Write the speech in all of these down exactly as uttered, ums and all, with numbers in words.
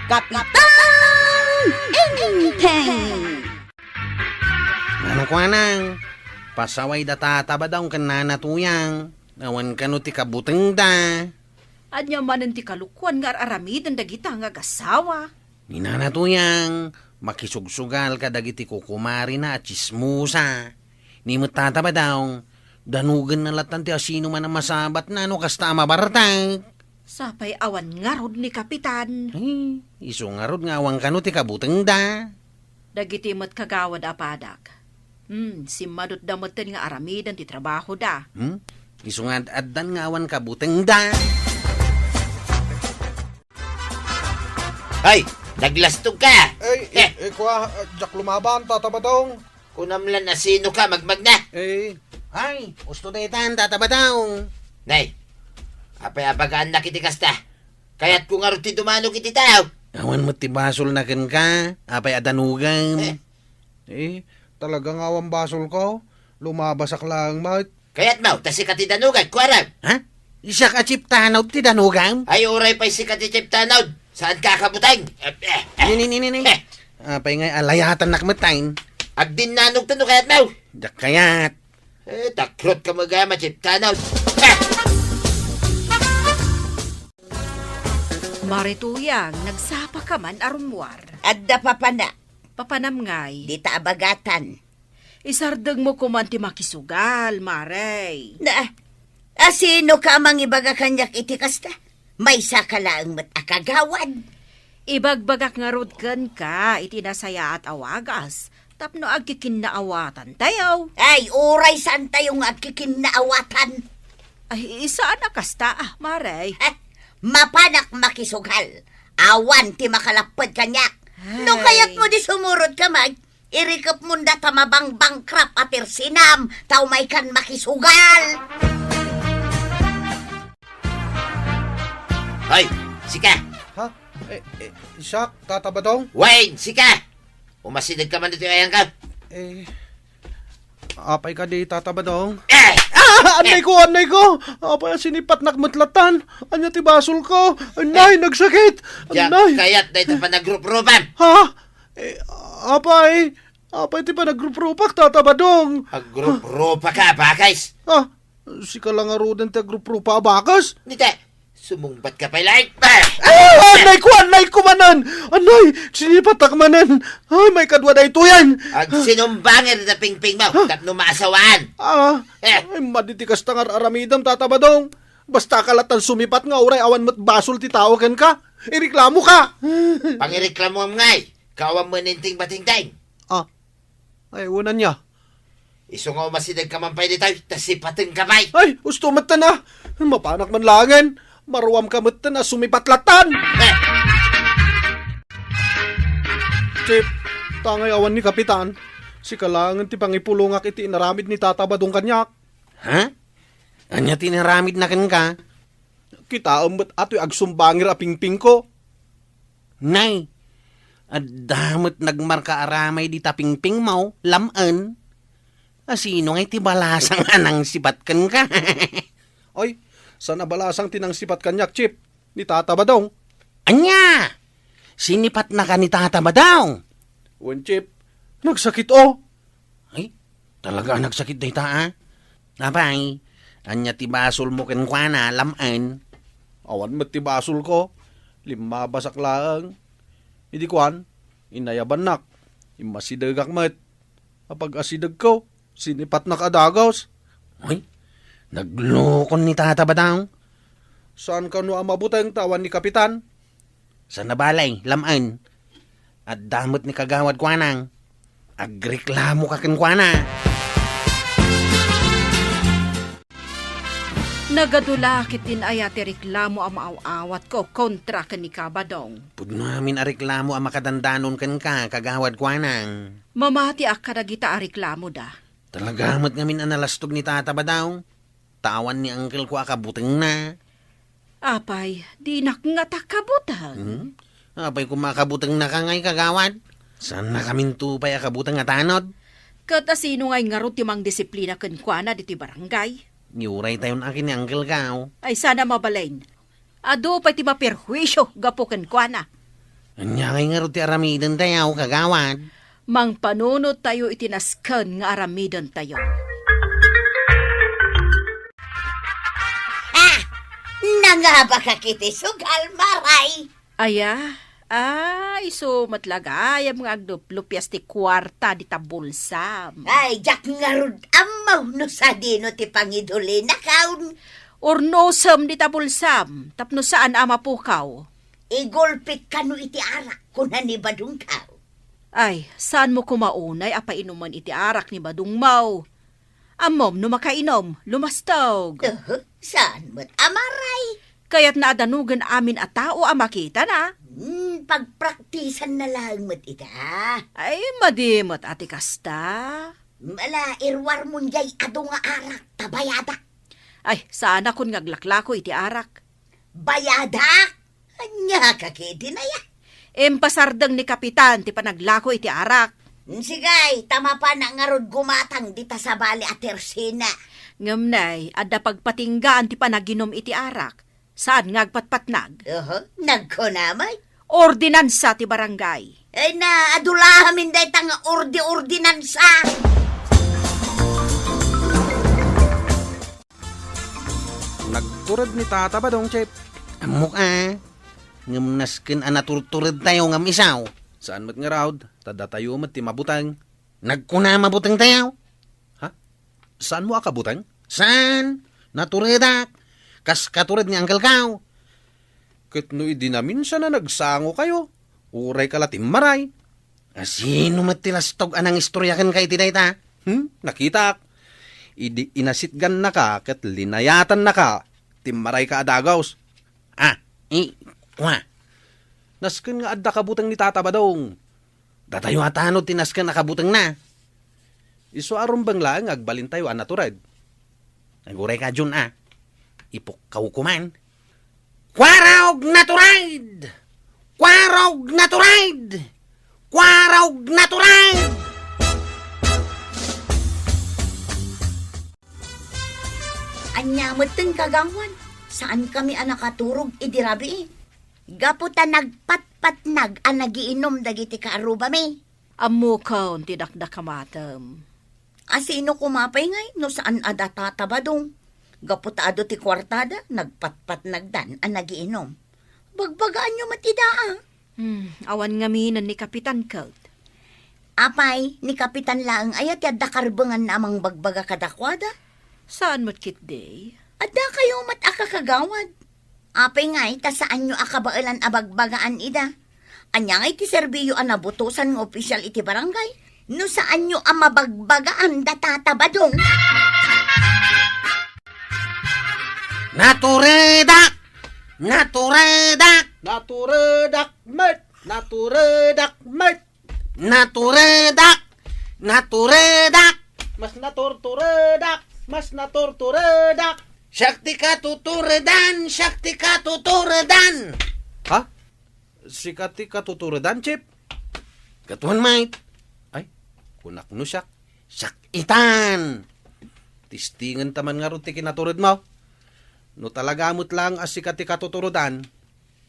Kapitan Enteng! Nana Kuanang, pasaway da Tata Badong ken Nana Tuyang. Awan kano ti kabutengda. Ania manen ti kalokoan nga ar-aramiden dagita nga agasawa? Ni Nana Tuyang, makisugsugal kadagiti kukumarina a tsismosa. Ni met Tata Badong, danogenna lattan ti asino man a masabatna no kasta a mabartek. Sapay awan ngarud ni Kapitan. Ay, isu ngarud nga awan kano ti kabutengda. Dagiti met kagawad a padak. Hmm, simmadutda metten nga aramiden ti trabahoda. Hmm? Isu nga ad-addan nga awan kabutengda. Ay, naglastog ka! Ay, Eh. eh, eh, kua, ah, diak lumaban, Tata Badong. Kunam lan asino ka, magmagna. Eh. Ay, usto daytan, Tata Badong. Nay, apay abagaannak iti kasta? Kayatko ngarud ti dumanog iti tao. Awan met ti basolna kenka, apay a danogam. Eh. Eh, talaga nga awan basolko. Lumabasak laeng met. Kayatmo, ta sika ti danogak, kuarang. Ha? Siak a Chief Tanod ti danogam? Ay, uray pay sika ti Chief Tanod. Saanka a kabuteng? Eh, eh, eh. Ni, ni, ni, ni, ni. Eh. Apay ngay alayatannak met, time? Agdinnanogta no kayatmo. Diak kayat. Eh, takrot ka magama, Chief Tanod. Eh. Mare Tuyang, nagsapa ka man a rummuar. Adda papana. Papanam ngay? Dita abagatan. Isardengmo koman ti makisugal, Mare. Na, asino ka a mangibaga kaniak iti kasta? Maysa ka laeng met a kagawad. Ibagbagak ngarud kenka iti nasayaat a wagas tapno agkikinnaawatan tayo. Ay, uray saan tayo nga agkikinnaawatan. Ay, saan a kasta, ah, Mare. Eh, mapanak makisugal. Awan ti makalapped kaniak. No Ay. Kayatmo di sumurot ka, Mag, irikepmon data mabangbangkrap a persinam, ta umaykan makisugal. Hoy, sika! Ha? Eh, eh, siak, Tata Badong? Wayne, sika! Umasideg ka man ditoy ayangka. Eh, apay kadi, Tata Badong? Eh! Ah, annay ko, annay ko! Apay a sinipatnak met latan? Ania ti basolko? Annay, nagsakit! Diak Annay! Kayat dayta panagruprupam. Ha? Eh, apay? Apay ti panagruprupak, Tata Badong? Agruprupa ka, bakes? Ah, sika la ngaruden ti agruprupa a bakes? Dita, sumungbat ka pay laeng. Ah! Ah, annay ko, annay ko manen! Annay, sinipatak manen! Ay, maikadua daytoyen! Agsinumbangir da pingpingmo, tapno maasawaan. Ah, Eh. Ay, madi ti kasta nga ar-aramidem, Tata Badong. Basta ka latan sumipat nga uray awan met basol ti tao kenka, ireklamo ka. Pangireklamoam ngay, kawan mo ning batingting. Ah, ay, unan niya. Isu nga umasideg ka man pay ditoy, ta sipaten ka pay. Ay, usto met na. Mapanak man laengen. Maruam ka met na sumipat latan. Eh. Chief, tangay awan ni Kapitan. Sika laengen ti pangipulongak iti inaramid ni Tata Badong kaniak. Ha? Ania ti inaramidna kenka? Kitaem met a toy agsumbangir a pingpingko. Nay, adda met nagmarka aramay dita pingpingmo, lam-en. Asino ngay ti balasang a nangsipat kenka? Ay, saan a balasang ti nangsipat kaniak, Chief? Ni Tata Badong. Ania? Sinipatnaka ni Tata Badong? Wen, Chief. Nagsakit, oh. Ay, talaga a nagsakit dayta, ah. Apay, ania ti basolmo kenkuana, lam-en? Awan met ti basolko. Limmabasak laeng. Idi kuan, inayabannak. Immasidegak met. Apag-asidegko, sinipatnak a dagus. Ay, naglukon ni Tata Badong. Saan kano a mabuteng ta awan ni Kapitan? Saan a bale, lam-en. Adda met ni Kagawad Kuanang. Agreklamoka kenkuana. Nagadu la ketdin aya ti reklamo a maaw-awatko kontra ken ni Kabadong. Pudno amin a reklamo a makadandanon kenka, Kagawad Kuanang. Mamatiak kadagita a reklamoda. Talaga met ngamin a nalastog ni Tata Badong. Ta awan ni angkelko a kabutengna. Apay, dinak ngata kabuteng? Hmm? Apay koma a kabutengnaka ngay, Kagawad? Saannakaminto pay a kabuteng a tanod? Ket asino ngay ngarud ti mangdisiplina kenkuana ditoy barangay? Ni uray tayon akin ni angkelko. Ay, saan a mabalin. Adu pay ti maperhuisio gapu kenkuana. Ania ngay ngarud ti aramidentayo, kagawad? Mangpanunot tayo iti nasken nga aramidentayo. Ah! Nangabakak iti sugal, Maray! Aya? Ah, isu met la gayam nga agluplupias ti kuarta dita bulsam. Ay, diak ngarud ammo no sadino ti pangidulinakaw. Urnosem dita bulsam, tapno saan a mapukaw. Igulpit kano iti arak, kuna ni badongkaw. Ay, saanmo koma unay a painumen iti arak ni badongmo? Ammom no makainom, lumastog. Uhu, saan met a Maray? Kayatna a danogen amin a tao a makitana. Hmm, pagpraktisanna laeng met ita. Ay, madi met a ti kasta. Ala, iruarmon jay adu nga arak, ta bayadak. Ay, saanakon nga aglaklako iti arak. Bayadak? Ania ka ketdin aya? Impasardeng ni Kapitan ti panaglako iti arak. Sige, ta mapanak ngarud gumatang dita sabali a tersina. Ngem nay, adda pagpatinggaan ti panaginum iti arak. Saan nga agpatpatnag? Oho, nagkunam ay. Ordinansa ti barangay. Ay na, adu la amin dayta nga ordi-ordinansa. Nagtured ni Tata Badong, Chip. Ammok a. Ngem nasken a naturturedtayo ngem isu. Saan met ngarud, ta datayo met ti mabuteng. Nagkuna mabutengtayo. Ha? Saanmo a kabuteng? Saan? Naturedak. Kas katured ni Uncle Kao. Ket no idi naminsan a nagsangokayo, urayka la timmaray. A, sino met ti lastog a nangistorya kenka iti dayta? Hmm, nakitak. Idi inasitgannaka ket linayatannaka, timmarayka a dagus. Ah, i, kua. Nasken nga adda kabuteng ni Tata Badong. Datayo a tanod ti nasken a kabutengna. Isu a rumbeng laeng nga agbalintayo a natured. Aguray ka, Jun, a. Ipukkaw ko man. Kuarog natured! Kuarog natured! Kuarog natured! Ania metten, kagawad? Saankami a nakaturog idi rabii. Gapu ta nagpatpatnag a nagiinum dagiti kaarrubami. Ammokon ti dakdakamatem. A, sino koma pay ngay no saan a da Tata Badong? Gapu ta adu ti kuartada, nagpatpatnagdan a nagiinum. Bagbagaanyo met ida, a. Hmm, awan ngamin ni Kapitan ket. Apay, ni Kapitan laeng aya ti adda karbenganna a mangbagbaga kadakuada? Saan met ketdi? Addakayo met a kakagawad. Apay ngay ta saanyo a kabaelan a bagbagaan ida? Ania ngay ti serbiyo a nabutosan nga opisyal iti barangay no saanyo a mabagbagaan da Tata Badong? Naturedak! Naturedak! Naturedak met! Naturedak met! Naturedak! Naturedak! Mas naturturedak! Mas naturturedak! Siak ti katuturedan! Siak ti katuturedan! Ha? Sika ti katuturedan, Chip? Katuan, mait. Ay, kunak no siak. Siak itan! Tistingen ta man ngarud ti kinaturedmo. No talaga met laeng a sika ti katuturedan,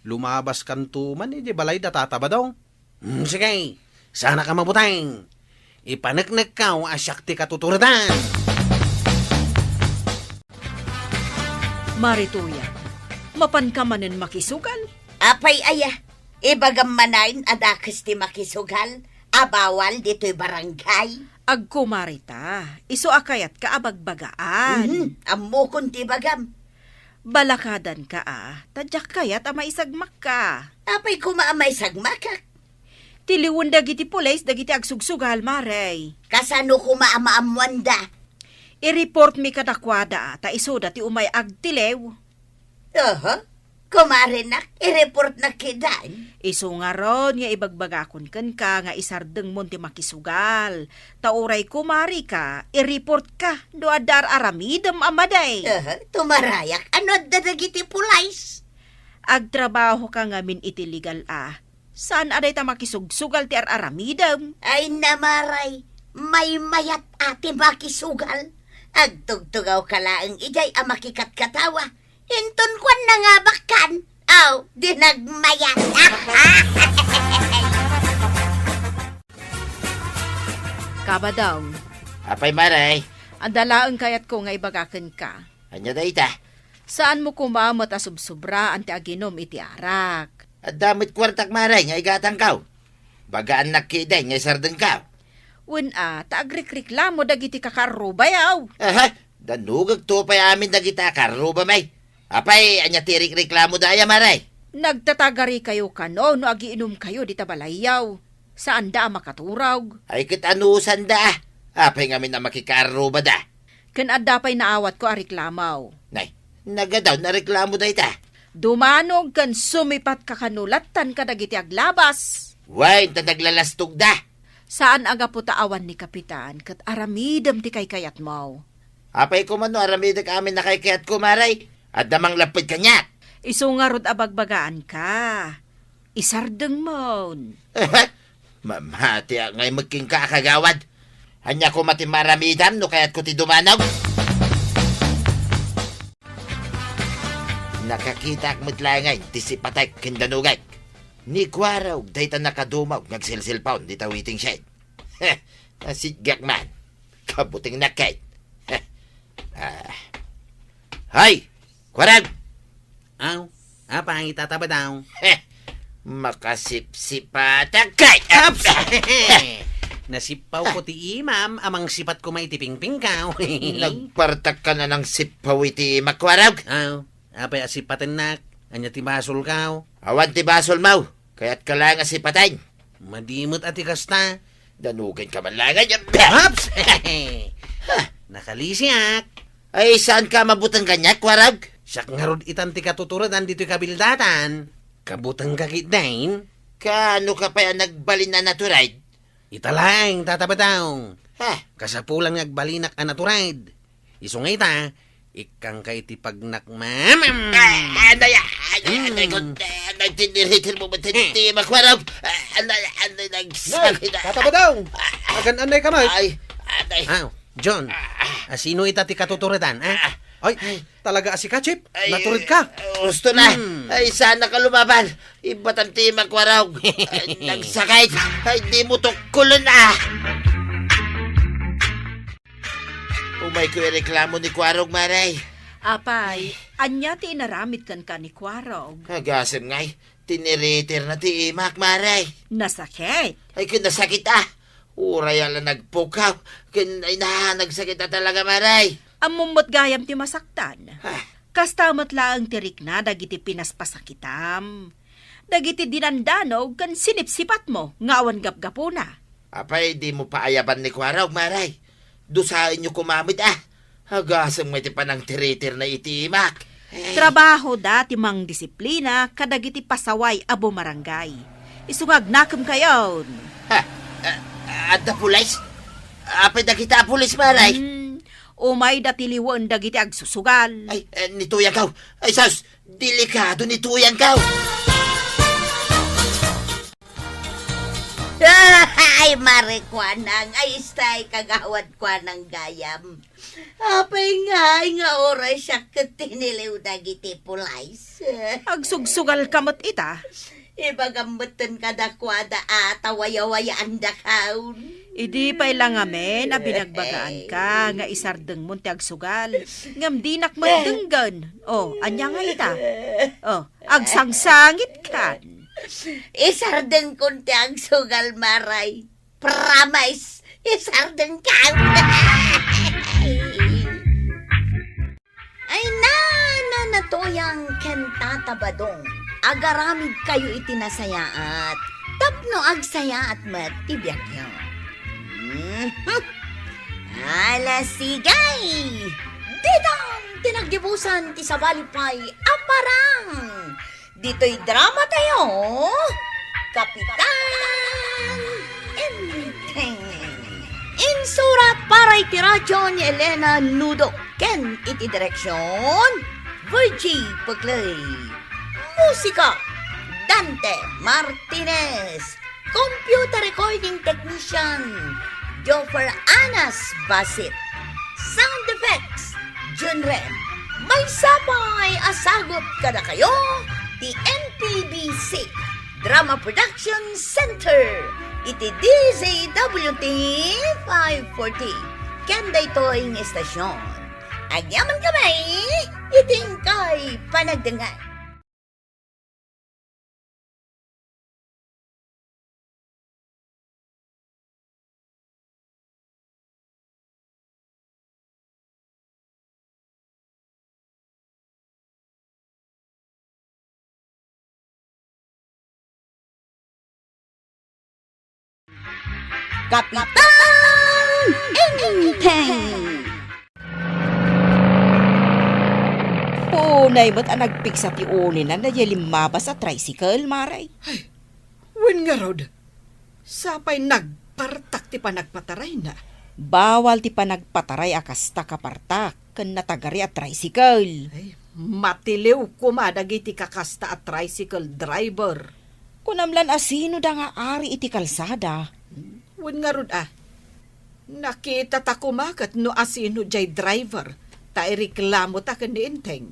lumabaskanto man idiay balay da Tata Badong. Hmm, sige, saanka mabuteng. Ipaneknekkaw a siak ti katuturedan. Marituya, mapanka manen makisugal? Apay aya, ibagam manen a dakes ti makisugal a bawal ditoy barangay? Agkumarita, isu a kayatka a bagbagaan. Mhm, ammokon ti ibagam. Balakadanka a, ta diak kayat a maisagmakka. Apay koma a maisagmakak? Tiliwen dagiti pulis dagiti agsugsugal, Mare. Kasano koma a maammoanda? I-reportmi kadakuada, ta isuda ti umay agtiliw. Oho. Kumarenak, i-reportnak ketdin. Isu ngarud nga ibagbagakon kenka nga isardengmon ti makisugal. Ta uray kumarika, i-reportka no adda ar-aramidem a madi. Oho, tumarayak. Ano adda dagiti pulis? Agtrabahoka ngamin iti legal a. Saan a dayta makisugsugal ti ar-aramidem? Ay, Mare, maymayat a ti makisugal. Agtugtugawka laeng idiay a makikatkatawa. Inton kuan, nangabakkan. Aw, di nagmayat. Abadong. Apay, Mare? Adda laeng kayatko nga ibaga kenka. Ania dayta? Saanmo koma met a subsobraan ti aginum iti arak. Adda met kuartak, Mare, nga igatangkaw. Bagaannak ketdin nga isardengkaw. Wen a, ta agrikreklamo dagiti kakaarrubayaw. Aha, danugekto pay amin dagiti kakaarrubami. Apay, ania ti rikreklamoda aya, Mare? Nagtatagarikayo kano no agiinumkayo dita balayyaw. Saanda a makaturog. Ay, ket anusanda? Apay ngamin a makikaarrubada? Ken adda pay naawatko a reklamo. Nay, nagadaw a reklamo dayta. Dumanog ken sumipatka kano lattan kadagiti aglabas. Wen, ta naglalastogda. Saan a gapu ta awan ni Kapitan, ket aramidem ti kaykayatmo. Apay koma no aramidek amin a kaykayatko, Mare? Adda manglapped kaniak. Isu ngarud a bagbagaanka. Isardengmon. Mamatiak ngay met kenka a kagawad. Ania koma ti maaramidam no kayatko ti dumanog? Nakakitaak met laengen ti sipatek ken danugek. Ni Kuarog dayta nakadumog nga agselselpon dita waiting shed. Nasitgak man. Kabutengnak ket. Ah. Hay! Kuarog! Aw, apay, Tata Badong? Makasipsipatak kay. Aps! Nasipawko ti imam, a mangsipat koma iti pingpingko. Nagpartak ka na nang sipaw iti imak, Kuarog. Aw, apay a sipatennak? Ania ti basolko? Awan ti basolmo. Kayatka laeng a sipaten. Madi met a ti kasta. Danugenka man laeng. Aps! Nakalisiak. Ay, saanka a mabuteng kaniak, Kuarog? Siak ngarud itan ti katuturedan ditoy kabildatan. Kabutengka ketdin? Kaanoka pay a nagbalin a natured? Ita laeng, Tata Badong. Ha? Kasapulan nga agbalinak a natured. Isu nga ita, ikkangka iti pagnakmamam. Ay, anay, ay, ay, anay, Hmm. Anay, tiniritir mo, Hmm. Ti Makwarog. Anay, anay, Nay, nagsakit. Tata Badong! Agan-anay ka, Nay? Ay, anay. Ah, John, ah, sino ita ti katuturedan, ah? Ah. Ay, Ay. Talaga a si Kachip? Ay, natured ka? Gusto na. Hmm. Ay, sana ka lumaban. Ibatan ti Makwarog. Ay, nagsakit. Ay, di mo tukkulon, ah. Umayko ireklamo ni Kuarog, Mare. Apay, ania ti inaramid kenka ni Kuarog? Agasem ngay, tiniritir na ti imak, Mare. Nasakit? Ay, ken nasakit, ah. Uray a la nagpukaw, ken, ay, na, nagsakit a talaga, Mare. Ammom met gayam ti masaktan. Ah. Kasta met laeng ti rikna dagiti pinaspasakitam. Dagiti dinandanog ken sinipsipatmo nga awan gapgapuna. Apay, di mo paayaban ni Kuarog, Mare? Dusaenyo koma met, ah. Agasem ngay ti panangtiritir na iti imak. Eh. Trabahoda ti mangdisiplina kadagiti pasaway a bumarangay. Isu nga agnakemkayon. Ha? Ah, adda pulis? Apay dagita a pulis, Mare? Hmm, umayda ti liwen dagiti agsusugal. Ay, eh, ni Tuyangkaw. Ay, sus! Delikado ni Tuyangkaw! Ay, Mare Kuanang, ay, stay, Kagawad Kuanang gayam. Apay ngay nga oras siak ket tiniliw dagiti pulis? Agsugsugal ka met ita? Ibagam metten kadakuada a ta wayawayaandakaon. Idi pay la ngamin a binagbagaan ka nga isardengmon ti agsugal, ngem dinak met denggen. O, ania nga ita? O, agsangsangit kan. Isardengkon ti agsugal, Mare. Promise, isardengko. Ay, na, na, na, Tuyang ken Tata Badong, agaramidkayo iti nasayaat tapno agsayaat met ti biagyo. Mhm. Ala, sige! Ditan ti naggibusan ti sabali pay a parang! Ditoy drama tayo, Kapitan Enteng. Insurat para iti radyo ni Elena Nudo ken iti direksyon, Virgie Peclay. Musika, Dante Martinez. Computer recording technician, Joffer Anas Basit. Sound effects, Junren. Maysa pay a sagut kadakayo ti N P B C Drama Production Center. iti D Z W T five forty. Ken daytoy nga istasyon, agyaman kami iti inkay panagdengngeg. Kapitan Enteng! Punay met a nagpigsa ti ulina daydiay limmabas a tricycle, Mare. Ay, wen ngarud, sapay nagpartak ti panagpatarayna. Bawal ti panagpataray a kasta, kapartak, ken natagari a tricycle. Ay, matiliw koma dagiti kakasta a tricycle driver. Kunam lan a sinoda nga ari iti kalsada. Wen ngarud a, nakitata koma ket no asino diay driver, ta ireklamota ken ni Enteng.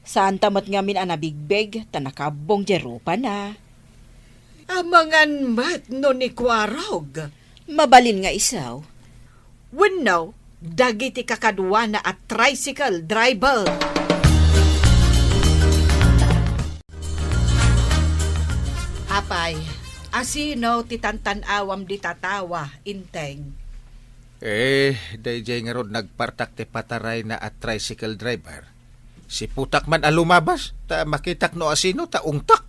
Saanta met ngamin a nabigbeg, ta nakabbong diay rupana. Amangan met no ni Kuarog. Mabalin nga isu. Wenno, dagiti kakaduana a tricycle driver. Apay, asino ti tantan-awam dita tawa, Enteng? Eh, daydiay ngarud nagpartak ti patarayna a tricycle driver. Siputak man a lumabas, ta makitak no asino, ta ungtak.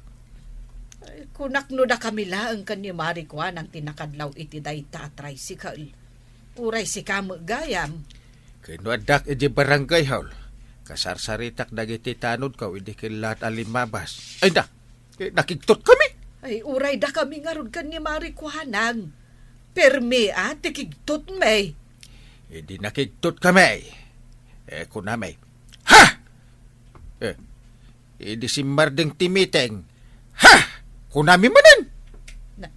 Ay, kunak no dakami laeng ken ni Mari Kuanang ti nakadlaw iti dayta a tricycle. Uray sika met gayam. Ken no addak idiay barangay hall, kasarsaritak dagiti tanodko idi kellaat a limmabas. Ay na, eh, nakigtot kami. Ay, uray dakami ngarud ken ni Mari Kuanang. Permi a ti kigtotmi. Idi nakigtot kami, eh, kunami, "Ha!" Eh, idi simmardeng ti meeting, "Ha!" kunami manen. Na,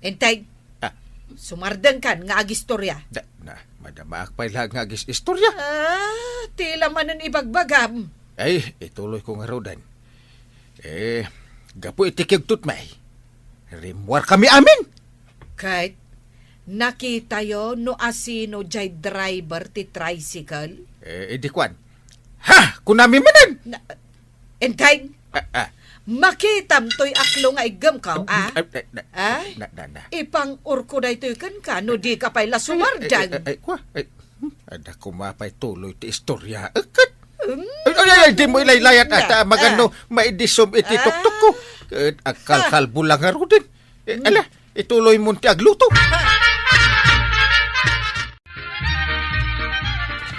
Enteng, ah, sumardengkan nga agistorya. Da, na, madamaak pay la nga agis-istorya. Ah, tila manen ibagbagam. Ay, ituloy ko ngaruden. Eh, gapu iti kigtotmi, rimmuar kami amin. Ket nakitayo no asino diay driver ti tricycle? Eh, idi kuan, "Ha!" kunami manen. Na, Enteng, ah, ah, makitam toy aklo nga iggemko, ah? Ay, ay, na, ay, na, na, na. Ipang-urko daytoy kenka no dika pay la sumardeng. Ay, ay, ay, ay, kua, ay, hmm, adda koma pay tuloy ti istorya. Eket. Hmm? Ay, ay, ay, di mo ilaylayat, ah, ata maganno, ah, maidisom iti, ah, tuktok ko. Ket agkalkalbo la ngaruden. Eh, hmm, ala, ituloy mon ti agluto.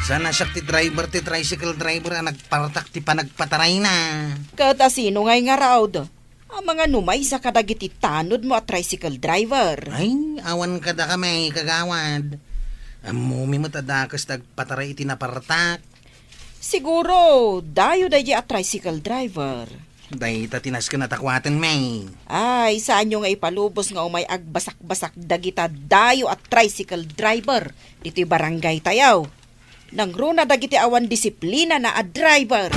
Saan a siak ti driver ti tricycle driver a nagpartak ti panagpatarayna. Ket asino ngay ngarud? Amangan no maysa kadagiti tanodmo a tricycle driver. Ay, awan kadakami, kagawad. Ammomi met a dakes ti agpataray iti napartak. Siguro, dayo daydiay a tricycle driver. Dayta ti nasken a takuatenmi. Ay, saanyo nga ipalubos nga umay agbasak-basak dagita dayo a tricycle driver ditoy barangay tayo. Nangruna dagiti awan disiplinana a driver.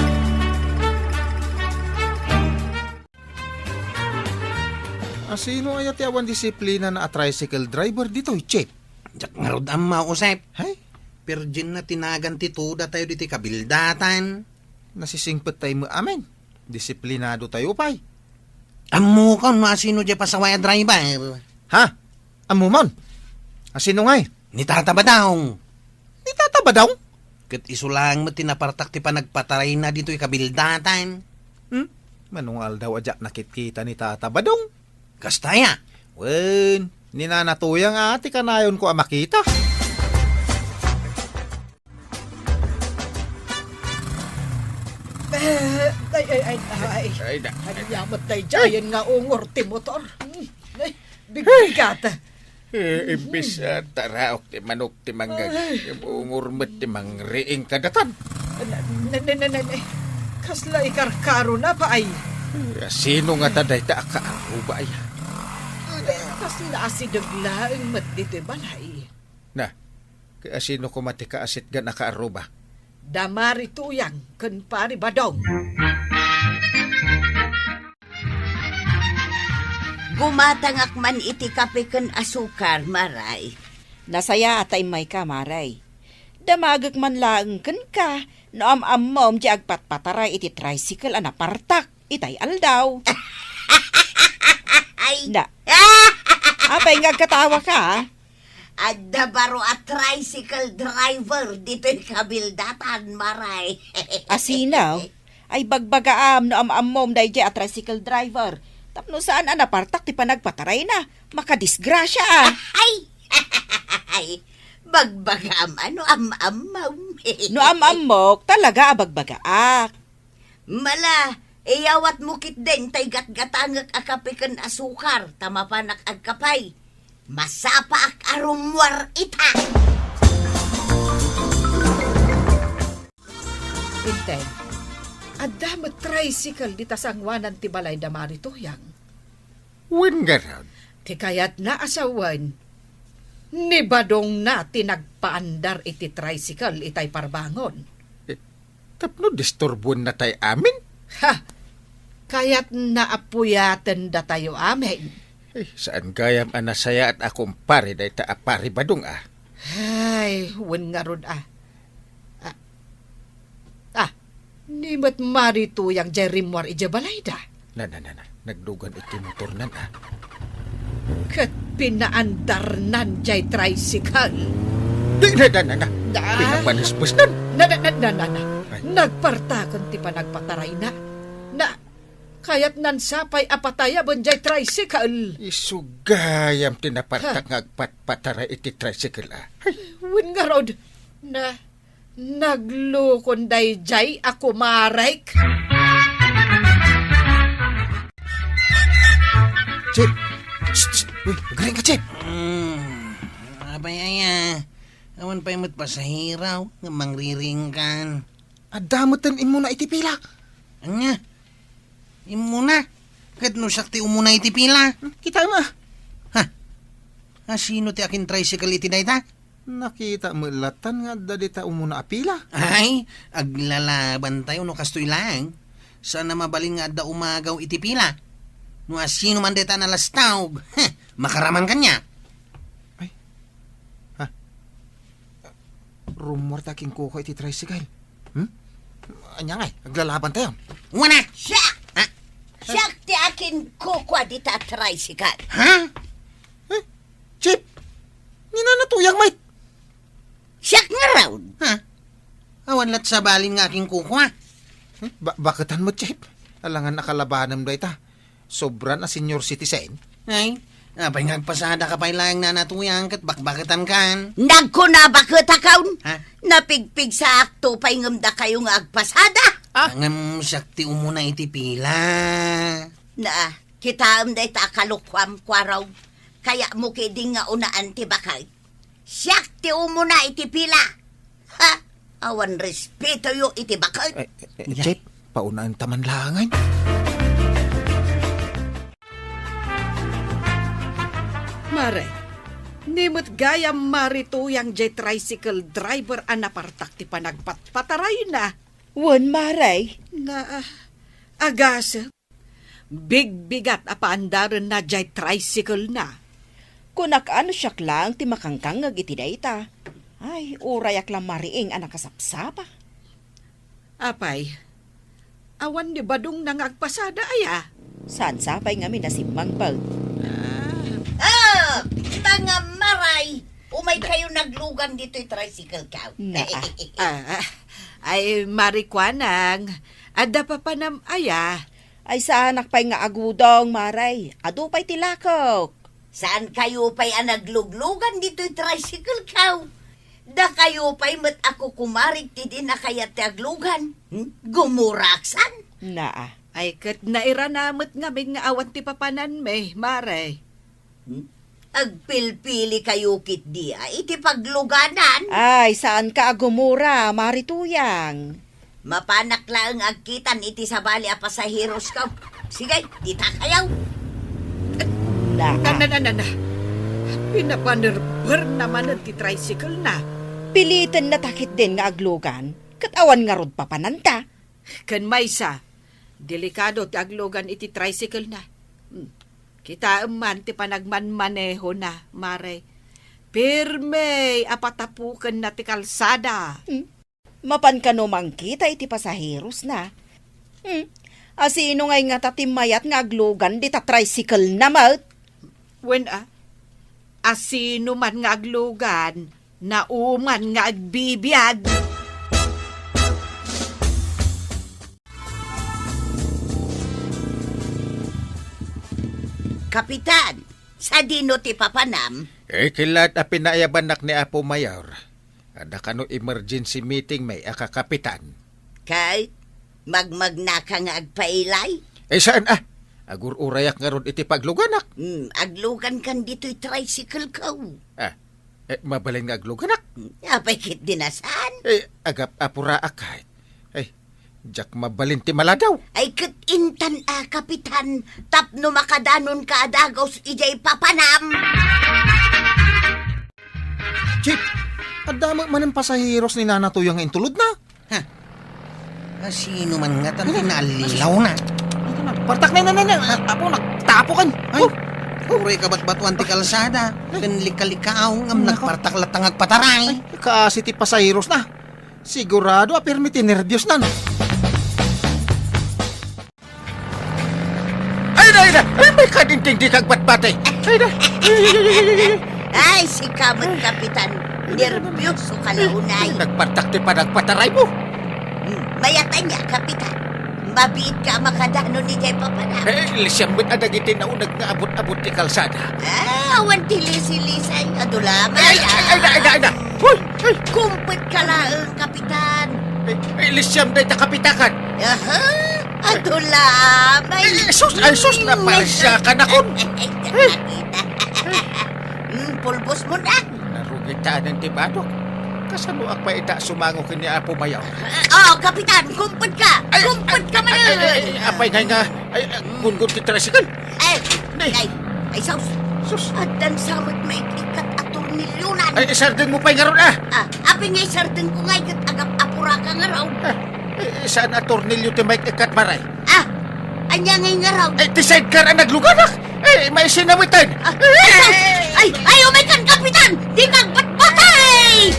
Asino aya ti awan disiplinana a tricycle driver ditoy, Chief? Diak ngarud ammo, Josep. Hay? Perdienna ti nagan ti tuda tayo ditoy kabildatan. Nasisingpet tayo met amin. Disiplinado tayo pay. Ammokon no asino diay pasaway a driver. Ha? Ammomon? Asino ngay? Ni Tata Badong. Ni Tata Badong? Ket isu laeng met ti napartak ti panagpatarayna ditoy kabildatan. Hmm? Mano nga aldaw a diak nakitkita ni Tata Badong? Kasta aya? Wen, ni Nana Tuyang a ti kanayonko a makita. Eh, ay, ay, ay, ay. Ay, da-, ay, da-, Ania met daydiayen nga ungor ti motor? Hmm, ay, bigbigat. Eh, imbis, ah, taraok ti manok ti mangngeg, ay, ungor met ti mangriing kadatan. Na, na, na, na, na, na. Kasla ikarkarona pay. Eh, sino ngata dayta a kaarruba aya? Kasla asideg laeng met ditoy balay. Na, ket asino koma ti kaasitgan a kaarruba? Da Mari Tuyang ken Pari Badong. Umatangak man iti kape ken asukar, Maray. Nasayaat ta immayka, Maray. Damagek man laeng kenka no am-ammom ti agpatpataray iti tricycle a napartak itay aldaw. Ay. Na. Apay nga agkatawaka? Adda baro a tricycle driver ditoy kabildatan, Maray. Asino? Ay, bagbagaam no am-ammom daydiay a tricycle driver. Tapno saan a napartak ti panagpatarayna. Makadisgrasya, a. Ay! Ay, bagbagaam a no am-ammom. No am-ammok, talaga a bagbagaak. Mala, iyawatmo ketdin tay gatgatangek a kape ken asukar, ta mapanak agkapay. Masapaak a rummuar ita. Inteng, adda met tricycle dita sangoanan ti balay da Mari Tuyang. Wen ngarud. Ti kayatna a sawen, ni Badongna ti nagpaandar iti tricycle itay parbangon. Eh, tapno disturbuennatay amin? Ha! Kayatna a puyaten datayo amin. Eh, saan gayam a nasayaat a kumpare dayta a Pari Badong, a. Ay, wen ngarud, a. Ah, ah, ni met Mari Tuyang jay rimmuar idiay balayda. Na, na, na, na. Naglugan iti motornan, a. Ket pinaandarnan jay tricycle. Di, na, na, na, na. Ah. Pinapanesbesnan. Na, na, na, na, na, na. Ay. Nagpartaken ti panagpatarayna. Na, kayatnan sapay a patayaben jay tricycle. Isu gayam ti napartak Ha? nga agpatpataray iti tricycle, a. Ay. Wen ngarud, na, naglukon dayjay a kumarek. Chip! Shh, shh! Uy, agriing ka, Chip! Mm, apay aya, awan pay met pasahero nga mangriringkan. Adda met ten immuna iti pila. Ania? Immuna? Ket no siak ti umuna iti pila? Hmm, kitaem, a. Ha? Asino ti akin-tricycle iti dayta? Nakita met lattan nga adda dita umuna a pila. Ay, aglalabantayo no kastoy laeng. Saan a mabalin nga adda umagaw iti pila. No asino man dayta a nalastawg, heh, makaraman kaniak. Ay. Ha? Rummuar ta kinkukua iti tricycle. Hmm? Ania ngay, aglalabantayon? Wana! Siak! Ha? Siak ti akinkukua dita a tricycle. Ha? Eh, Chip, ni Nana Tuyang met. Siak ngarud. Ha? Awan lat sabalin nga akinkukua. Hmm? Ba-, baketan met, Chip. Alangan a kalabanem dayta. Sobran a senior citizen? Ay, apay nga agpasadaka pay laeng, Nana Tuyang, ket bakbaketankan? Nagkuna baketakon? Ha? Napigpigsaakto pay ngem dakayo nga agpasada? Ah? Ngem siak ti umuna iti pila. Na, kitaem dayta a kalukuam, Kuarog. Kayatmo ketdi nga unaan ti baket. Siak ti umuna iti pila. Ha? Awan respetoyo iti baket. Eh, eh, eh, Chip, paunaen ta man laengen. Mare, ni met gayam Mari Tuyang jay tricycle driver a napartak ti panagpatpatarayna. Wen, Mare. Na, ah, agasem. Bigbigat a paandarenna jay tricycle-na. Kunak a no siak laeng ti makangkangngeg iti dayta. Ay, urayak la mariing a nakasapsapa. Apay, awan ni Badongna nga agpasada aya? Saan sapay ngamin a simmangpet? Ah. Ah, mga Maray! Umaykayo naglugan ditoy tricycle-ko. Na, ah, ah, ay, Mari Kuanang, adda papanam aya? Ay, saanak pay nga agudong, Maray. Adu pay ti lakok. Saankayo pay a nagluglugan ditoy tricycle-ko? Dakayo pay met a kukumarik ti di na kayat ti aglugan. Hmm? Gumuraksan? Naa. Ay, ket nairana met ngamin nga awan ti papananmi, Mare. Hmm? Agpilpilikayo ketdi a iti pagluganan. Ay, saanka a gumura, Mari Tuyang. Mapanak laeng agkitan iti sabali a pasaherosko. Sige, ditakayo. Na. Na, na, na, na, na. Pinapanerberna manen ti tricycle-na. Pilitennata ketdin nga aglugan, ket awan ngarud papananta. Ken maysa, delikado ti aglugan iti tricycle-na. Hmm. Kitaem man ti panagmanmanehona, Mare. Pirme a patapukenna ti kalsada. Hmm. Mapan kano mangkita iti pasaherosna. Hmm. Asino ngay ngata ti mayat nga aglugan dita tricycle-na met? Wen a, asino man nga aglugan, nauman nga agbibiag. Kapitan, sadino ti papanam? Eh, kilat a pinaayabannak ni Apo Mayor. Adda kano emergency meeting met a kakapitan. Kay, magmagnaka nga agpailay? Eh, saan a? Agur-urayak ngarud iti pagluganak. Hmm, aglugankan ditoy tricycle-ko. Ah, eh, mabalin nga agluganak? Hmm, apay ket di na saan? Eh, agap-apuraak kay. Eh, diak mabalin ti maladaw. Ay, ket intan a, Kapitan, tapno makadanonka a dagus idiay papanam. Chief, adda met manen pasaheros ni Nana Toya nga intulodna. Ha? Asino man ngata ti naallilawna? Ito na, partak na, na, na, na. Nagtapo, nagtapo kan. Ay, Oh. Uray kabatbatuan ti kalsada. Ay. Ken lika-likaaw ngem Nako. Nagpartak latta nga agpataray. Ay, kaasi ti pasaherosna. Sigurado a pirmi ti nerbiosna, no? Ay, ay, ay, ay, may kadinting di kagbatbati. Ay, ay, ay, ay, ay, ay, ay. Ay, sika met, Kapitan. Nerbios ka la unay. Ay, nagpartak ti panagpataraymo. Hmm, mayat ania, Kapitan. Mabiitka a makadanon idiay papanam. Eh, lisiam met a dagiti nauneg nga abut-abut ti kalsada. Ah, awan ti lisi-lisay. Adu la met. Ay, ay, ay, ay, ay, ay, ay. Hoy, ay. Kumpet ka laeng, Kapitan. Ay, ay, lisiam dayta kapitakan. Aha, adu la met. Ay, sus, ay, sus, naparsiakan ako. Ay, ay, ay, ay. Hmm, pulbos mo na. Narugitanan ti badok. Kasano ak pay ita sumango ken ni Apo Mayor? Oh, Kapitan, kumpet ka! Ay, Kumpet ka ay, man! Ay, ay, ay, apay ngay nga, ay, ay, gunggon ti tricycle. Ay, Nay. Ay, ay, sus. Sus. Addan sa met maik-ikkat a tornilyonan. Ay, isardeng mo pay ngarud, ah. Ah, apay nga isardeng ko ngay ket agap-apura ka ngarud. Ah, eh, saan a tornilyo ti maik-ikkat, Maray? Ah, ania ngay ngarud? Ay, ti sidecar a nagluganak. Ay, maisinawitan. Ah, ay, ay, ay, umay kan, Kapitan! Di kagbatbatay!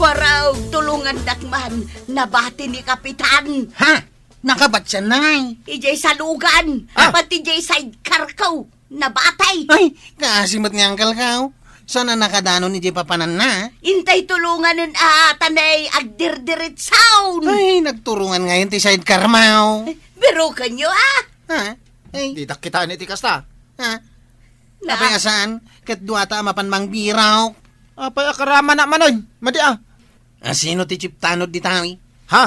Waraw, tulungandak man. Nabati ni Kapitan. Ha? Nakabatian na ngay? Idiay salugan. Ah. Pati idiay sidecar ko. Nabatay. Ay, kaasi met ni Uncle ko. Saan a nakadanon idiay papananna? Intay tulunganen a tanay agdirdiritsaon. Ay, nagturungan ngayon ti sidecar mo. Biruken yo, ah. Ha? Ay. Didak kitaan iti kasta. Ha? Na- Apay a saan? Ket duata a mapan mangbirok. Apay a karama na manen? Madi, ah. Asino ti chief tanod dita? Ha?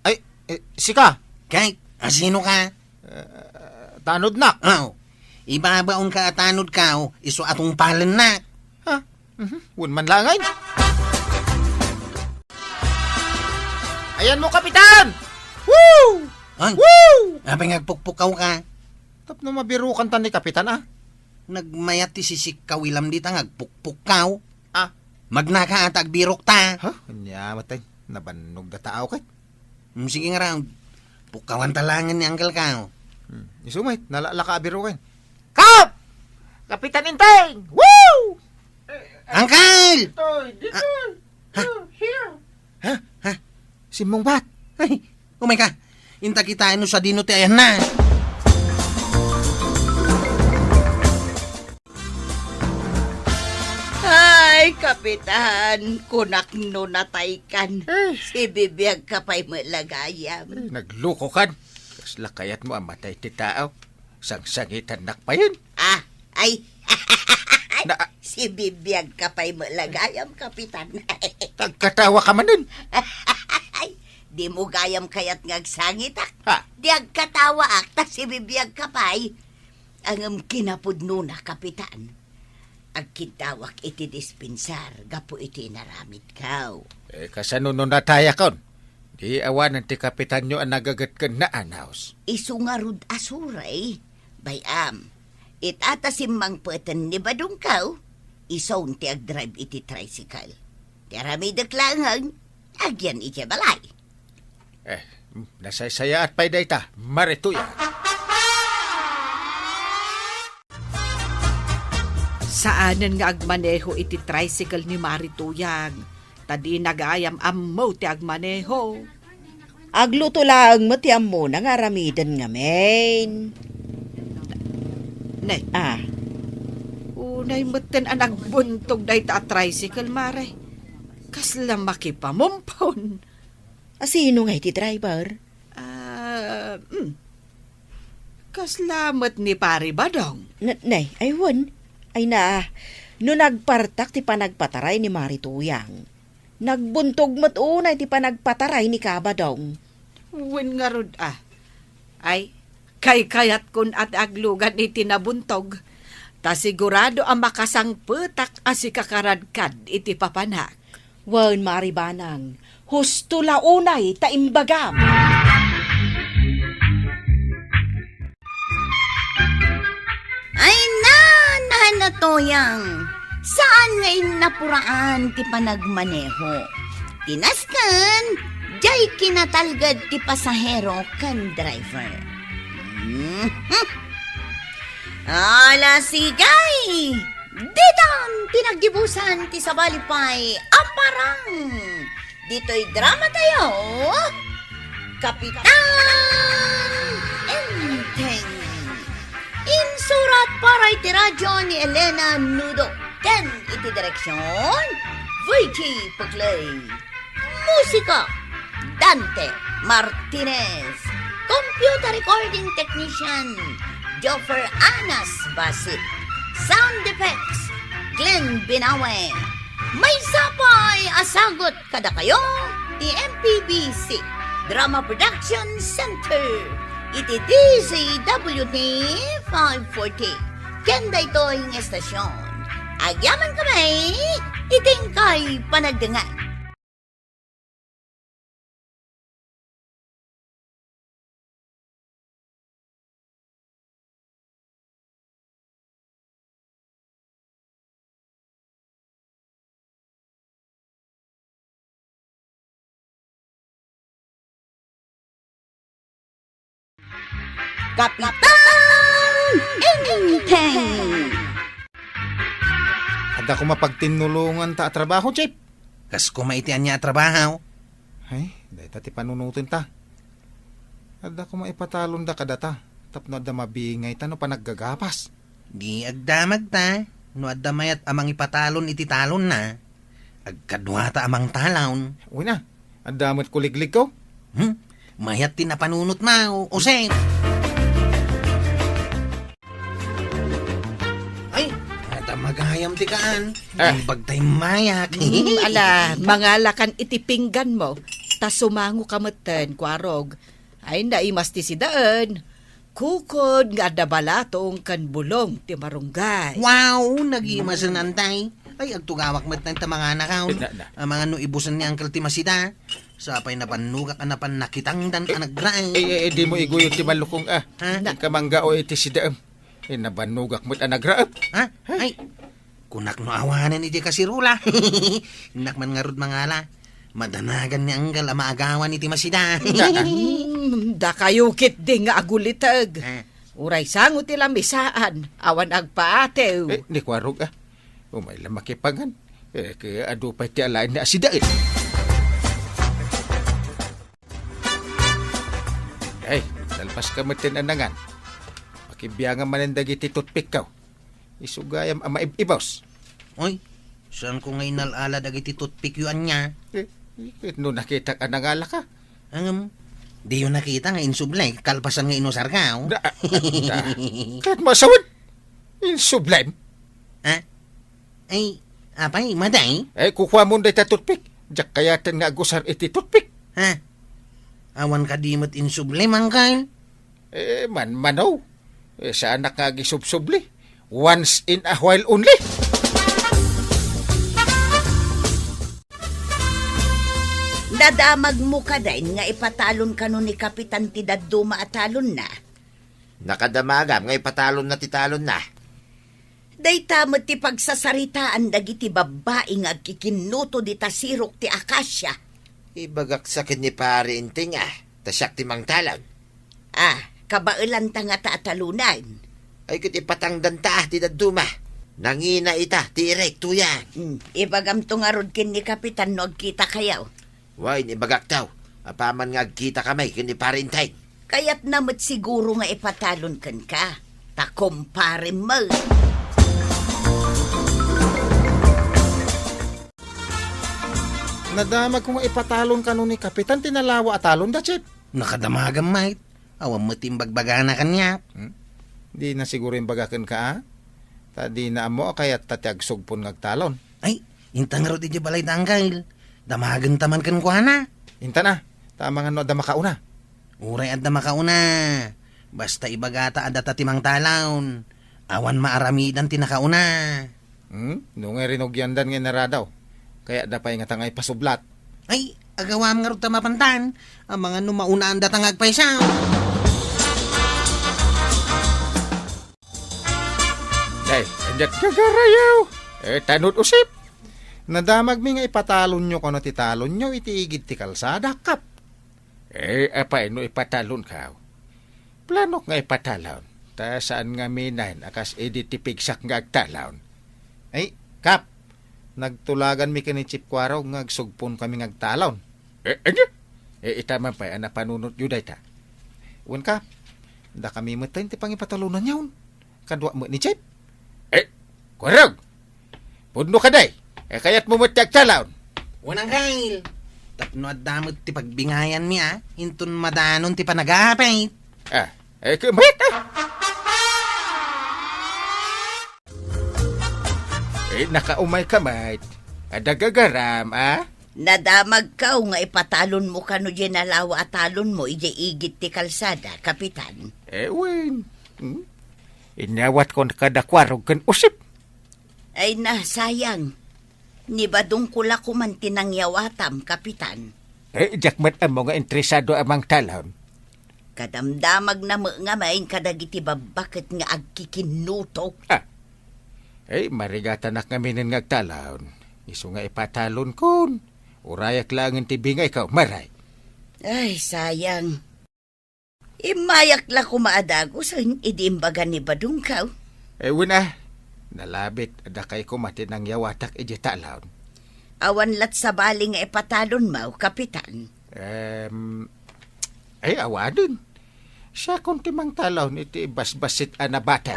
Ay, eh, sika? Kay, asino ka? Eh, tanodnak. Oh, ibabaonka a tanodko, isu a tungpalennak. Ha? Mhm. Wen man laeng. Ayanmo, Kapitan! Woo! Ay, Woo! Apay nga agpukpukawka? Tapno mabirukantan ni Kapitan, ah. Nagmayat ti sisikkaw ilam dita nga agpukpukkaw. Ah. Magnaka a ta agbirokta. Ha? Ania met ay, nabannog data aw ket. Hmm, sige ngarud. Pukkawanta laengen ni Uncle ko. Hmm, isu met, nalaka a biroken. Kap! Kapitan Inteng! Woo! Uncle! Ditoy, ditoy. Ah. Ha? Here. Ha? Ha? Simmungbat. Ay, umay ka. Inta kitaen no sadino ti ayanna. Ay, Kapitan, kunak no nataykan. Eh. Sibibiagka pay met la gayam. Eh, naglukokan. Kasla kayatmo a matay ti tao. Sangsangitannak payen. Ah, ay. Na- Sibibiagka pay met la gayam, Kapitan. Tagkatawaka manen. Ay, dimo gayam kayat nga agsangitak. Ha? Di agkatawaak, ta sibibiagka pay. Ngem kinapudnona, Kapitan. Agkiddawak iti dispensar gapu iti inaramidko. Eh, kasano no natayakon? Di awanen ti kapitanyo a nagaget ken naanaws. Isu ngarud a suray, bay-am. Ita ta simmangpeten ni badongko, isun ti agdrive iti tricycle. Ti aramidek laengen, agyan iti balay. Eh, Nasaysayaat pay dayta, Mari Tuyang. Saanen nga agmaneho iti tricycle ni Mari Tuyang, ta dina gayam ammo ti agmaneho. Agluto laeng met ti ammona nga aramiden ngamin. Ne. Ah. Unay metten a nagbuntog dayta a tricycle, Mare. Kasla makipamumpon. A sino nga iti driver? Ah, hmm. Kasla met ni Pari Badong. N-, nay, ay wen. Ay na, no nagpartak ti panagpataray ni Mari Tuyang, nagbuntog met unay ti panagpataray ni Kabadong. Wen ngarud, ah. Ay, kaykayatkon a ti aglugan iti nabuntog, ta sigurado a makasangpetak a sika karadkad iti papanak. Wen, Mari Banang, husto la unay ta imbagam. Ay, na, na, na, Tuyang. Saan nga innapuraan ti panagmaneho? Ti nasken, diay kinatalged ti pasahero ken driver. Mhm. Ala, sigay! Ditan ti naggibusan ti sabali pay a parang. Ditoy drama tayo, Kapitan Enteng. Insurat para iti radyo ni Elena Nudo ken iti direksyon, Virgie Puglay. Musika, Dante Martinez. Computer recording technician, Joffer Anas Basit. Sound effects, Glenn Binawe. Maysa pay a sagut kadakayo ti M P B C Drama Production Center iti D Z W T five forty. Ken daytoy nga estasyon, agyamankami iti inkay panagdengngeg. Kapitan Enteng. Adda koma pagtinnulonganta a trabaho, Chief. Kas koma iti ania a trabaho? Ay, dayta ti panunotenta. Adda koma ipatalonda kadata tapno adda mabingayta no panaggagapas. Di agdamagta no adda mayat a mangipatalon iti talonna. Agkaduata a mangtalon. Uy na, adda met kuligligko? Hmm? Mayat ti napanunotmo, Jose. Ay, adda magayam ti kaan. Ah. Imbag tay mayak. Hmm, ala, mangalakan iti pingganmo. Ta sumangoka metten, Kuarog. Ay, naimas ti sidaen. Kukod nga adda balatong ken bulong ti marunggay. Wow, nagimasen, Antay. Ay, agtugawak met ta manganakaw. Eh, na, na. Amangan no ibusen ni Uncle ti masida. Sapay nabannogak a napan nakitangdan a nagraem. Eh, eh, eh, dimo iguyod ti ballukong, ah. Ha? Inka manggao iti sidaem. Eh, nabannogak met a nagraem. Ha? Ay, kunak no awanen iti kasirula. Innak man ngarud mangala. Madanagan ni Anggal a maagawan iti masida. Hmm, dakayo ketdi nga aguliteg. Eh. Uray sango ti lamisaan, awan agpaatew. Eh, ni Kuarog, ah. Umay la makipangan. Eh, kaya adu pay ti alaen ni asidaen. Ay, nalpas ka met ten anangan. Pakibiangan manen dagiti toothpick ka. Isu gayam a maib-ibos. Oy, saanko nga inal-ala dagiti toothpick yo ania? Eh, eh, no nakitak a nangalaka? Ngem, diyo nakita nga insubli, kalpasan nga inusarko? Da, da. Ket masawit, insublem? Ha? Ay, apay, maday? Eh, kukuamon dayta toothpick. Diak kayaten nga agusar iti toothpick. Ha? Awan kadi met insublem, Angkal? Eh, manmano. Eh, saanak nga agisubsubli. Once in a while only. Nadamagmo kadin nga ipatalon kano ni Kapitan ti dadduma a talonna? Nakadamagam nga ipatalonna ti talonna. Dayta met ti pagsasaritaan dagiti babbai nga agkikinnuto dita sirok ti akasia. Ibagak sa ken ni Pari Inting, ah, Ta siak ti mangtalon. Ah, kabaelanta ngata a talonen. Ay, ket ipatangdanta ti dadduma. Nangina ita ti irektoyan. Hmm, ibagamto ngarud ken ni Kapitan no agkitakayo. Wen, ibagakto. Apaman nga agkitaka met ken ni Pare Enteng. Kayatna met siguro nga ipatalon kenka. Ta kumparem met. Nadamagko nga ipatalon kano ni Kapitan ti nalawa a talonda, Chief. Nakadamagam met. Awan met ti imbagbagana kaniak. Hmm? Dina siguro imbaga kenka, a? Ta dina ammo a kayatta ti agsugpon nga agtalon. Ay, inta ngarud idiay balayda, Angkel. Damagenta man kenkuana. Intan a, ta amangan no adda makauna. Uray adda makauna. Basta ibagata a data ti mangtalon. Awan maaramidan ti nakauna. Hmm? No ngay rinugiandan nga inaradaw, kayatda pay ngata nga ipasublat. Ay, agawam ngarud ta mapantan. Amangan no maunaan data nga agpaysaw. Ay, aniat gagarayo? Eh, tanod usip. Nadamagmi nga ipatalonyo kano ti talonyo iti igid ti kalsada, Kap. Eh, apay no ipatalonkaw? Planok nga ipatalon, ta saan ngamin a kas idi ti pigsak nga agtalon. Ay, Kap, nagtulaganmi ken ni Chief Kuarog nga agsugponkami nga agtalon. Eh, ania? Eh, ita man pay a napanunotyo dayta. Wen, Kap, dakami met ti pangipatalonanyon. Kadua met ni Chief. Eh, Kuarog! Pudno kadi! Eh, kayatmo met ti agtalon? Wen, Angkel. Tapno adda met ti pagbingayanmi, a, inton madanon ti panagapit. Ah, eh, kumet, ah! Eh, nakaumayka met. Adda gagaram, a? Nadamagko nga ipatalonmo kano diay nalawa a talonmo idiay igid ti kalsada, Kapitan. Eh, wen. Hmm? Inyawatko kada Kuarog ken usip. Ay na, sayang. Ni Badongko la koman ti nangyawatam, Kapitan. Eh, diak met ammo nga interesado a mangtalon. Kadamdamagna met ngamin kadagiti babbaket nga agkikinnuto. Ah. Eh, marigatanak ngaminen nga agtalon. Isu nga ipatalonkon. Urayak laengen ti bingayko, Mare. Ay, sayang. Immayak la koma a dagusen idi imbaga ni Badongko. Eh, wen a, nalabit a dakay koma ti nangyawatak idiay talon. Awan lat sabali nga ipatalonmo, Kapitan. Em, ay, awanen. Siakon ti mangtalon iti basbasit a nabate.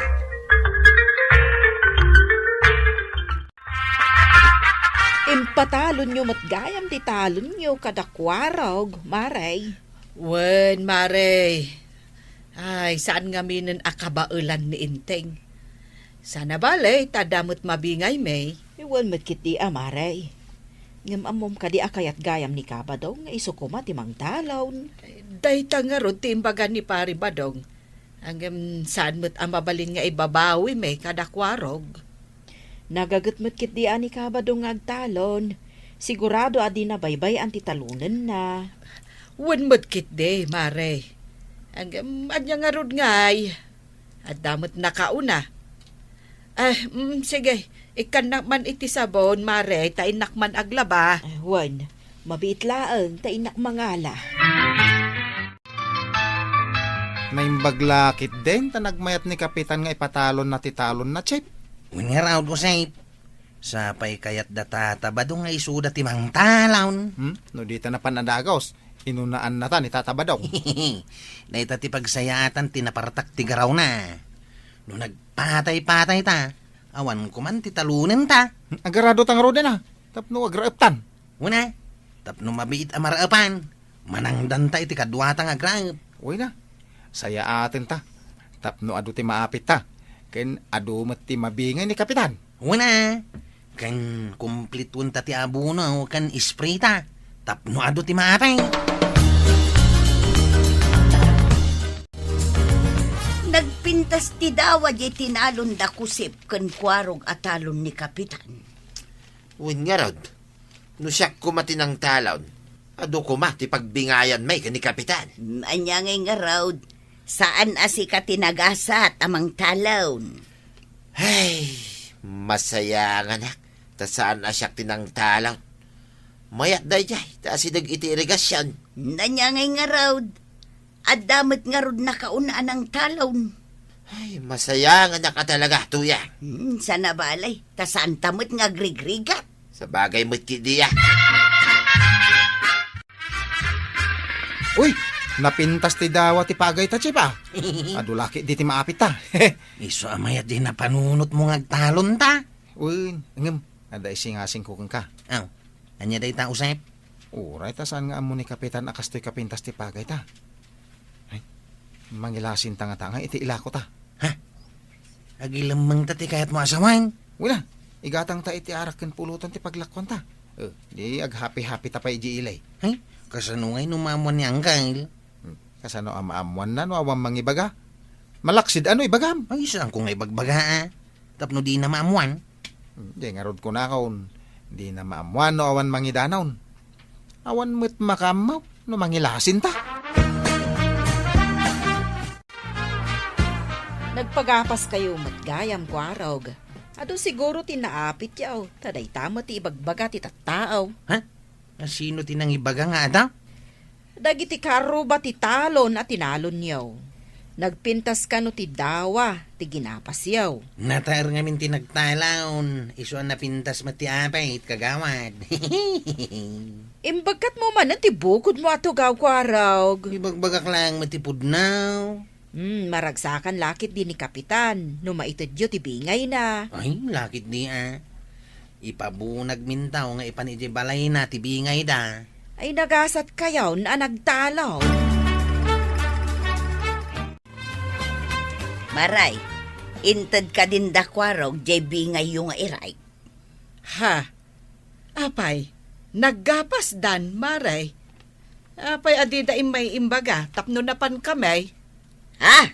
Impatalonyo met gayam ti talonyo kada Kuarog, Mare. Wen, Mare. Ay, saan ngaminen a kabaelan ni Enteng. Sana bale, ta adda met mabingaymi. Wen met ketdi a, Mare. Ngem ammom kadi a kayat gayam ni Ka Badong nga isu koma ti mangtalon? Dayta ngarud ti imbaga ni Pari Badong. Ngem saan met a mabalin nga ibabawimi kada Kuarog. Nagaget met ketdi a ni Ka Badong nga agtalon. Sigurado a dina baybay-an ti talonenna. Wen met ketdi, Mare. Ngem ania ngarud ngay? Adda met nakauna. Eh, mm, sige. Ikkannak man iti sabon, Mare, ta innak man aglaba. Eh, wen, mabiit laeng, ta innak mangala. Naimbag la ketdin ta nagmayat ni Kapitan nga ipatalonna ti talonna, Chief. Wen ngarud, Josep. Sapay kayat da Tata Badong nga isuda ti mangtalon. Hmm? No dita napan a dagus, inunaannata ni Tata Badong. Dayta ti pagsayaatan ti napartak ti garawna. No nagpatay-patayta, awan koman ti talonenta. Hmm? Agarado ta ngaruden a, tapno agraeptan. Wen a, tapno mabiit a maraepan, manangdanta iti kaduata nga agraep. Wen a, sayaatenta, tapno adu ti maapitta, ken adu met ti mabingay ni Kapitan. Wen a, ken kumplituenta ti abono ken isprita, tapno adu ti maapay. Nagpintas ti dawa diay tinalon da Kusip ken Kuarog a talon ni Kapitan. Wen ngarud, no siak koma ti nangtalon, adu koma ti pagbingayanmi ken ni Kapitan. Mm, ania ngay ngarud, saan a sika ti nagasat a mangtalon? Ay, masayanganak, ta saan a siak ti nangtalon. Mayat daydiay, ta asideg iti irigasion. Mm, ania ngay ngarud, Adda met ngarud nakaun a nangtalon. Ay, masayanganak a talaga, Tuyang. Hmm, sana balay, ta saanta met nga agrigrigat. Sabagay met ketdi a. Uy, napintas ti dawa ti pagayta, Chief, a. Adu la ketdi ti maapit ta. Isu a mayat di napanunotmo nga agtalon ta. Wen, ngem, adda isingasingko kenka. Aw, ania dayta, Josep? Uray ta saan nga ammo ni Kapitan a kastoy kapintas ti pagayta. Ay, mangilasinta ngata nga iti ilako ta. Ha? Agilemmengta ti kayatmo a sawen? Wen a, igatangta iti arak ken pulotan ti paglakuanta. Eh, di aghapi-hapi ta pay idiay ili. Ay, kasano ngay no maammuan ni Angkel? Hmm, kasano a maammuanna no awan mangibaga? Malaksid a no ibagam. Ay, saanko nga ibagbaga, a. Tapno dina maammuan. Hmm, di ngarud kunakon, dina maammuan no awan mangidanon. Awan met makaammo no mangilasinta. Nagpagapaskayo met gayam, Kuarog. Adu siguro ti naapityo, ta dayta met ti ibagbaga ti tattao. Ha? Asino ti nangibaga nga adda? Dagiti karuba ti talon a tinalonyo. Nagpintas kano ti dawa ti ginapasyo. Nataer ngamin ti nagtalon, isu a napintas met ti apit, kagawad. Imbagkatmo manen ti bukodmo a tugaw, Kuarog. Ibagbagak laeng met ti pudno. Hmm, maragsakan la ketdi ni Kapitan no maitedyo ti bingayna. Ay, la ketdi a. Ipabunagminto nga ipan idiay balayna ti bingayda. Ay, nagasatkayon a nagtalon. Maray, inted kadin da Kuarog diay bingayyo nga irek. Ha? Apay, naggapasdan, Maray? Apay a dida immay imbaga tapno napankami? Ha?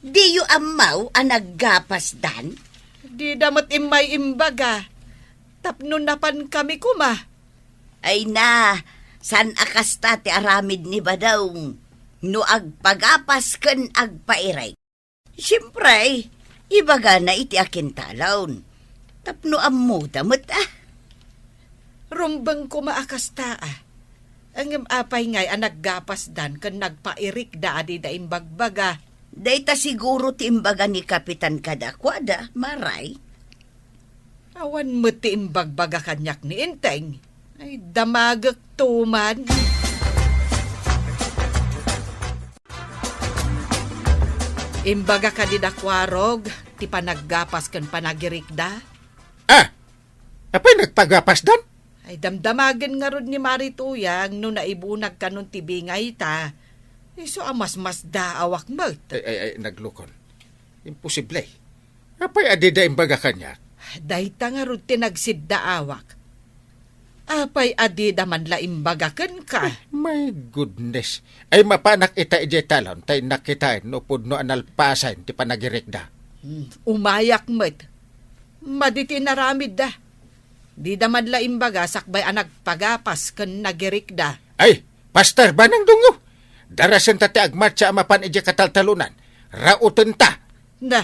Diyo ammo a naggapasdan? Dida met immay imbaga tapno napankami koma. Ay na, saan a kasta ti aramid ni Badong no agpagapas ken agpairek? Siempre, ibagana iti akintalon. Tapno ammoda met, a. Rumbeng koma a kasta, a. Ngem apay ngay a naggapasdan ken nagpairikda a dida imbagbaga? Dayta siguro ti imbaga ni Kapitan kadakuada, Maray. Awan met ti imbagbaga kaniak ni Enteng. Ay, damagek tuman. Imbaga kadi da Kuarog ti panaggapas ken panagirikda? Ah! Apay nagpagapasdan? Ay, damdamagen ngarud ni Mari Tuyang no naibunag kanon ti bingayta. Isu a masmasdaawak met. Ay, ay, ay, naglukon. Imposible. Apay a dida imbaga kaniak? Dayta ngarud ti nagsiddaawak. Apay a dida man la imbaga kenka? Eh, my goodness. Ay, mapanak ita idiay talon, ta innak kitaen no pudno a nalpasen ti panagirikda. Hmm, umayak met. Madi ti inaramidda. Dida man la imbaga sakbay a nagpagapas ken nagirikda. Ay, Pastor Banang Dungo, darasenta ti agmatsa a mapan idiay kataltalonan. Rautenta. Na,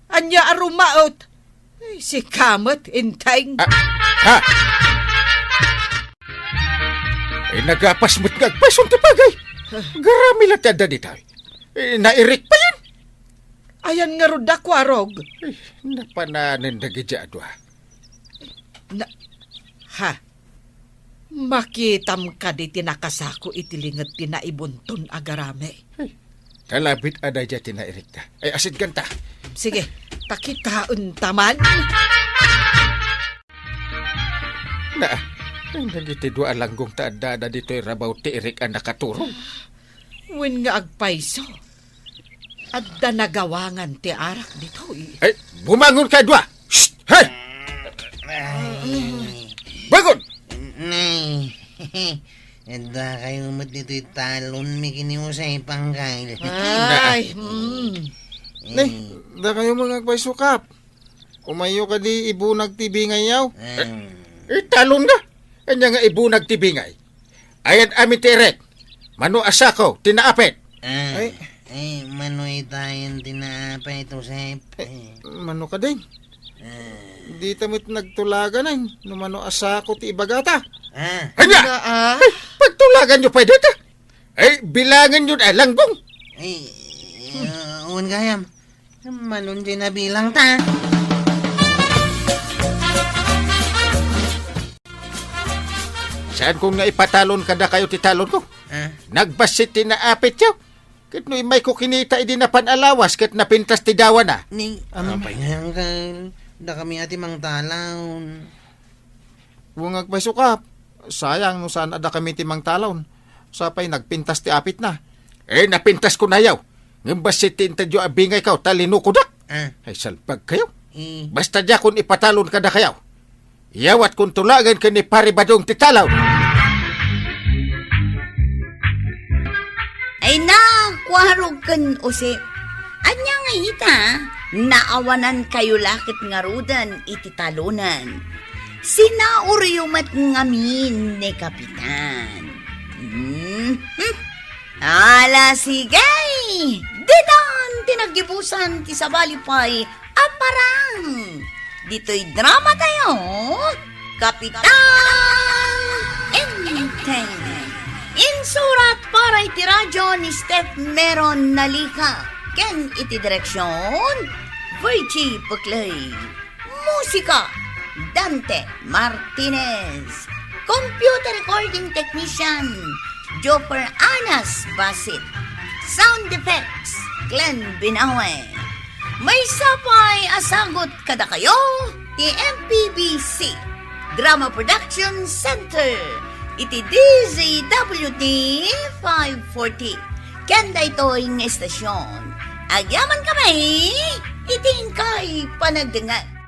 ania a rumaot? Ay, sika met, Enteng. Ah, ha? Ay, nagapas met nga agpayson ti pagay. Garami la ti adda ditoy. Eh, nairik payen. Ayan ngarud da Kuarog? Ay, napananen dagiti adua. Na, ha? Makitam kadi ti nakasako iti linget ti naibunton a garami? Ay, kalabit a daydiay ti nairikda. Ay, asidganta. Sige, pakitaenta man. Na, ay, dagiti dua a langgong ta addada ditoy rabaw ti irik a nakaturog. Wen nga agpayso. Adda nagawangan ti arak ditoy. Ay, bumangon kayo dua! Shh! Hey! Ay. Bangon! Nay, adda kayo met ditoy talon mi kini Jose Pangkay. Ay, mm. Nay, adda kayo met nga agpaysukap. Umayo kadi ibunag ti bingayyo. Mm. Eh, talon nga. Anya nga ibunag ti bingay? Ayan amin ti irek. Mano a sako ti naapit. Ah, Ay. Eh, mano itayan ti naapit, Josep? Eh, mano kadin? Ah. Dita met nagtulagan, ay, no mano a sako ti ibagata. Ah. Anya? Nga, ah. Ay, pagtulagan nyo pay dita? Ay, bilangan yun, alangbong! Ay, uh, wan gayam. Malunjay na bilang ta. Saan ko nga ipatalon kada kayo ti talon ko? Ah? Nagbassit ti naapit yo. Ket no immay ko kinita idi napan alawas ket napintas ti dawana. Ni, Ano pay? Uncle, da kami ati mangtalon. Bungag pay sukap. Sayang no saan a dakami ti mangtalon. Sapay nagpintas ti apitna. Eh, napintas ko nayaw. Ngem bassit ti intedyo a bingay kaw, ta linukodak. Ah. Ay, salpag kayo. Eh. Basta diakon ipatalon kada kayaw. Iyawat kon tulagan ken ni Pare Badong ti talaw. Ay, nakuarog ken Jose. Anya nga ita, naawanan kayo la ket ngaruden iti talonen. Sinauryo met ngamin ni Kapitan. Mhm. Ala, sige! Ditan ti naggibusan ti sabali pay a parang. Ditoy drama tayo, Kapitan Enteng. Insurat para iti radyo ni Steph Meron Nalica. Ken iti direksyon, Virgie Buclay. Musika, Dante Martinez. Computer recording technician, Joffer Anas Basit. Sound effects, Glenn Binawe. Maysa pay a sagut kadakayo ti M P B C Drama Production Center iti D Z W T five forty. Ken daytoy nga estasyon, agyaman kami iti inkay panagdengngeg.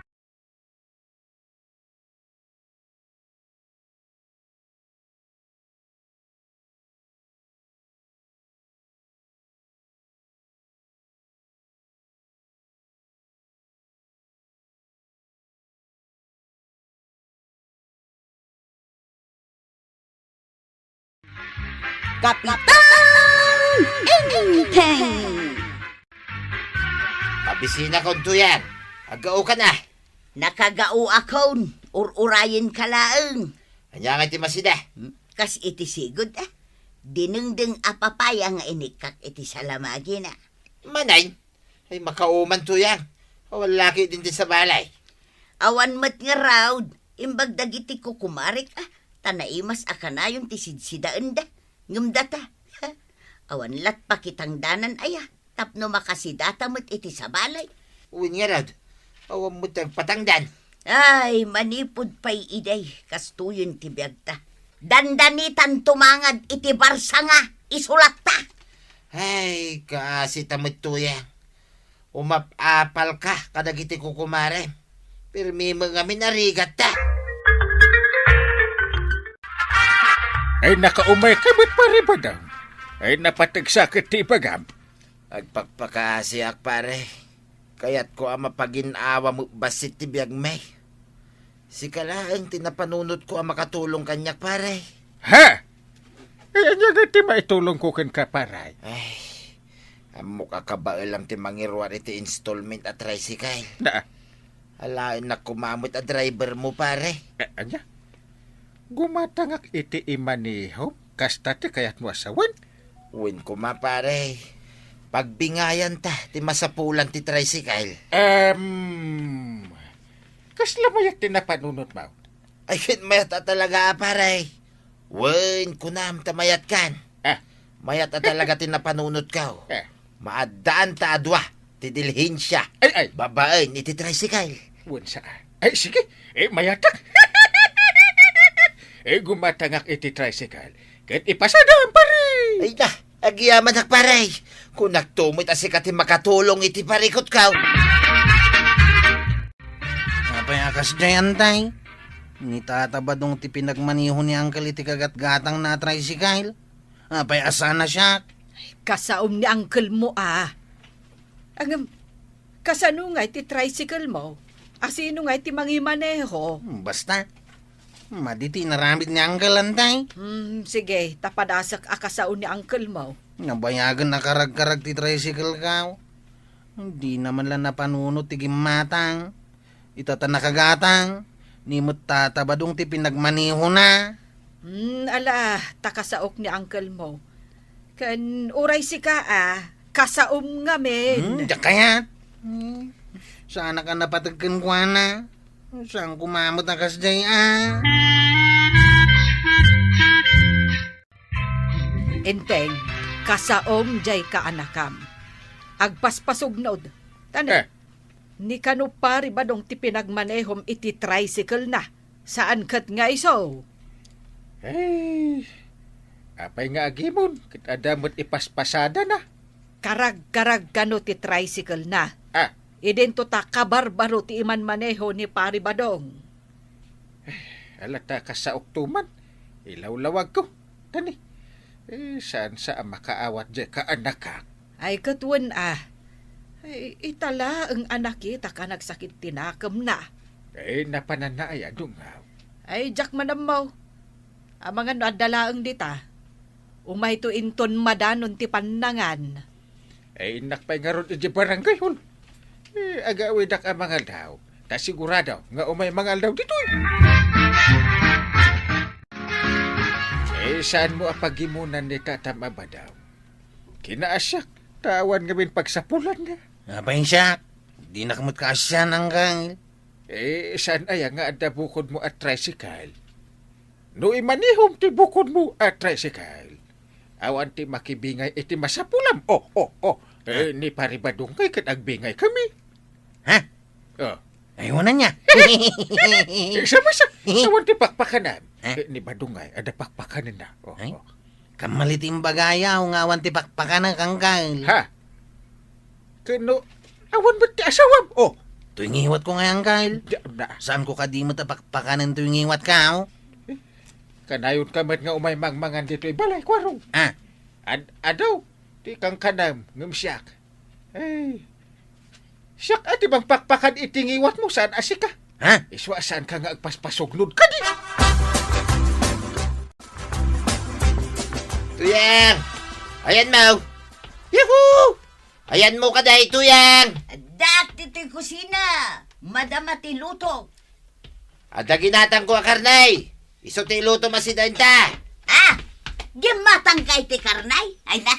Kapitan Enteng! Pabisina kon, Tuyang. Aggaokan a. Nakagaoakon, ur-urayenka laeng. Ania nga iti masida? Hmm? Kas iti sigud, ah. Dinengdeng a papaya nga inikkak iti salamagina. Manay, ay makauman, Tuyang. Awan laki din ti sabali. Awan met ngarud, imbag dagiti kukumarek, ah, ta naimas a kanayon ti sidsidaenda. Ngem data, awan lat pakitangdanan aya, tapno makasidata met iti sabali. Wen ngarud, awan met ti agpatangdan. Ay, manipud pay idi, kastoyen ti biagta. Dandanitan tumangad iti barsanga, isulatta. Ay, kaasi ta met, Tuyang. Umap-apalka kadagiti kukumarem. Pirmi met ngamin a rigatta. Ay, nakaumayka met, Pare Badong. Ay, napategsa ket ti ibagam. Agpakpakaasiak, pare. Kayatko a mapagin-awa met bassit ti biagmi. Sika laeng ti napanunotko a makatulong kaniak, pare. Ha? Eh, ania daytoy maitulongko kenka, pare? Ay, ammok a kabaelam ti mangiruar iti installment a tricycle. Na? Alaennak koma met a drivermo, pare. Eh, ania? Gumatangak iti imanihom? Kasta ti kayatmo a sawen? Wen koma, pare. Pagbingayanta ti masapulan ti tricycle. Em, kasla mayat ti napanunotmo? Ay, ket mayat a talaga a, pare. Wen, kunam ta mayatkan. Ah. Mayat a talaga ti napanunotko. Ah. Maaddaan ta a dua ti dilhensia. Ay, ay. Babaen iti tricycle. Wen sa. Ay, sige. Eh, mayatak. Eh, gumatangak iti tricycle. Ket ipasadam, pare. Ay, da. Agyamanak, pare. Kunakto met a sika ti makatulong iti parikutko. Apay a kasdiay, Antay? Ni Tata Badong ti pinagmaneho ni Uncle iti kagatgatangna a tricycle. Apay a saan a siak? Kasaom ni uncle mo, a. Ngem, kasano ngay ti tricycle mo? A sino ngay ti mangimaneho? Hmm, basta. Madi ti inaramid ni Uncle, Antay. Hmm, sige, ta padasek a kasao ni uncle mo. Nabayagen a karagkarag ti tricycle ko. Dina man la napanunot ti gimmatang. Ita ta nakagatang, ni met Tata Badong ti pinagmanehona. Hmm, ala, ta kasaok ni uncle mo. Ken uray sika a, kasaom ngamin. Hmm, diak kayat. Hmm. Saanak a napateg kenkuana. Saan koma met a kasdiay a. Enteng, kasaom diay kaanakam. Agpaspasugnod. Tani, Eh. ni kano Pari Badong ti pinagmanehom iti tricycle na. Saan ket nga isu? Eh, apay nga agimon? Ket adda met ipaspasada na. Karagkarag kano ti tricycle na. Ah. Idinto ta kabarbaro ti imanmaneho ni Pari Badong. Eh, ala ta kasaok tuman. Ilawlawagko. Tani. Eh, saan sa a makaawat diay kaanakak? Ay, ket wen a. Ay, ita laeng a nakita ka nagsakit ti nakemna. Eh, napananna ay adungaw. Ay, diak man ammo. Amangan no adda laeng dita. Umayto inton madanon ti pannangan. Eh, innak pay ngarud idiay barangay hall. Eh, agawidak a mangaldaw. Ta sigurado nga umay mangaldaw ditoy. Eh, saan mo a pagimonan ni Tatam a Badaw? Kinaasiak, ta awan ngamin pagsapulanna. Apay siak, dinak met kaasian, Angkel. Eh, saan aya nga adda bukodmo a tricycle? No imanihom ti bukodmo a tricycle, awan ti makibingay iti masapulam. Oh, oh, oh. Eh, Ah. ni Pari Badong kay ket agbingay kami. Ha? Oh. Ay, wala niya. Eh, sa masa, awan ti pakpakanan. Eh? Eh, ni Badungay, adda pakpakananna. Oh, Ay? oh. Kamali ti imbagayo nga awan ti pakpakanak, Angkel. Ha? Kano, awan met ti asawam? Oh. Toy ngiwat ko nga, Angkel. Di, na. Saan ko kadi met a pakpakanan toy ngiwat ka, oh? Eh, kanayon ka met nga umay mangmangan ditoy balay, Kuarong. Ah. Ad-, adu, ti kankanam, ngem siak. Ay, siak a ti mangpakpakan iti ngiwatmo, saan a sika. Ha? Isu a saan ka nga agpaspasugnod kadi. Tuyang! Ayanmo! Yahoo! Ayanmo kadi, Tuyang! Adda ditoy kusina. Madama ti luto. Adda ginatangko a karne. Isu ti ilutom a sidaenta. Ah! Gimatangka iti karne? Ay na.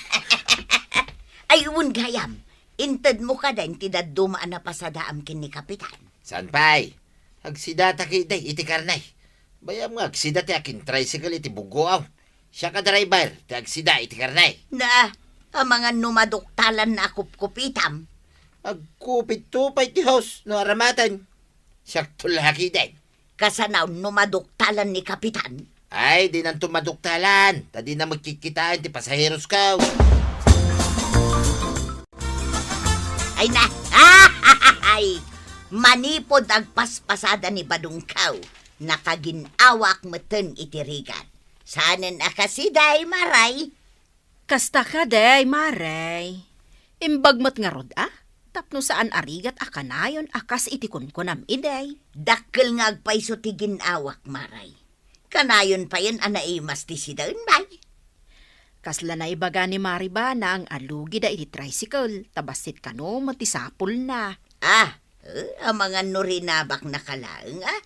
Ay, wen gayam. Intedmo kadi ti dadduma a napasadaam ken ni Kapitan. Saan pay? Agsidata ketdi iti karne. Bayam nga agsida ti akin-tricycle iti buggoaw. Siak a driver ti agsida iti karne. Na, amangan no maduktalan na a kupkupitam. Agkupitto pay ti host no aramaten. Siakto la ketdi. Kasano no maduktalan ni Kapitan? Ay, dinanto maduktalan. Ta dina met kikkitaan ti pasaherosko. Ay na. Ay, manipud agpaspasada ni Badungko, nakagin-awak metten iti rigat. Saanen a kasdiay, Maray? Kasta kadi, Maray. Imbag met ngarud a, tapno saan a rigat a kanayon a kas iti kunkunam idi. Dakkel nga agpayso ti gin-awak, Maray. Kanayon payen a naimas ti sidaen, bay. Kasla naibaga ni Mari Banang a lugida iti tricycle, ta bassit kano met ti sapulna. Ah, eh, amangan no rinabaknaka laeng, ah.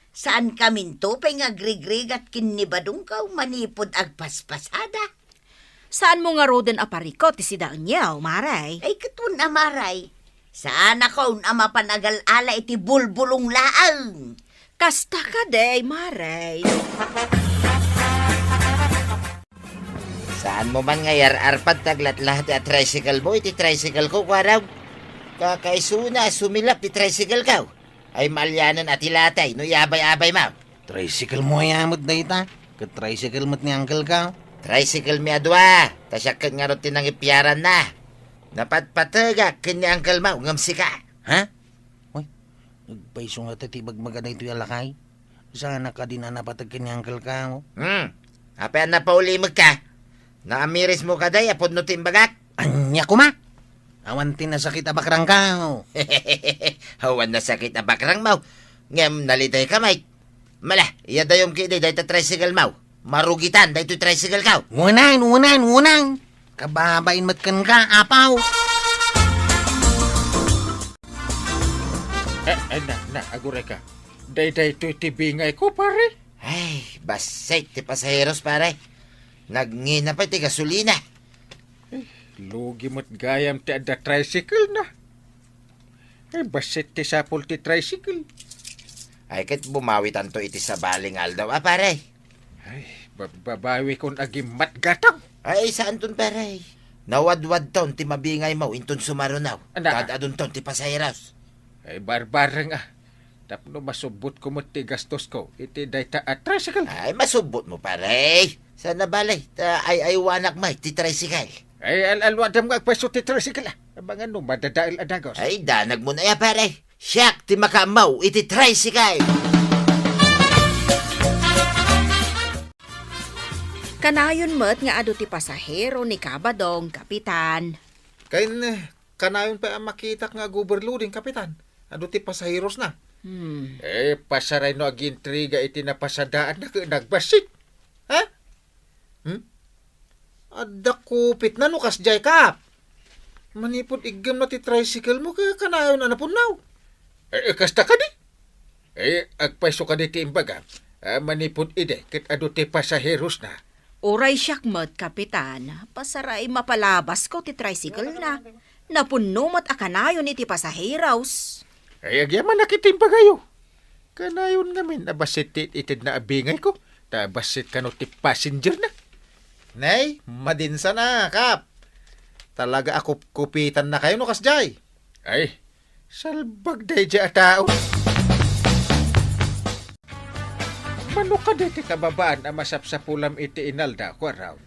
Saankaminto pay nga agrigrigat ken ni Badungko manipud agpaspasada? Saanmo ngaruden a parikut ti sidaenyo, Maray? Ay, ket wen a, Maray. Saanakon a mapan agal-ala iti bulbulong laeng. Kasta kadi, Maray. Saanmo man nga iyar-arpad ti aglatlati a tricycle mo iti tricycle ko, Kuarong? Kakaisuna a sumilap ti tricycle ko. Ay, maalianen a ti latay no iyabay-abaymo. Tricycle mo aya met dayta? Ket tricycle met ni uncle ko? Tricycle mi a dua, ta siak ket ngarud ti nangipiaranna. Napatpategak ken ni uncle mo ngem sika. Ha? Uy, agpayso ngata ti ibagbaga daytoy a lakay. Saanak kadin a napateg ken ni uncle ko? Hmm. Apay a napaulimekka? Naamirismo kadi a pudno ti imbagak? Ania koma? Awan ti nasakit a bakrangko. Awan nasakit a bakrangmo. Ngem nalitayka met. Mala, iyadayom ketdi dayta tricycle mo. Marugitan daytoy tricycle ko. Unan, unan, unan. Kababain met kenka, apo. Eh, eh, na, na, aguray ka. Daydaytoy ti bingay ko, pare. Ay, bassit ti pasaheros, pare. Nagngina pay ti gasolina. Lugi met gayam ti adda tricycle na. Ay, bassit ti sapul ti tricycle. Ay, ket bumawitanto iti sabali nga aldaw, a pare. Ay, ba-, babawikon agimmat gatang. Ay, saanton, pare. Nawadwadton ti mabingaymo inton sumaruno. Ana. Kad-adunton ti pasaheros. Ay, barbareng, ah. Tapno masubbotko met ti gastosko iti dayta a tricycle. Ay, masubbotmo, pare. Saan a bale, ta ay-aywanak met ti tricycle. Ay, al-alwadam nga agpayso ti tricycle, ah. Abangan no madadael a dagos. Ay, danagmo na ya, pare. Siak ti makaammo iti tricycle. Kanayon met nga adu ti pasahero ni Kabadong, Kapitan. Kain, eh, kanayon pay a makitak nga ag-overloading, Kapitan. Adu ti pasaheros na. Hmm. Eh, pasaray no agintriga iti napasadaanna ket nagbassit. Ha? Hmm? Adda kupitna no kasdiay, Kap. Manipud iggemna ti tricycle mo, kanayon a napunnaw. Eh, eh, kasta kadi? Eh, agpayso kadi ti imbagam, ah, manipud idi ket adu ti pasaheros na. Uray siak met, Kapitan, pasaray mapalabasko ti tricycle na. Napunno met a kanayon iti pasaheros. Ay, agyamanak iti imbagayo. Kanayon ngamin a bassit ti ited na a bingayko, ta bassit kano ti passenger na. Nay, madinsa na, Kap. Talaga a kupkupitan na kayo no kasdiay. Ay, salbag daydiay a tao. Mano kadi ti kababaan a masapsapulam iti inalda, Kuarong?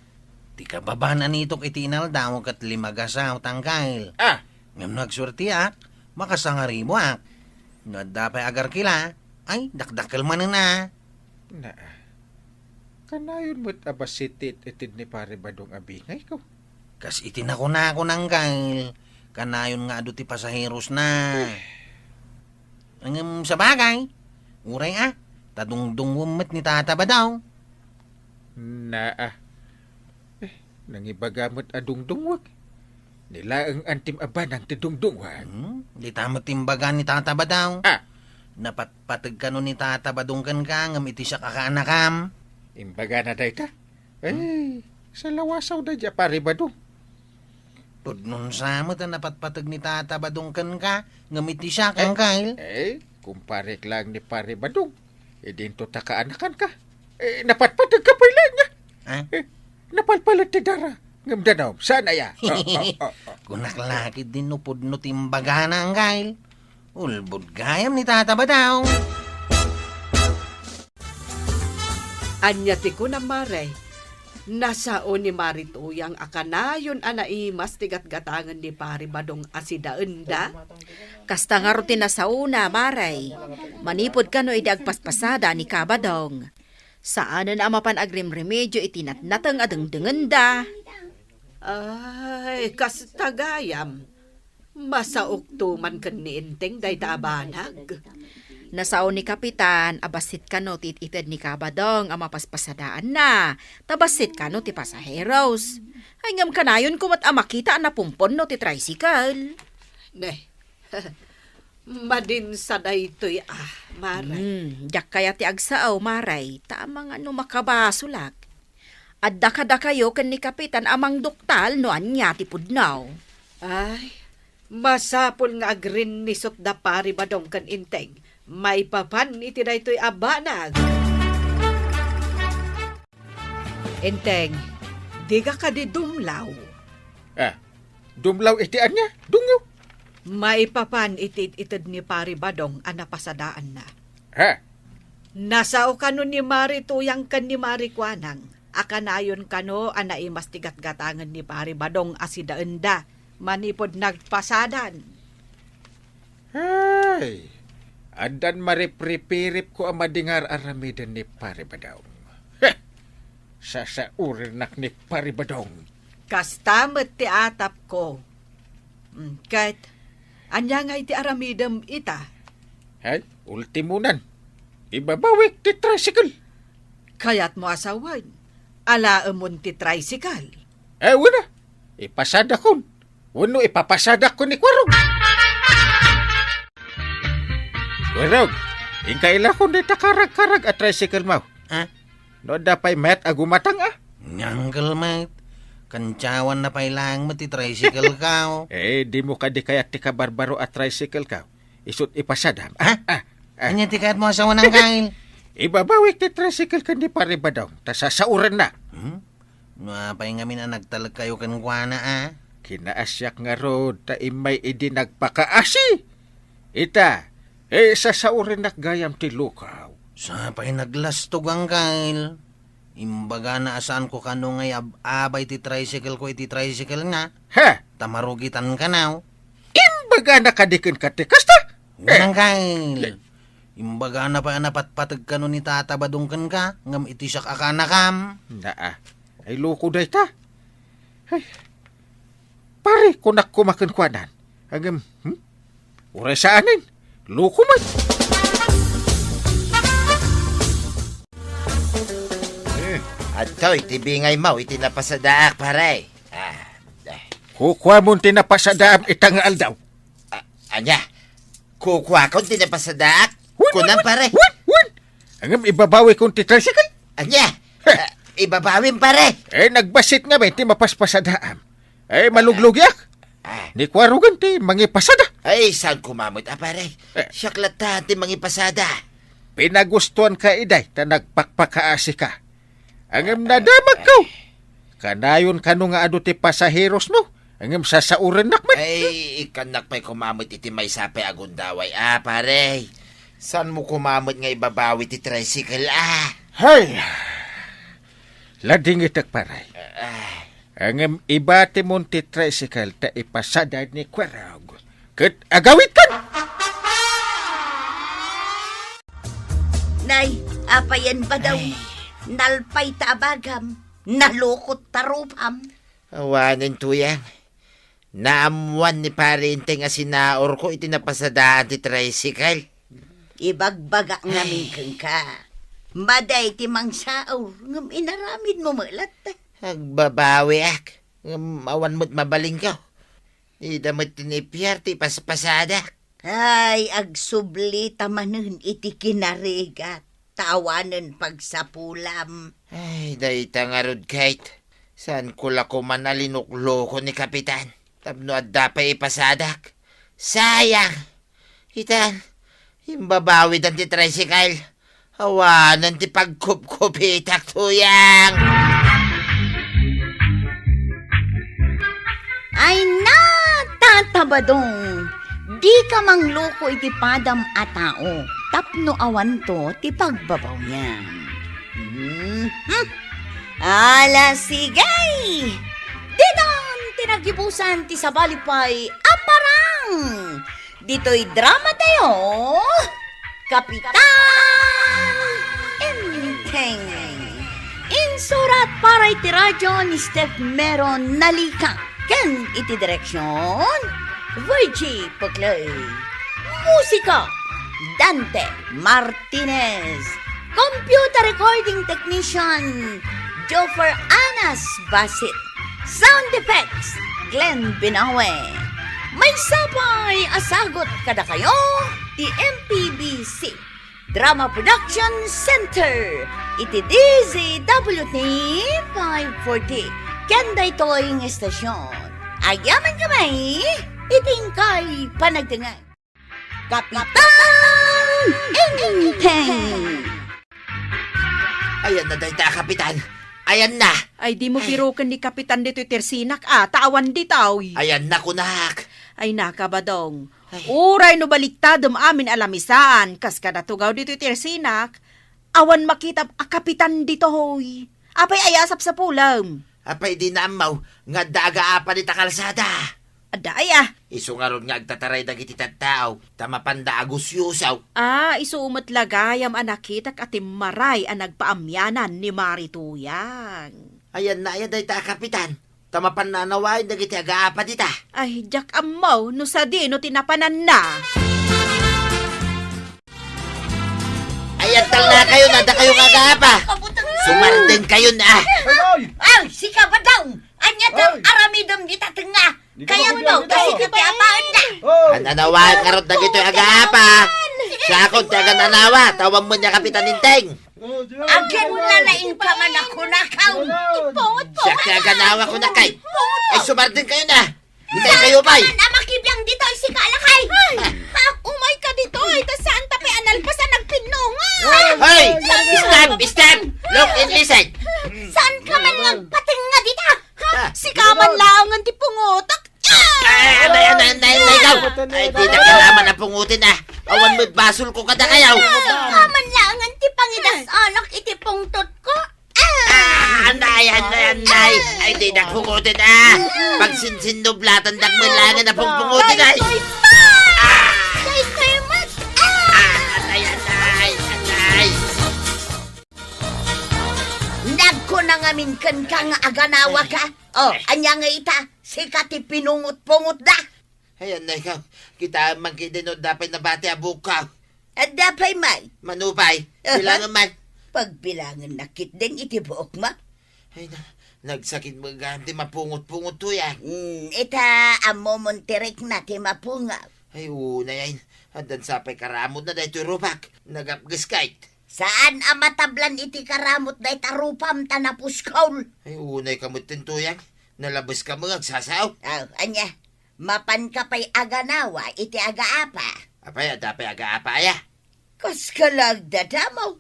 Ti kababaan a nitok iti inalda ket limagasaw, Tangkal. Ah! Ngem no agsuertiak, makasangaribuak. No adda pay agarkila, ay, dakdakkel manen a. Naa. Kanayon met a bassit ti it-ited ni Pare Badong a bingayko. Kas iti nakunako, Tangkal, kanayon nga adu ti pasaheros na. Eh. Ngem sabagay, uray a, ta dungdungwem met ni Tata Badong. Naa. Eh, nangibaga met a dungdungwek. Ni laeng antim a banag ti dungdungwek. Hmm, dita met ti imbaga ni Tata Badong. Ah. Napatpateg kano ni Tata Badong kenka, ngem iti siak a kaanakam. Imbagana dayta? Hmm? Eh, salawasaw daydiay a Pare Badong. Pudno sa met a napatpateg ni Tata Badong kenka, ngem iti siak, eh, Tangkal. Eh, kumparek laeng ni Pare Badong. Idinto ta kaanakanka. Eh, napatpategka pay laeng, ah. Ah? Eh, napalpalet ti dara. Ngem danum, saan aya? Ah, ah, ah, ah. Kunak la ketdin no pudno ti imbagana, Tangkal. Ulbod gayam ni Tata Badong. Ania ti kunam, Mare? Nasao ni Mari Tuyang a kanayon a naimas ti gatgatangen ni Pari Badong a sidaenda? Kasta ngarud ti nasaona, Mare. Manipud kano idi agpaspasada ni Kabadong. Saanen a mapan agrimremedyo iti natnateng a dengdengenda. Ay, kasta gayam. Masaokto man ken ni Enteng dayta a banag. Nasao ni Kapitan a bassit kano ti it-ited ni Kabadong a mapaspasadaanna, ta bassit kano ti pasaheros. Ay, ngem kanayonko met a makita a napumponno ti tricycle. Ne, madinsa daytoy a, Maray. Hmm, diak kayat ti agsao, Maray, ta amangan no makabasolak. Adda kadakayo ken ni Kapitan a mangduktal no ania ti pudno. Ay, masapul nga agrinnisot da Pari Badong ken Enteng maipapan iti daytoy a banag. Enteng, diga kadi dumlaw? Ah, dumlaw iti ania? Dungyo. Maipapan iti it-ited ni Pari Badong a napasadaanna. Ha? Nasao kano ni Mari Tuyang ken ni Mari Kuanang a kanayon kano a naimas ti gatgatangen ni Pari Badong a sidaenda manipud nagpasadan. Ay, addan maripripiripko a madingar aramiden ni Pari Badong. Heh! Sasaurinak ni Pari Badong. Kasta met ti atapko. Mm, ket, ania ngay ti aramidem ita? Ay, ultimonan. Ibabawik ti tricycle. Kayatmo a sawen, alaemon ti tricycle? Eh, wen a. Ipasadakon. Wenno ipapasadakkon ni Kuarog. Kuarog, inka ilakon dayta karagkarag a tricycle mo. Ha? No adda pay met a gumatang, ah. Uncle met, Kantsawan na pay laeng met ti tricycle-ko. Eh, dimo kadi kayat ti kabarbaro a tricycle-ko? Isut' ipasadam. Ah? Ah, ah. Ania ti kayatmo a sawen, Angkel? Ibabawik ti tricycle ken ni Pare Badong, ta sasaorennak. Hmm? No apay ngamin a nagtalekkayo kenkuana, a? Kinaasiak ngarud ta immay idi nagpakaasi. Ita, eh, sasaorennak gayam ti lukaw. Sapay naglastog, Angkel. Imbagana a saanko kano nga iab-abay ti tricycle-ko iti tricycle-na. Ha? Ta marugitan kano. Imbagana kadi kenka ti kasta? Wen, Angkel. Eh. Imbagana pay a napatpateg kano ni Tata Badong kenka, ngem iti siak a kaanakam. Naa. Ay, loko dayta. Ay. Pare, kunak koma kenkuana. Ngem, hmm? Uray saanen. Loko met. Eh. Adtoy ti bingaymo iti napasadaak, pare. Ah, eh. Kukuamon ti napasadaam ita nga aldaw. Ah, ania? Kukuakon ti napasadaak? Wen, wen, kunam, wen, pare. Wen, wen. Ngem ibabawikon ti tricycle. Ania? Heh. Ah, ibabawim, pare. Eh, nagbassit ngamin ti mapaspasadaam. Eh, maluglugiak. Ah. Ni kuarugan ti mangipasada. Ay, saan koma met a, pare? Eh. Siak latta ti mangipasada. Pinagustuanka idiay ta nagpakpakaasika. Ngem nadamagko. Kanayon kano nga adu ti pasaherosmo, ngem sasaorennak met. Ay, ikkannak pay koma met iti maysa pay a gundaway a, pare. Saanmo koma met nga ibabawi ti tricycle a? Hay! Ladingitek, pare. Ah. Ngem ibatimon ti tricycle ta ipasada ni Kuarog. Ket agawidkan! Nay, apayen ba daw? Ay. Nalpay ta abagam, nalukot ta rupam. Awanen, Tuyang. Naammuan ni Pare Enteng a sinaorko iti napasadaan ti tricycle. Ibagbaga ngamin kenka. Madi ti mangsaor, ngem inaramidmo met latta. Agbabawiak, ngem awan met mabalinko. Ida met ti nipiar ti paspasadak. Ay, agsubli ta manen iti kinarigat, ta awanen pagsapulam. Ay, dayta ngarud, Kate. Saanko la koman a linukluko ni Kapitan tapno adda pay ipasadak. Sayang! Itan, imbabawidan ti tricycle. Awanen ti pagkupkupitak, Tuyang. Ay na, Tata Badong, dika mangluko iti padam a tao tapno awanto ti pagbabawiam. Mhm. Ala, sige! Ditan ti nagibusan ti sabali pay a parang! Ditoy drama tayo, Kapitan Enteng. Insurat para iti radyo ni Steph Meron Nalika ken iti direksyon, Virgie Puclay. Musika, Dante Martinez. Computer recording technician, Joffer Anas Basit. Sound effects, Glenn Binawe. Maysa pay a sagut kadakayo ti M P B C Drama Production Center iti D Z W T five forty. Ken daytoy nga estasyon, agyamankami iti inkay panagdengngeg. Kapitan Enteng! Ayanna dayta a Kapitan! Ayanna! Ay, dimo piroken ni Kapitan ditoy tersinak, a, ta awan ditoy. Ayanna kunak! Ay, naka, Badong. Ay. Uray no baliktadem amin a lamisaan, kas kada tugaw ditoy tersinak, awan makitam a Kapitan ditoy. Apay aya a sapsapulem? Apay di naammo nga adda agaapa dita kalsada? Adda aya. Isu ngarud nga agtataray dagiti tattao, ta mapanda a gusyusaw. A, isu met la gayam a nakitak a timmaray a nagpaamianan ni Mari Tuyang. Ayanna aya dayta a Kapitan, ta mapan naanawaen dagiti agaapa dita. Ay, diak ammo no sadino ti napananna. Ay, agtalnakayon, adda kayo nga agaapa. Sumardeng kayon, a. Ay, ay! Ay, sika, Badong! Ania ti aramidem dita tengnga? Kayatmo, kasika ti apaenna. Oh. An-anawaen ngarud dagitoy agaapa. Sige, Siakon ti aganawa, ta awan met ni Kapitan Enteng. Agen lalaing ka man a kunakaw. Ipungot, pungot. Siak ti aganawa, kunakay. Ay, sumardengkayo na. Dayta kayo pay. Saan ka man a makibiang ditoy, sika a lakay? Ay, ha, umayka ditoy, ta saanta pay a nalpasan agpinnunga. Hoy! Stop! Stop! Look and listen! Saan ka man nga agpatinga dita? Ha? Ah. Sika man laengen ti pungotak. Ah! Ay, anay, anay, anay, anay, ikaw! Ay, di na kailangan na pungutin, ah. Awan met basol ko kada kayaw. Sika man laengen ti pangidas-anak iti pungtot ko. Ah, anay, anay, anay. Ay, di na pungutin, ah. Pagsinsinnublatan dak man laengen a pungpungutin, ay. Daytoy pa! Ah! Daytoy met! Ah! Ah, anay, anay, anay. Nagkuna ngamin kenka nga aganawa ka. Oh, ania nga ita? Sika ti pinungot-pungotda. Ay, anay ka. Kita man kay dino dapay nabati a buka. Adda pay may. Manupay. Aha. Bilangan man. Pagbilangan na ketdin iti buok mo. Ay, na, nagsakit mo gayam ti mapungot-pungot to, ya. Mm, ita, ammo mon ti rikna ti mapungaw. Ay, unay, ay. Addan sapay karamot na daytoy rupak. Nagapges kayt. Saan a matablan iti karamot dayta rupam ta napuskol. Ay, unay ka met, tuyang. Nalabes ka mo agsasao. Aw, ania? Mapan ka pay aganawa iti agaapa. Apay, adda pay agaapa aya? Kas ka la agdadamaw.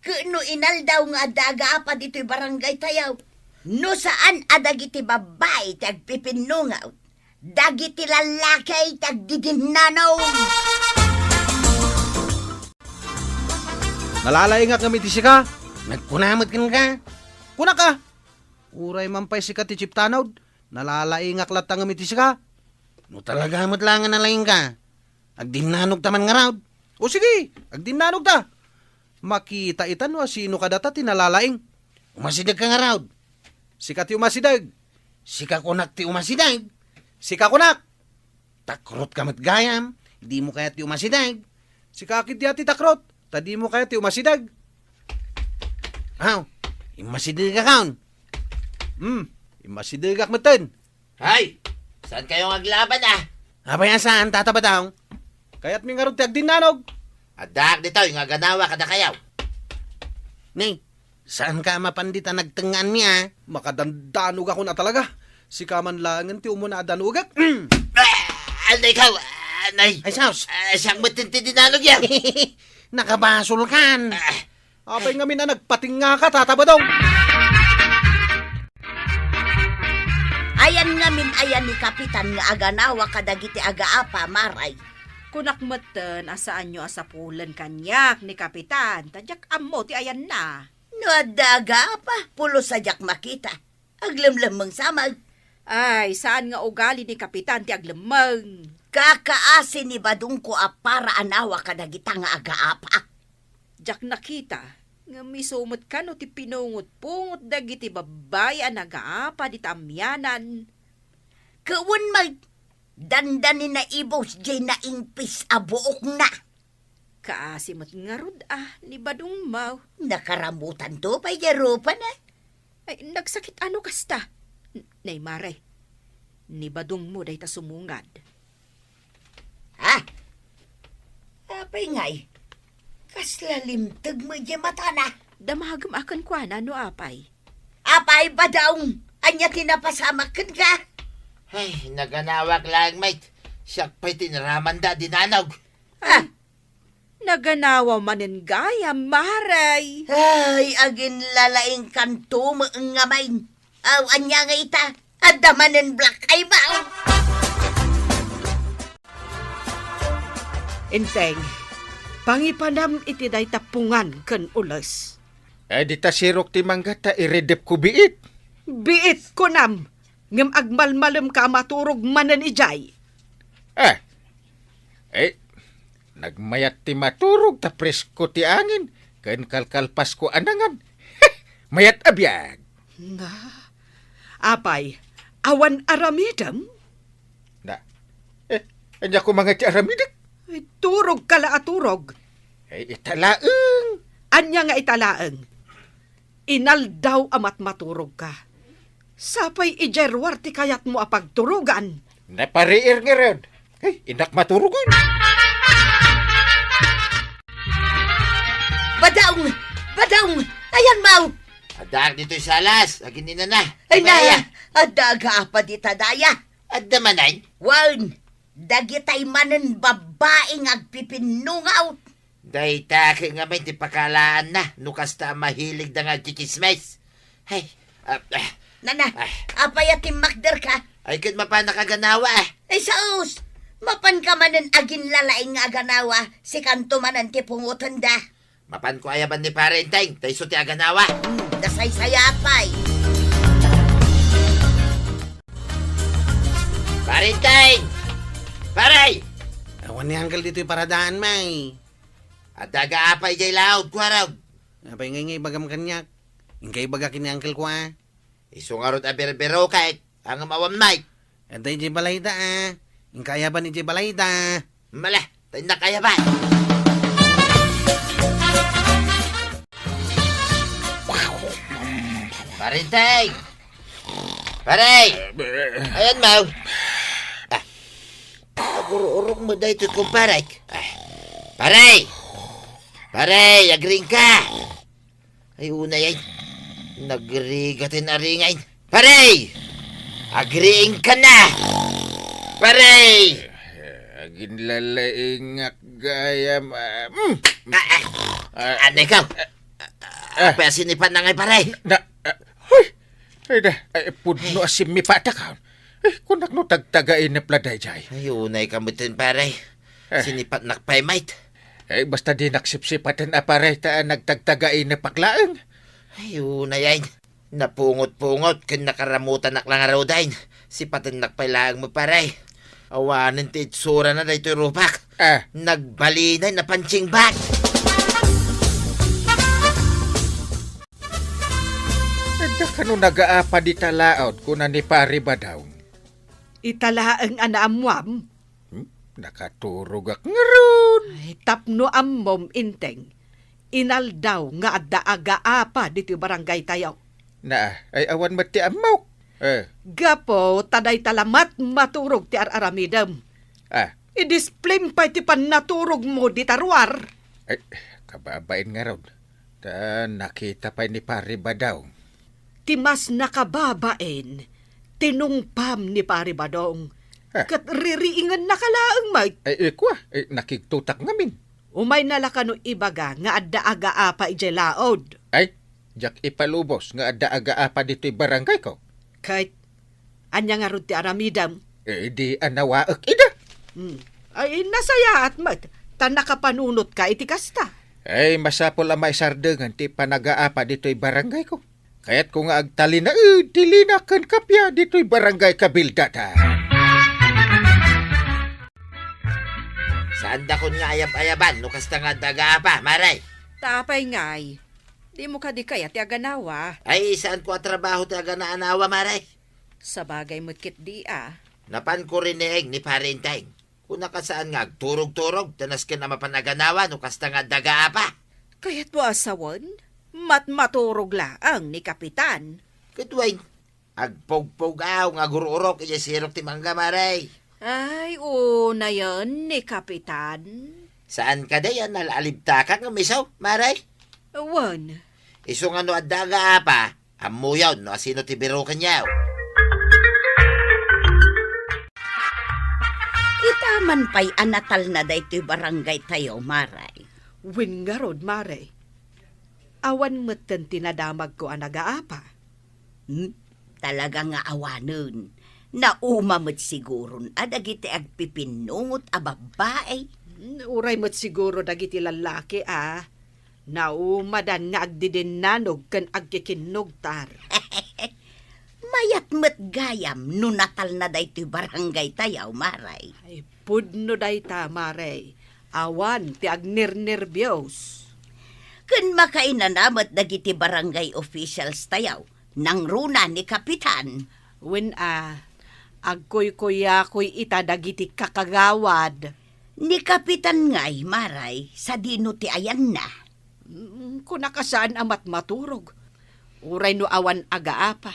Ket no inaldaw nga adda agaapa ditoy barangay tayo, no saan a dagiti babbai ti agpipinnungaw, dagiti lallaki ti agdidinnanaw. Nalalaingak ngem iti sika. Nagkuna met kenka. Kunaka, uray man pay sika ti chiptanod. Nalalaingak latta ngem iti sika. No talaga met la nga nalaingka, agdinnanogta man ngarud. O sige, agdinnanogta. Makita ita no asino kadata ti nalalaing. Umasidegka ngarud. Sika ti umasideg. Sika kunak ti umasideg. Sika kunak. Takrotka met gayam, dimo kayat ti umasideg. Sika ketdi a ti takrot, ta dimo kayat ti umasideg. Aw, immasidegakon. Hmm, immasidegak metten. Hay! Saan kayo nga aglaban, ah? Apay a saan, Tata Badong? Kayatmi ngarud ti agdinnanog. Addaak ditoy nga aganawa kadakayo. Ni, saanka a mapan dita nagtengngaanmi, ah? Makadandanogakon a talaga. Sika man laengen ti umuna a danogek. Ah, anay ka, anay. Ay, sus. Ah, siak met ti dinanogyo. Nakabasolkan. Ah. Apay ngamin a nagpatingngaka, Tata Badong? Ayan ngamin aya ni Kapitan nga aganawa kadagiti agaapa, Maray. Kunak metten a saanyo a sapulen kaniak ni Kapitan, ta diak ammo ti ayanna. No adda agaapa, pulos a diak makita. Aglemlemmeng sa met. Ay, saan nga ugali ni Kapitan ti aglemmeng. Kakaasi ni badongko a para a nawa kadagita nga agaapa. Diak nakita, ngem isu met kano ti pinungot-pungot dagiti babbai a nagaapa dita amianan. Ket wen met, dandani naibus diay naingpis a buokna. Kaasi met ngarud a ni badongmo. Nakaramutanto pay diay rupana. Ay, nagsakit ano kasta? N-, nay, Maray, ni badongmo dayta sumungad. Ha? Apay ngay? Kasla limteg met diay matana. Damagem a kenkuana no apay. Apay, Badong? Ania ti napasamak kenka? Ay, naganawak laeng met. Siak pay ti inaramanda a dinanog. Ah, naganawa manen gayam, Maray. Ay, aginlalaingkanto met ngamin. Aw, ania nga ita? Adda manen black eye ba? Enteng, pangipanam iti dayta pungan ken ules. Eh, dita sirok ti mangga ta iridepko biit. Biit, kunam, ngem agmalmalemka a maturog manen idiay. Eh, eh, nagmayat ti maturog ta presko ti angin ken kalkalpasko a nangan. Mayat a biag. Nga, apay, awan aramidem? Na, eh, ania koma nga ti aramidek? Ay, turog ka la a turog. Ay, ita laeng. Ania nga ita laeng? Inaldaw a matmaturog ka. Sapay idiay ruar ti kayatmo a pagturogan. Napariir ngarud. Ay, innak maturogan. Badong! Badong! Ayanmo! Addaak ditoy salas, agininana. Ay na, adda agaapa dita daya. Adda manen? Wen, dagitay manen babbai nga agpipinnungaw. Dayta ket ngamin ti pakaalaanna no kasta a mahiligda nga agtsitsismis. Hay, ah, ah. Nana, apay a timmakderka? Ay, ket mapanak aganawa, ah. Ay, saos! Mapanka manen aginlalaing nga aganawa, sikanto manen ti pungotenda. Mapanko ayaban ni Pare Enteng, ta isu ti aganawa. Hmm, nasaysayaat pay. Pare Enteng! Pare! Awan ni Uncle ditoy paradaanmi. Adda agaapa idiay laod, kuarog. Apay ngay nga ibagam kaniak? Inka ibaga ken ni Uncle ko, a? Isu ngarud a birbirokek, ngem awan mic. Adda idiay balayda, a. Inka ayaban idiay balayda. Mala, ta innak ayaban. Pare Enteng! Pare! Ayanmo! Ah. Agur-urok mo daytoy, kumparek. Ah. Pare! Pare, agriingka! Ay, unay, ay. Nagrigat in aringay. Pare! Agriingka na! Pare! Aginlalaingak gayam, ah, mm. Ah, ah. Ah, ano ikaw? Ah. Apay a sinipat na ngay, pare? Na, ah, hoy! Ay da, ay, pudno a simmipatak, ha? Ay, kunak no tagtagainep la dayjay. Ay, unay ka metten, pare. Eh. Sinipatnak pay met. Eh, basta dinak sipsipaten a pare ta nagtagtagainep ak laeng. Ay, unay ay. Napungot-pungot ken nakaramutanak la ngaruden. Sipatennak pay laeng met, pare. Awanen ti itsurana daytoy rupak. Ah. Nagbalinay na punching bag. Adda kano nagaapa dita laod, kuna ni Pari Badong. Ita laeng a naammuam. Hmm? Nakaturogak ngarud. Ay, tapno ammom, Enteng, inaldaw nga adda agaapa ditoy barangaytayo. Naa, ay awan met ti ammok. Eh. Gapu ta dayta la met maturog ti ar-aramidem. Ah. Idisplim pay ti pannaturogmo dita ruar. Ay, kababain ngarud. Ta nakita pay ni Pari Badong. Ti mas nakababain, tinungpam ni Pari Badong. Ah. Ket ririingennaka laeng met. Ay, ikua, eh, nakigtotak ngamin. Umayna la kano ibaga nga adda agaapa idiay laod. Ay, diak ipalubos nga adda agaapa ditoy barangayko. Ket ania ngarud ti aramidem? Eh, di anawaek ida. Hmm. Ay, nasayaat met, ta nakapanunotka iti kasta. Ay, masapul a maisardengen ti panagaapa ditoy barangayko. Kayatko nga agtalinaed ti lina ken kappia ditoy barangay Kabildatan. Saandakon nga ayab-ayaban no kasta nga adda agaapa, Mare. Ta apay ngay? Dimo kadi kayat ti aganawa? Ay, saanko a trabaho ti aganaanawa, Mare. Sabagay met ketdi a. Napanko riniing ni Pare Enteng. Kunaka saan nga agturog-turog, ta nasken a mapan aganawa no kasta nga adda agaapa. Kayatmo a sawen? Matmaturog laeng ni Kapitan. Ket wen, agpugpugaw nga agur-urok idiay sirok ti mangga, Mare. Ay, unayen ni Kapitan. Saan kadi a nal-alibtakak ngem isu, Mare? Wen. Isu nga no adda agaapa, ammoyon no asino ti birokenyo. Ita man pay a natalna daytoy barangaytayo, Mare. Wen ngarud, Mare. Awan metten ti nadamagko a nagaapa. Hmm? Talaga nga awanen. Nauma met siguron a dagiti agpipinnungot a babbai. Hmm, uray met siguro dagiti lallaki a naumadan nga agdidinnanog ken agkikinnugtar. Mayat met gayam no natalna daytoy barangaytayo, Mare. Ay, pudno dayta, Mare. Awan ti agnernerbios. Ken makainana met dagiti barangay officials tayo, nangruna ni Kapitan. Wen a, agkuykuyakoy ita dagiti kakagawad. Ni Kapitan ngay, Mare, sadino ti ayanna? Mm, kunaka saan a matmaturog. Uray no awan agaapa,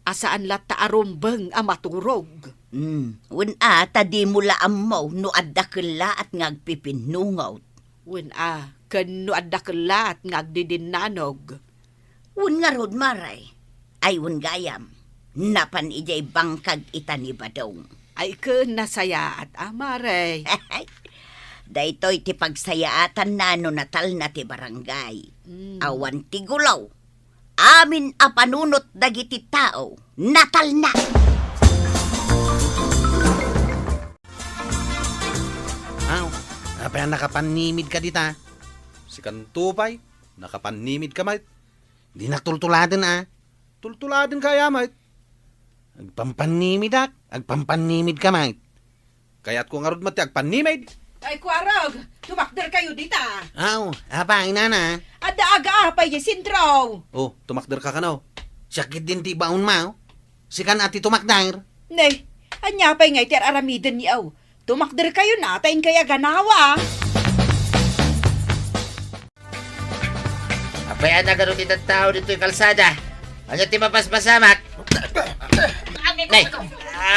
a saan latta a rumbeng a maturog. Mm, wen a, ta dimo la ammo no adda kellaat nga agpipinnungot. Wen a, ken no adda kellat nga agdidinnanog. Wen ngarud, Mare. Ay, wen gayam. Napan idiay bangkag ita ni Badong. Ay, ken nasayaat a, Mare. Daytoy ti pagsayaatanna no natalna ti barangay. Mm. Awan ti gulaw. Amin a panunot dagiti tao, natalna. Aw, apay a nakapannimidka dita? Sikanto pay, nakapannimidka met. Dinak tultuladen a. Tultuladenka aya met? Agpampanimidak, agpampanimidka met. Kayatko ngarud met ti agpannimid. Ay, kuarog, tumakderkayo dita. Aw, apay, nana? Adda agaapay diay sentro. Oh, tumakderka kano. Siak ketdin ti ibaonmo. Sikan a ti tumakder. Ne, ania pay ngay ti ar-aramidenyo? Tumakderkayo na, ta inkay aganawa. Apay a nagadu ti tattao ditoy kalsada? Ania ti mapaspasamak? Nay,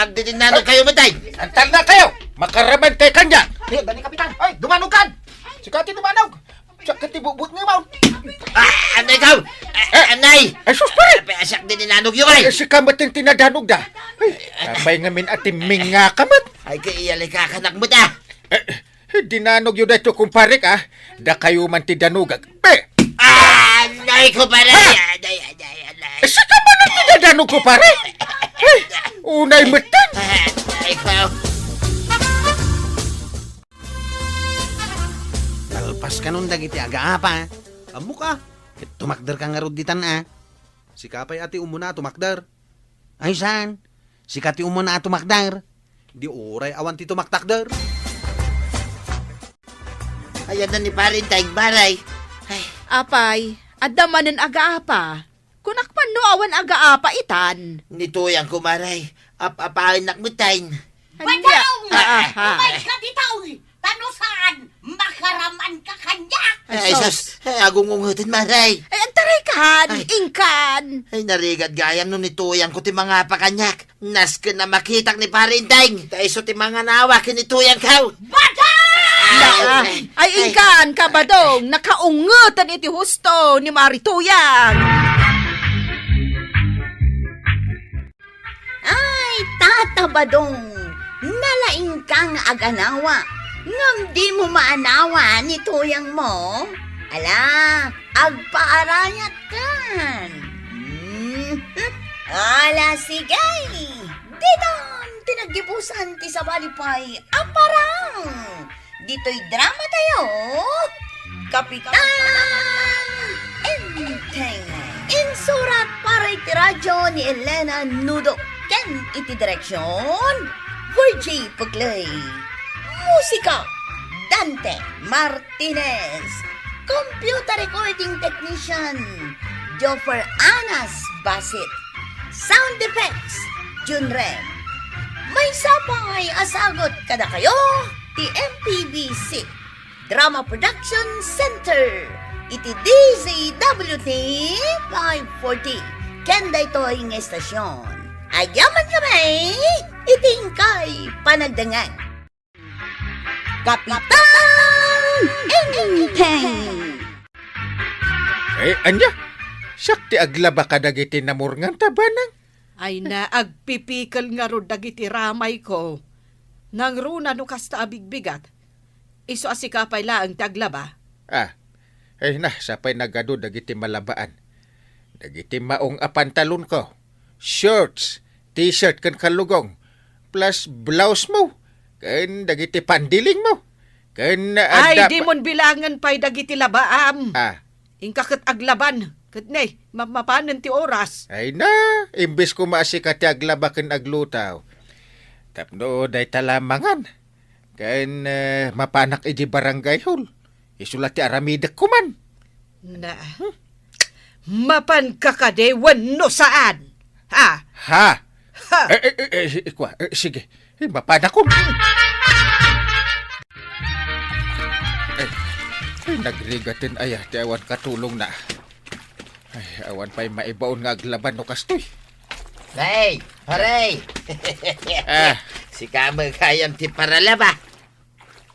agdidinnanog kayo met ay! Antal na kayo! Makaraman kay kanya! Ay, dani, Kapitan! Ay, dumanog kan! Sika ti dumanog! Siak ti bubut nga maun! Ah, anay kaw! Ah, anay! Ay, sus, pare! Apay a siak didinnanog yo ay! Ay, sika met ti nadanog da! Ay, apay ngamin a timming nga ka met! Ay, kay iyalik ka kanak met ah! Eh, Dinanogyo daytoy, kumparek, a. Dakayo man ti danogak. Pe! Ah, nay, kumpare! Ah! Anay, anay, anay. Eh, sika man ti dadanog, kumpare? Eh, unay metten. Ah, nay, ko. Nalpas kanon dagiti agaapa. Ammok a. Ket tumakderka ngarud ditan, a. Sika pay a ti umuna a tumakder. Ay, saan? Sika ti umuna a tumakder. Di uray awan ti tumaktakder. Ayan na ni Pare Inday, Maray. Ay. Apay, adda manen agaapa. Kunak man no awan agaapa itan. Ni Tuyang ko, Maray. Ap-apaennak metten. Ania? Badong! Ah, ah, ah. Umayka ditoy! Ta no saan, makaraman ka kaniak. Ay, ay, sus. Sus. Ay, agungungeten, Maray. Ay, antaray kan, ay. Inkan. Ay, narigat gayam no ni Tuyang ko ti mangapa kaniak. Nasken a makitak ni Pare Inday. Ta isu ti manganawa ken ni Tuyang ko. Bada! Ay, ay, ay, inkan, kabadong, nakaungeten iti husto ni Mari Tuyang. Ay, Tata Badong, nalaingka nga aganawa, ngem dimo maanawa ni Tuyangmo? Ala, agpaarayatkan. Hmm, ala, sige. Ditan ti naggibusan ti sabali pay a parang. Ditoy drama tayo, Kapitan Enteng. Insurat para iti radyo ni Elena Nudo ken iti direksyon, Virgie Puclay. Musika, Dante Martinez. Computer recording technician, Joffer Anas Basit. Sound effects, Junrem. Maysa pay a sagut kadakayo ti M P B C Drama Production Center iti D Z W T five forty ken daytoy nga estasyon. Agyaman kami iti inkay panagdengngeg. Kapitan Enteng! Eh, ania? Siak ti aglaba kadagiti namurngan ta banang? Ay na, agpipikel ngarud dagiti ramayko. Nangruna no kasta a bigbigat. Isu a sika pay laeng ti aglaba. Ah, ay na, sapay nagadu dagiti malabaan. Dagiti maong a pantalonko, shorts, t-shirt ken kallugong, plus blouse mo, ken dagiti pandilingmo, ken Ay, adda pa- dimon bilangen pay dagiti labaam. Ah. Inka ket aglaban, ket ne, ma-, mapanen ti oras. Ay na, imbes koma a sika ti aglaba ken aglutaw. Tapno dayta la mangan, ken, eh, mapanak idi barangay hall. Isu la ti aramidek koman. Na, mapanka kadi wenno saan? Ha? Ha? Ha? Eh, eh, eh, eh, ikua, eh, sige. Eh, mapanakon. Eh, eh, nagrigaten aya ti awan katulongna. Ay, awan pay maibaon nga aglaban no kastoy. Hey, pare! Ah. Sika met gayam ti paralaba.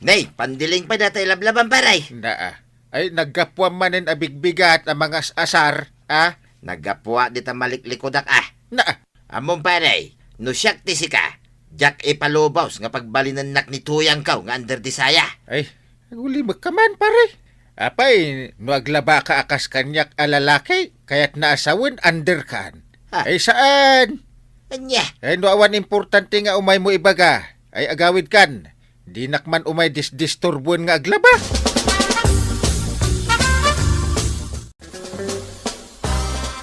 Nay, pandiling pay dayta ilablaban, pare. Naa. Ay, naggapuam manen a bigbigat a mangas-asar, a? Naggapuak dita maliklikudak, a. Naa. Ammom, pare, no siak ti sika, diak ipalubos nga pagbalinennak ni tuyangko nga under the saya. Ay, agulimekka man, pare. Apay, no aglabaka a kas kaniak a lalaki, kayatna a sawen underkan. Ha? Ay, saan? Ania? Ay, no awan importante nga umaymo ibaga, ay agawidkan. Dinak man umay disdisturbuen nga aglaba.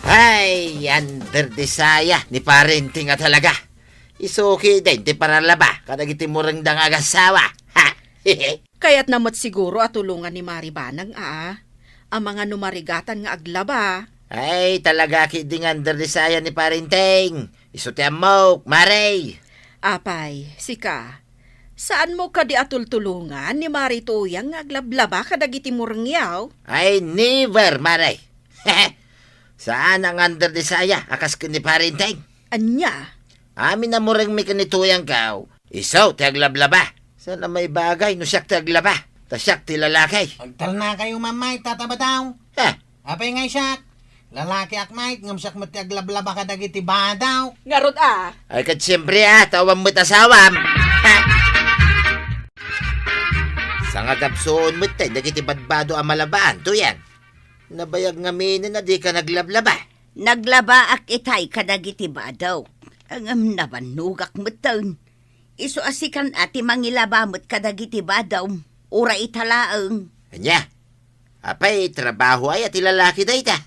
Ay, under the saya ni Parenting a talaga. Isuki din ti paralaba kadagiti murengda nga agasawa. Ha? Kayatna met siguro a tulongan ni Mari Banang, a, a mangano marigatan nga aglaba. Ay, talaga ketdi nga under the saya ni Parenting. Isu ti ammok, Mari. Apay, sika, saanmo kadi a tultulongan ni Mari Tuyang nga aglablaba kadagiti murengyo? Ay, never, Mari. Saan nga under the saya a kas ken ni Parenting. Ania? Amin a murengmi ken ni Tuyangko, isu ti aglablaba. Saan a maibagay no siak ti aglaba, ta siak ti lalaki. Agtalnakayo, Mama, Tata Badaw. Ha? Apay ngay siak? Lalakiak met, ngem siak met ti aglablaba kadagiti badaw. Ngarud a. Ay, ket siempre a, ta awan met asawam. Ha? Sangagapsuon met tay dagiti badbado a malabaan, Tuyang. Nabayag ngaminen a dika naglablaba. Naglabaak itay kadagiti badaw. Ngem nabannogak metten. Isu a sikan a ti mangilaba met kadagiti badaw. Uray ita laeng. Ania? Apay, trabaho aya ti lalaki dayta?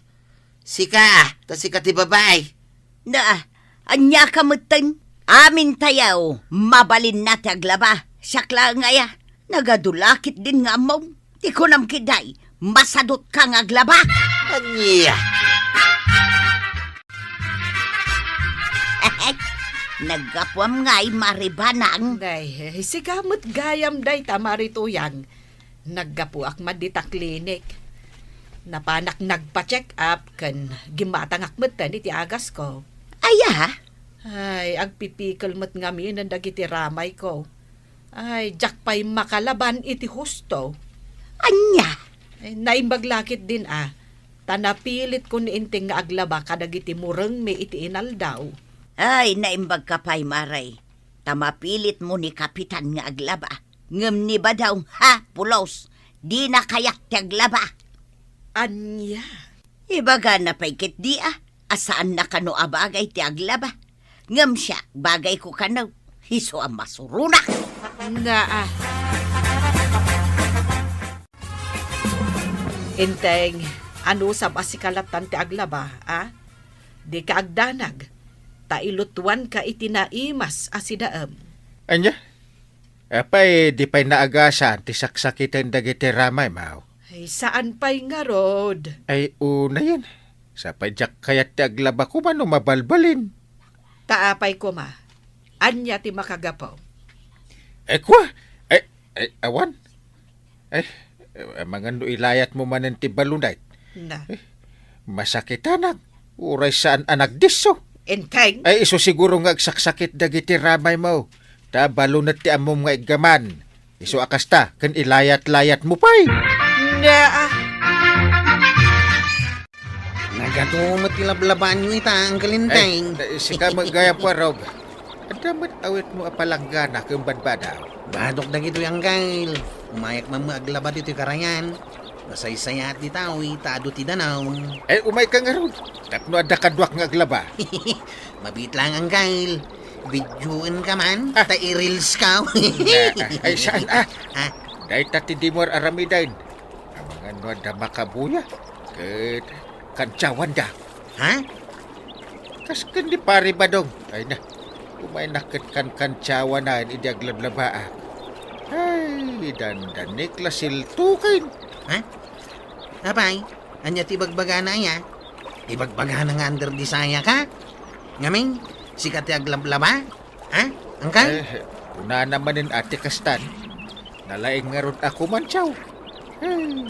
Sika, ta sika ti babai. Na, ania ka metten? Amin tayo, mabalinna ti aglaba. Siak laeng aya. Nagadu la ketdin nga ammom. Ti kunam ketdi, masadutka nga aglaba. Ania? Naggapuam ngay, Mari Banang. Day, sika met gayam dayta, Mari Tuyang. Naggapuak met dita klinik. Napanak nagpa-check up ken gimmatangak metten iti agasko. Aya? Ay, agpipikel met ngaminen dagiti ramayko. Ay, diak pay makalaban iti husto. Ania? Ay, naimbag la ketdin a, ta napilitkon ni Enteng nga aglaba kadagiti murengmi iti inaldaw. Ay, naimbagka pay, Mari. Ta mapilitmo ni Kapitan nga aglaba. Ngem ni Badaw, ha, pulos, dina kayat ti aglaba. Ania? Ibagana pay ketdi a, a saanna kano a bagay ti aglaba. Ngem siak, bagayko kano, isu a masuronak. Naa. Enteng, anusam a sika lattan ti aglaba, a? Dika agdanag, ta ilutuanka iti naimas a sidaem. Ania? Apay, di pay naagasan ti saksakiten dagiti ramaymo? Ay, saan pay ngarud? Ay, unayen. Sapay diak kayat ti aglaba koma no mabalbalin. Ta apay koma? Ania ti makagapu? Ay, kua? Ay, ay, awan. Ay, amangan no ilayatmo manen ti balonay. Na. Eh, masakitanak. Uray saan a nagdisso. Enteng? Ay, isu siguro nga agsaksakit dagiti ramaymo. Ta balonet ti ammom nga iggaman. Isu a kasta, ken ilayat-layatmo pay. Na, ah. Nagadu met ti lablabaanyo ita, Uncle Enteng. Ay, sika met gayam, Warog. Adda met awitmo a palanggana ken badbada. Badok dagitoy, Uncle. Umayak man met aglaba ditoy karayan. Nasaysayaat ditoy, ta adu ti danum. Ay, umayka ngarud. Tapno adda kaduak nga aglaba. Mabiit laeng, Uncle. Videoenka man, ah, ta i-reels ka. Na, ay, saan, ah? Ha? Dayta ti dimo ar-aramiden. Amangan no adda makabuya, ket kantiawanda. Ha? Kas ken ni Pare Badong. Ay na, umaynak ket kankantiawanan idi aglablabaak. Ay, dandanik la siltuken. Ha? Apay, ania ti ibagbagana aya? Ibagbagana nga under the saya ka? Ngamin, sika ti aglablaba? Ha? Uncle? Eh, kunana manen a ti kastan. Nalaing ngarud a kumantiaw. Eh,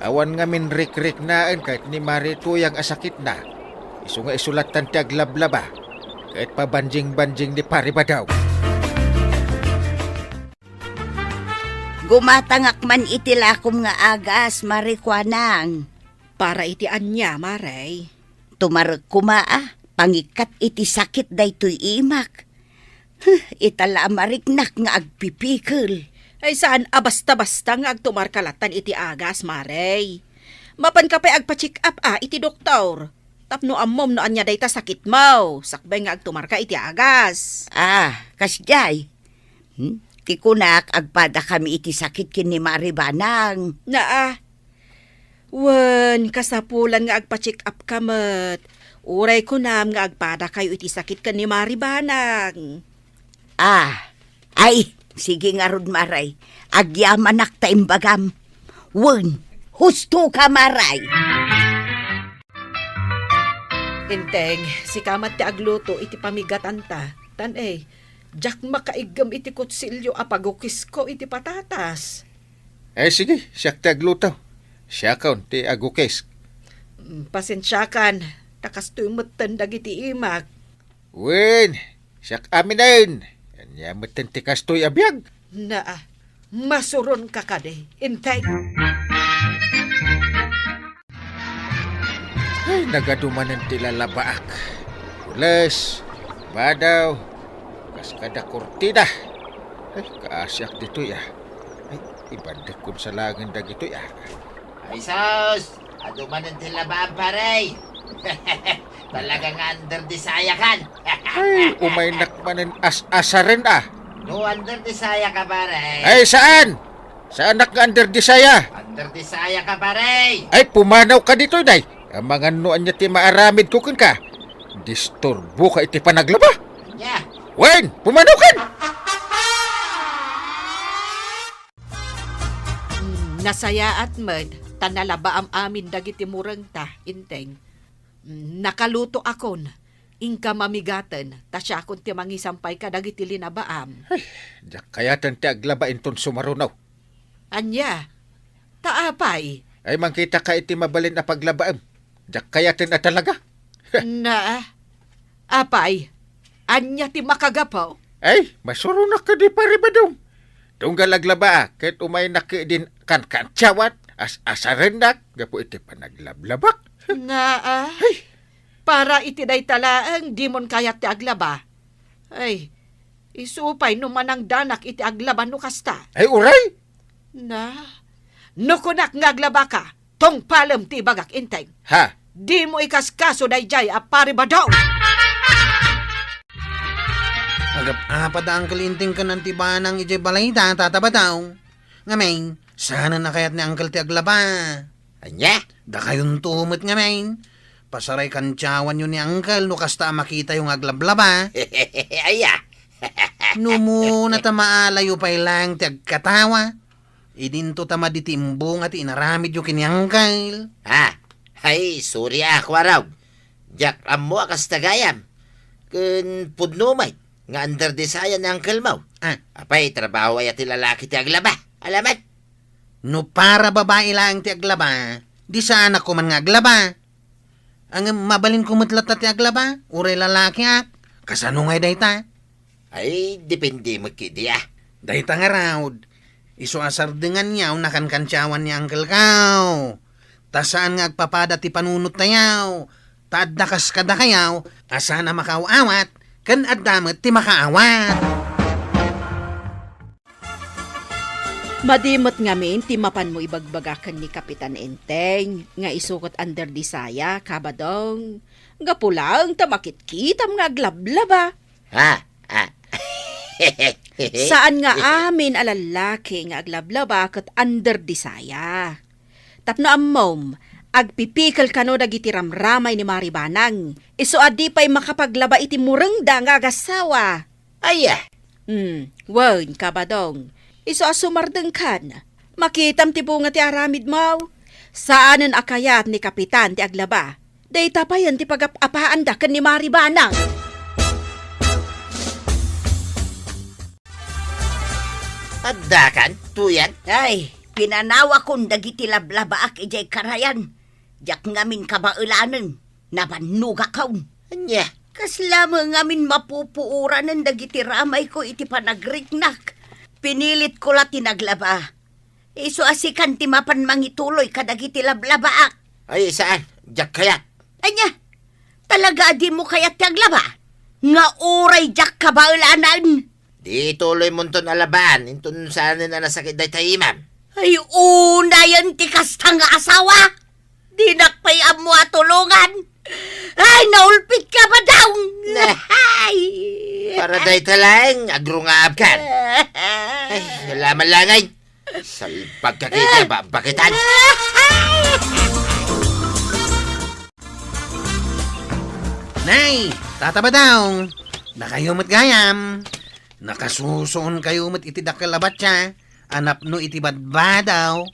awan ngamin rikriknaen ket ni Mari Tuyang a sakitna. Isu nga isu lattan ti aglablaba. Ket pabanjing-banjing ni Pare Badaw. Gumatangak man iti lakom nga agas, Mare Kuanang. Para iti ania, Mare? Tumarek koma a, pangikkat iti sakit daytoy imak. Huh, ita la a mariknak nga agpipikel. Ay, saan a basta-basta nga agtumarka lattan iti agas, Mare. Mapanka pay agpa-check up a iti doktor. Tapno ammom no ania dayta sakitmo, sakbay nga agtumarka iti agas. Ah, kasdiay. Hmm? Ti kunak, agpadakami iti sakit ken ni Mare Banang. Naa. Wen, kasapulan nga agpa-check up ka met. Uray kunam nga agpadakayo iti sakit ken ni Mare Banang. Ah, ay, sige ngarud, Mare. Agyamanak ta imbagam. Wen, husto ka, Mare. Inteng, sika met ti agluto iti pamigatanta. Tan, eh, diak makaiggem iti kutsilio a pagukisko iti patatas. Eh, sige, siak ti agluto. Siakon ti agukis. Mm, pasensiakan, ta kastoy metten dagiti imak. Wen, siak aminen. Ania metten ti kastoy a biag? Naa, masuronka kadi, Inteng. Ay, nagadu manen ti lalabaak. Pules, badaw, kas kada kurtina. Ay, kaasiak ditoy, ah. Ay, ibandekkon sa laengen dagitoy, ah. Ay, sus! Adu manen ti labaam, pare! Talaga nga under the saya kan. Ay, umaynak manen as-asaren, ah. No under the saya ka, pare. Ay, saan? Saanak nga under the saya? Under the saya ka, pare. Ay, pumanaw ka ditoy, day. Amangan no ania ti maaramid ko kenka. Disturbo ka iti panaglaba. Ania? Wen, pumanaw kan! Mm, nasayaat met, ta nalabaam amin dagiti murengta, Inteng. Mm, nakaluto akon, inka mamigaten, ta siakon ti mangisampay kadagiti linabaam. Ay, diak kayaten ti aglaba inton sumaruno. Ania? Ta apay? Ay, mangkita ka iti mabalin a paglabaem. Diak kayaten a talaga. Na, apay, ania ti makagapu? Ay, masuronak kadi, Pare Badong. Tunggal aglabaak, ket umaynak idin kankantsawan, as-asarennak gapu iti panaglablabak. Naa, ay, para iti dayta laeng, dimon kayat ti aglaba. Ay, isu pay no manangdanak iti aglaba no kasta. Ay, uray! Na, no kunak nga aglabaka, tungpalem ti ibagak, Inteng. Ha? Dimo ikaskaso daydiay a Pare Badong. Agap-apa da Uncle Inteng ken Auntie Banang idiay balayda, Tata Badong. Ngamin, saanen a kayat ni Uncle ti aglaba. Ania? Dakayonto met ngamin. Pasaray kantsawanyo ni Uncle no kasta a makitayo nga aglablaba. Aya? No umuna ta maalayo pay laeng ti agkatawa, idinto ta madi ti imbunga ti inaramidyo ken ni Uncle. Ah, ay, sorry a, Kuarog. Diak ammo a kasta gayam. Ken pudno met nga under the saya ni Uncle mo. Ah. Apay, trabaho aya ti lalaki ti aglaba? Alamet? No para babai laeng ti aglaba, di saanak koma nga aglaba. Ngem mabalinko met latta ti aglaba, uray lalakiak. Kasano ngay dayta? Ay, depende met kadi, ah. Dayta ngarud, isu a sardenganyo a nakankantsawan ni Uncle ko. Ta saan nga agpapada ti panunottayo. Ta adda kas kadakayo a saan a makaaw-awat, ken adda met ti makaawat. Madi met ngamin ti mapanmo ibagbaga ken ni Kapitan Enteng nga isu ket under the saya, Kabadong. Gapu laeng ta makitkitam nga aglablaba. Ha? Ah. Saan nga amin a lallaki nga aglablaba ket under the saya. Tapno ammom, agpipikel kano dagiti ramramay ni Mari Banang. Isu a di pay makapaglaba iti murengda nga agasawa. Aya? Hmm, wen, Kabadong. Isu a sumardengkan. Makitam ti bunga ti aramidmo. Saanen a kayat ni Kapitan ti aglaba. Dayta payen ti pagap-apaanda ken ni Mari Banang. Addakan, tuyan? Ay, pinanawakon dagiti lablabaak idiay karayan. Diak ngamin kabaelanen. Nabannogakon. Ania? Kasla met ngamin mapupuoranen dagiti ramayko iti panagriknak. Pinilitko la ti naglaba. Isu a sikan ti mapan mangituloy kadagiti lablabaak. Ay, saan? Diak kayat. Ania? Talaga a dimo kayat ti aglaba? Nga uray diak kabaelan. Di ituloymonton a labaan, inton saanen a nasakit dayta imam. Ay, unayen ti kasta nga asawa. Dinak pay ammo a tulongan. Ay, naulpitka, Badong! Neh. Ay! Para dayta laeng, agrungaabkan. Ay, ala man langay. Salbag ka kaya, babakitan. Nay, Tata Badong, dakayo met gayam. Nakasusuon kayo met iti dakkel a batsa a napno iti badbadaw.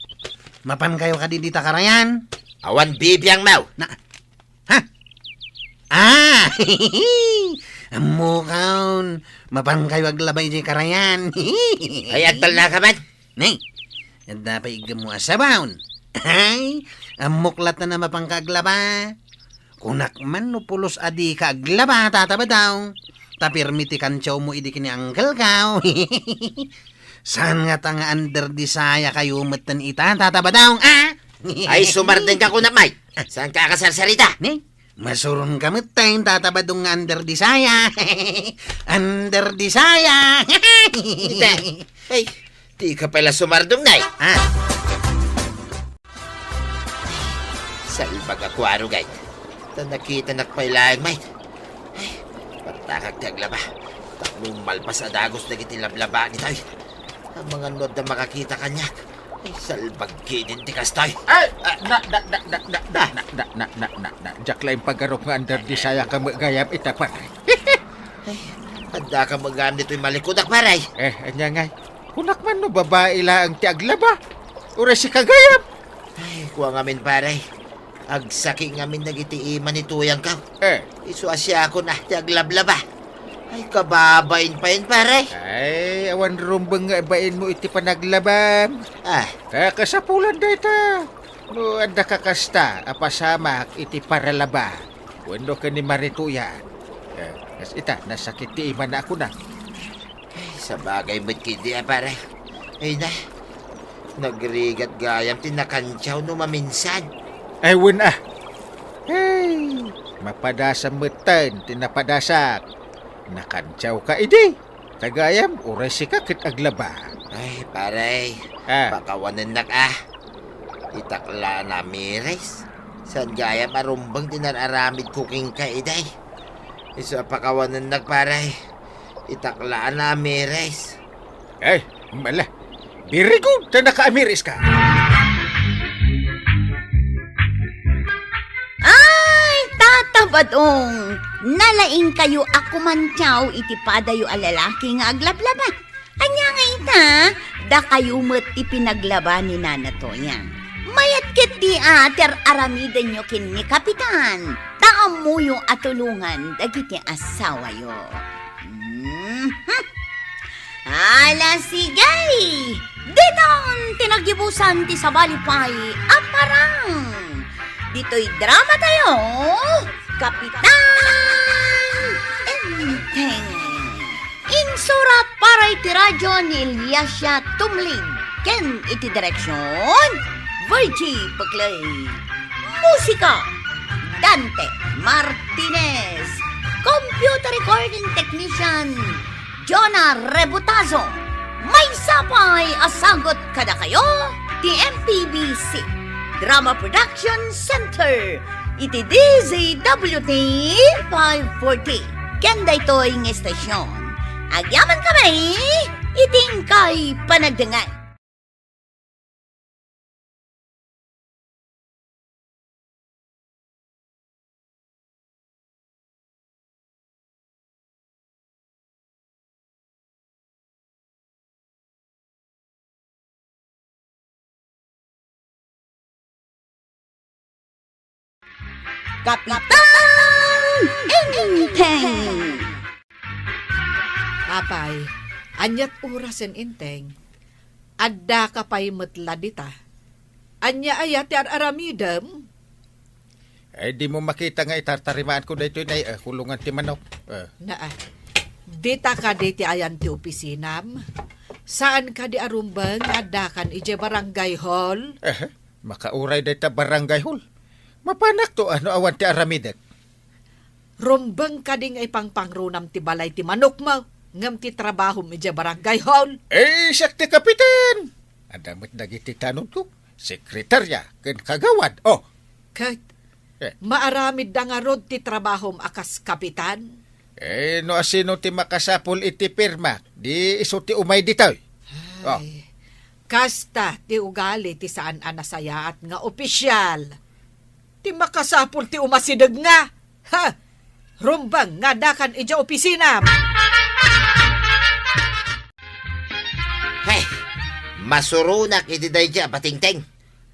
Mapan kayo kadi dita karayan? Awan bibiang, maw. Na, ha? Ah! Ammokon, mapan kayo aglaba iti karayan. Ay, agtalna ka man. Nay, adda pay iggemmo a sabaon. Ay, ammok latta a mapanka aglaba. Kunak man no pulos a dika aglaba, Tata Badong. Ta pirmi ti kantiawmo idi ken ni uncle ko. Saan ngata nga under the saya kayo metten ita, Tata Badong, a? Ay, sumardeng ka kunak, May. Saanka a kasarsarita? Ni? Masuronka metten, Tata Badong, nga under the saya. Under the saya. Ita. Ay, dika pay la sumardong, Nay. Ah. Salbag a kuaro, gayam. Ta nakitanak pay laeng, Mike. Ay, partakak ti aglaba. Tapno malpas a dagus dagiti lablaba ditoy. Amangan no adda makakita kaniak. Ay, salbag ketdin ti kastoy. Ay, ah, na, na, na, na, na, na, na, na, na, na, na, na. Diak laeng pagarup nga under the saya ka met gayam ita, pare. Ay, adda ka met gayam ditoy malikudak, pare. Eh, ania ngay? Kunak man no babai laeng ti aglaba. Uray sika gayam. Ay, kua ngamin, pare. Agsaki ngamin dagiti ima ni tuyangko. Eh. Isu a siakon a ti aglablaba. Ay, kababain payen, pare. Ay, awan rumbeng nga ibainmo iti panaglabam. Ah. Kakasapulan dayta. No adda ka kasta a pasamak iti paralaba wenno ken ni Marituyan. Eh, kas ita, nasakit ti imana a kuna. Ay, sabagay met ketdi a, pare. Ay na, nagrigat gayam ti nakantiaw no maminsan. Ay, wen a. Ay, mapadasam metten ti napadasak. Nakantiawka idi. Ta gayam, uray sika ket aglaba. Ay, pare. Ah. Pakawanennak a. Itak la a namiris. Saan gayam a rumbeng ti nar-aramidko kenka idi. Isu a pakawanennak, pare. Itak la a namiris. Ay, mala. Very good, ta nakaamiris ka. Ay, Tata Badong, nalaingkayo a kumantiaw iti padayo a lalaki nga aglablaba. Ania nga ita, dakayo met ti pinaglaba ni Nana Toyang. Mayat ketdi a ti ar-aramidenyo ken ni Kapitan, ta ammoyo a tulongan dagiti asawayo. Mhm. Ala, sige! Ditan ti naggibusan ti sabali pay a parang. Ditoy drama tayo, Kapitan Enteng. Insurat para iti radyo ni Eliasia Tumlig ken iti direksyon, Virgie Peclay. Musika, Dante Martinez. Computer recording technician, Jonah Rebutazo. Maysa pay a sagut kadakayo ti M P B C Drama Production Center iti D Z W T five forty. Ken daytoy nga estasyon, agyamankami iti inkay panagdengngeg. Kapitan Enteng! Apay, aniat orasen, Enteng? Addaka pay met la dita. Ania aya ti ar-aramidem? Eh, dimo makita nga itartarimaanko daytoy, Nay, eh, kulungan ti manok. Eh. Naa. Dita kadi ti ayan ti opisinam? Saan kadi a rumbeng nga addakan idiay barangay hall? Eh, makauray dayta barangay hall. Mapanakto a no awan ti aramidek. Rumbeng kadi nga ipangpangrunam ti balay ti manokmo, ngem ti trabahom idiay barangay hall? Eh, siak ti kapitan! Adda met dagiti tanodko, sekretarya, ken kagawad. Oh! Ket, Eh. Maaramidda ngarud ti trabahom a kas kapitan? Eh, no asino ti makasapul iti pirmak, di isu ti umay ditoy. Oh. Ay, kasta ti ugali ti saan a nasayaat nga opisyal. Ti makasapul ti umasideg nga, ha? Rumbeng nga addakan idiay opisina. Hey, masuronak iti daydi a batingteng.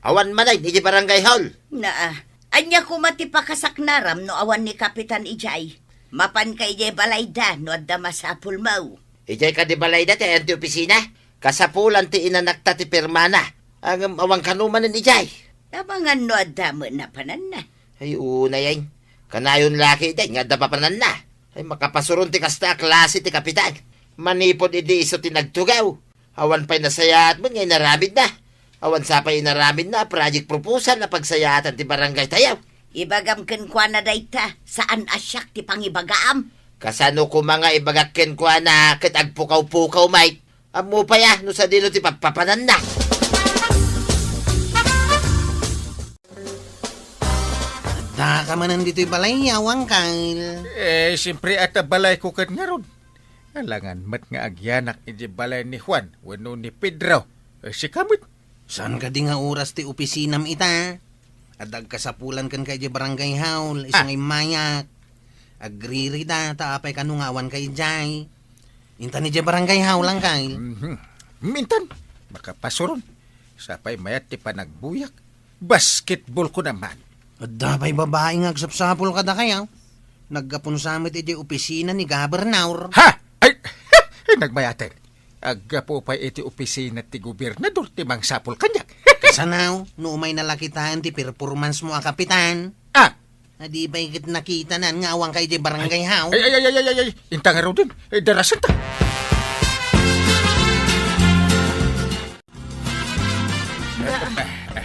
Awan manen iti barangay hall. Naa, ania koma ti pakasaknaram no awan ni Kapitan idiay? Mapanka idiay balayda no adda masapulmo. Idiay kadi balayda ti ayan ti opisina? Kasapulan ti inanakta ti pirmana. Ngem awan kano manen idiay. Tabangan no adda met napananna. Ay, unay ay. Kanayon la ketdi nga adda mapananna. Ay, makapasuron ti kasta a klase ti kapitan. Manipud idi isu ti nagtugaw. Awan pay nasayaat met nga inaramidna. Awan sa pay inaramidna a project proposal a pagsayaatan ti barangay tayo. Ibagam kenkuana dayta, saan a siak ti pangibagaam. Kasano koma nga ibagak kenkuana ket agpukaw-pukaw met? Ammo pay a, no sadino ti pappapananna. Addaka manen ditoy balay, Awan Kyle? Eh, siyempre, adda balayko ket ngarud. Alangan met nga agyanak iti balay ni Juan wenno ni Pedro. Eh, sika met. Saan kadi nga oras ti opisinam ita? Adda agkasapulan kenka idiay barangay hall, isu Ah. nga immayak. Agririda, ta apay kano nga awanka idiay? Intan idiay barangay hall lang, Kyle. Mhm. Mintan, makapasuron. Sapay mayat ti panagbuyak. Basketball ko naman. Adda pay babai nga agsapsapul kadakayo. Naggapunsa met idiay opisina ni Gobernador. Ha? Ay, ay, nagmayaten. Aggapu pay iti opisina ti gobernador ti mangsapul kaniak. Kasano, no umay nalakitaen ti performance mo a kapitan? Ah. Adi pay ket nakitanan nga awanka idiay barangay hall. Ay, ay, ay, ay, ay, ay, ay. Inta ngaruden. Eh, darasenta.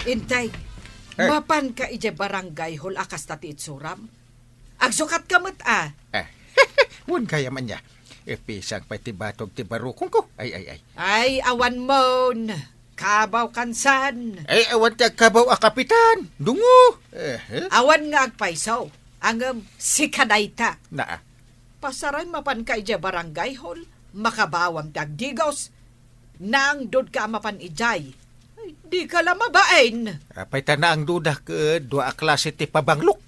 Intay, Eh. mapanka idiay barangay hall a kasta ti itsuram? Agsukatka met a. Eh, wen gayam ania. Ipisang pay ti batog ti barukongko. Ay, ay, ay. Ay, awan mon. Kabaw kansan. Ay, awan ti agkabaw a kapitan. Dungo. Eh, eh. Awan nga agpayso. Ngem sika dayta. Naa. Pasaray mapanka idiay barangay hall. Makabawam ti agdigos. Naangdodka a mapan idiay. Ay, dika la mabain. Apay ta naangdodak, eh, dua a klase ti pabanglok.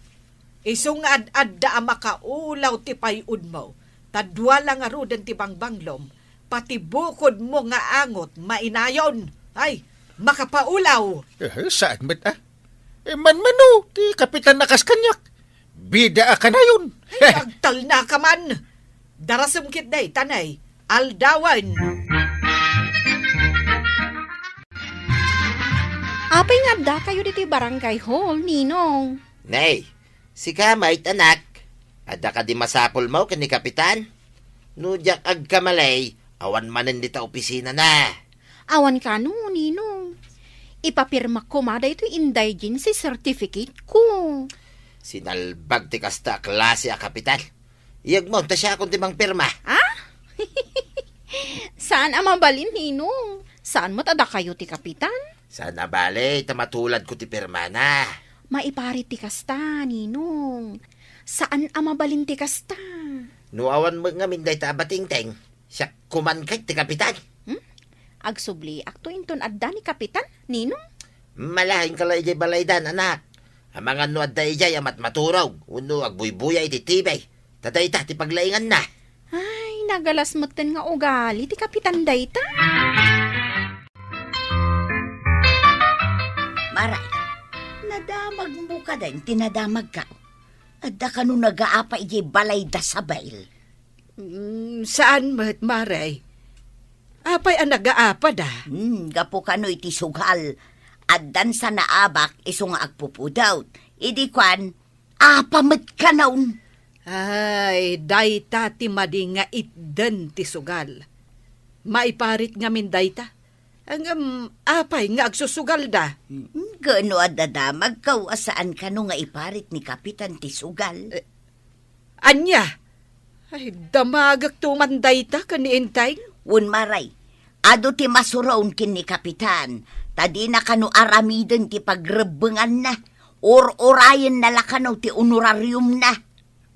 Isu nga ad-adda a makaulaw ti pay-udmo, ta dua la ngaruden ti bangbanglom, pati bukodmo nga angot mainayon. Ay, makapaulaw! Eh, saan met, ah? Eh, manmano ti kapitan a kas kaniak? Bida a kanayon. Ay, agtalnaka man! Darasem ketdi, tanay, aldawen. Apay nga addakayo ditoy barangay hall, Ninong? Nay, sika met, anak. Adda kadi masapulmo ken ni Kapitan? No diak agkamali, awan manen dita opisinana. Awan kano, Ninong. Ipapirmak koma daytoy indigency certificate ko. Sinalbag ti kasta a klase a kapitan. Iyagmo, ta siakon ti mangpirma. Ah? Saan a mabalin, Ninong. Saan met a dakayo ti kapitan? Saan a bale, ta matuladko ti pirmana. Maiparit ti kasta, Ninong. Saan a mabalin ti kasta. No awan met ngamin dayta a batingteng, siak koman ket ti kapitan. Hmm? Agsubliakto inton adda ni kapitan, Ninong? Malaing ka la idiay balaydan, anak. Amangan no adda idiay a matmaturog, wenno agbuybuya iti T V. Ta dayta ti paglainganna. Ay, nagalas metten nga ugali ti kapitan dayta. Maray, nadamagmo kadi ti nadamagko. Adda kano nagaapa idiay balayda, Sabel? Mm, saan met, Maray? Apay a nagaapada? Hmm, gapu kano iti sugal. Addan sa naabak isu nga agpupudot. Idi kuan, apa met kanon? Ay, dayta ti madi nga itden ti sugal. Maiparit ngamin dayta. Ngem apay nga agsusugalda? Ngano a dadamagkaw a saan kano nga iparit ni Kapitan ti sugal? Eh, ania? Ay, damagekto man dayta ken ni Enteng. Wen, Maray, adu ti masuron ken ni Kapitan, ta dina kano aramiden ti pagrebbenganna. Ur-urayenna la kano ti honorariumna.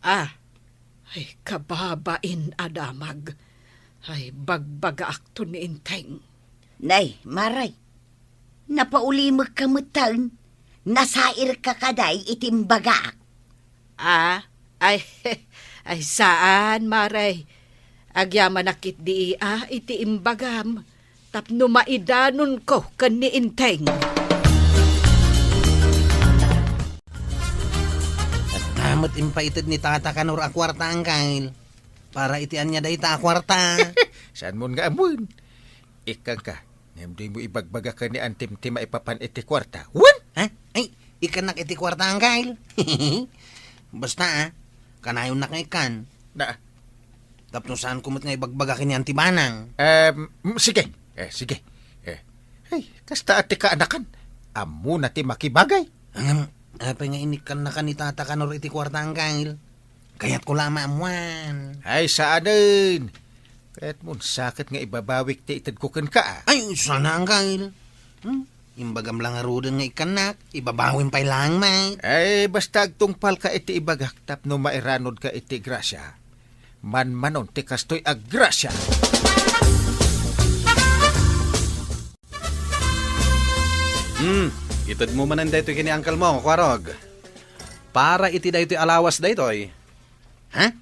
Ah, ay, kababain a damag. Ay, bagbagaakto ni Enteng. Nay, Maray, napaulimekka metten. Nasairka kadi iti imbagak? Ah, ay, ay, saan, Maray. Agyamanak ketdi a iti imbagam tapno maidanonko ken ni Enteng. Adda met impaited ni Tata Kanor a kuarta, Angkel. Para iti ania dayta a kuarta? Saanmon nga ammoen? Ikkanka, ngem dimo ibagbaga ken ni Antim ti maipapan iti kuarta. Wen? Ha? Ay, ikkannak iti kuarta, Angkel. Basta, ah, kanayonnak nga ikkan. Na, Tapno saanko met nga ibagbaga ken ni Anti Banang. Em, mm, sige. Eh, sige. Eh. Ay, kasta a ti kaanakan. Ammona ti makibagay. Ngem, apay nga inikkannakan ni Tata Kanor iti kuarta, Angkel? Kayatko la a maammuan. Ay, saanen. Kayatmon saket nga ibabawik ti itedko kenka, a? Ay, sana, Angkel. Hmm? Imbagam la ngaruden nga ikkannak, ibabawim pay laeng met. Ay, basta agtungpalka iti ibagak tapno mairanodka iti grasia. Manmanon ti kastoy a grasia. Hmm, itedmo manen daytoy ken ni uncle mo, Kuarog. Para iti daytoy a lawas daytoy. Ha?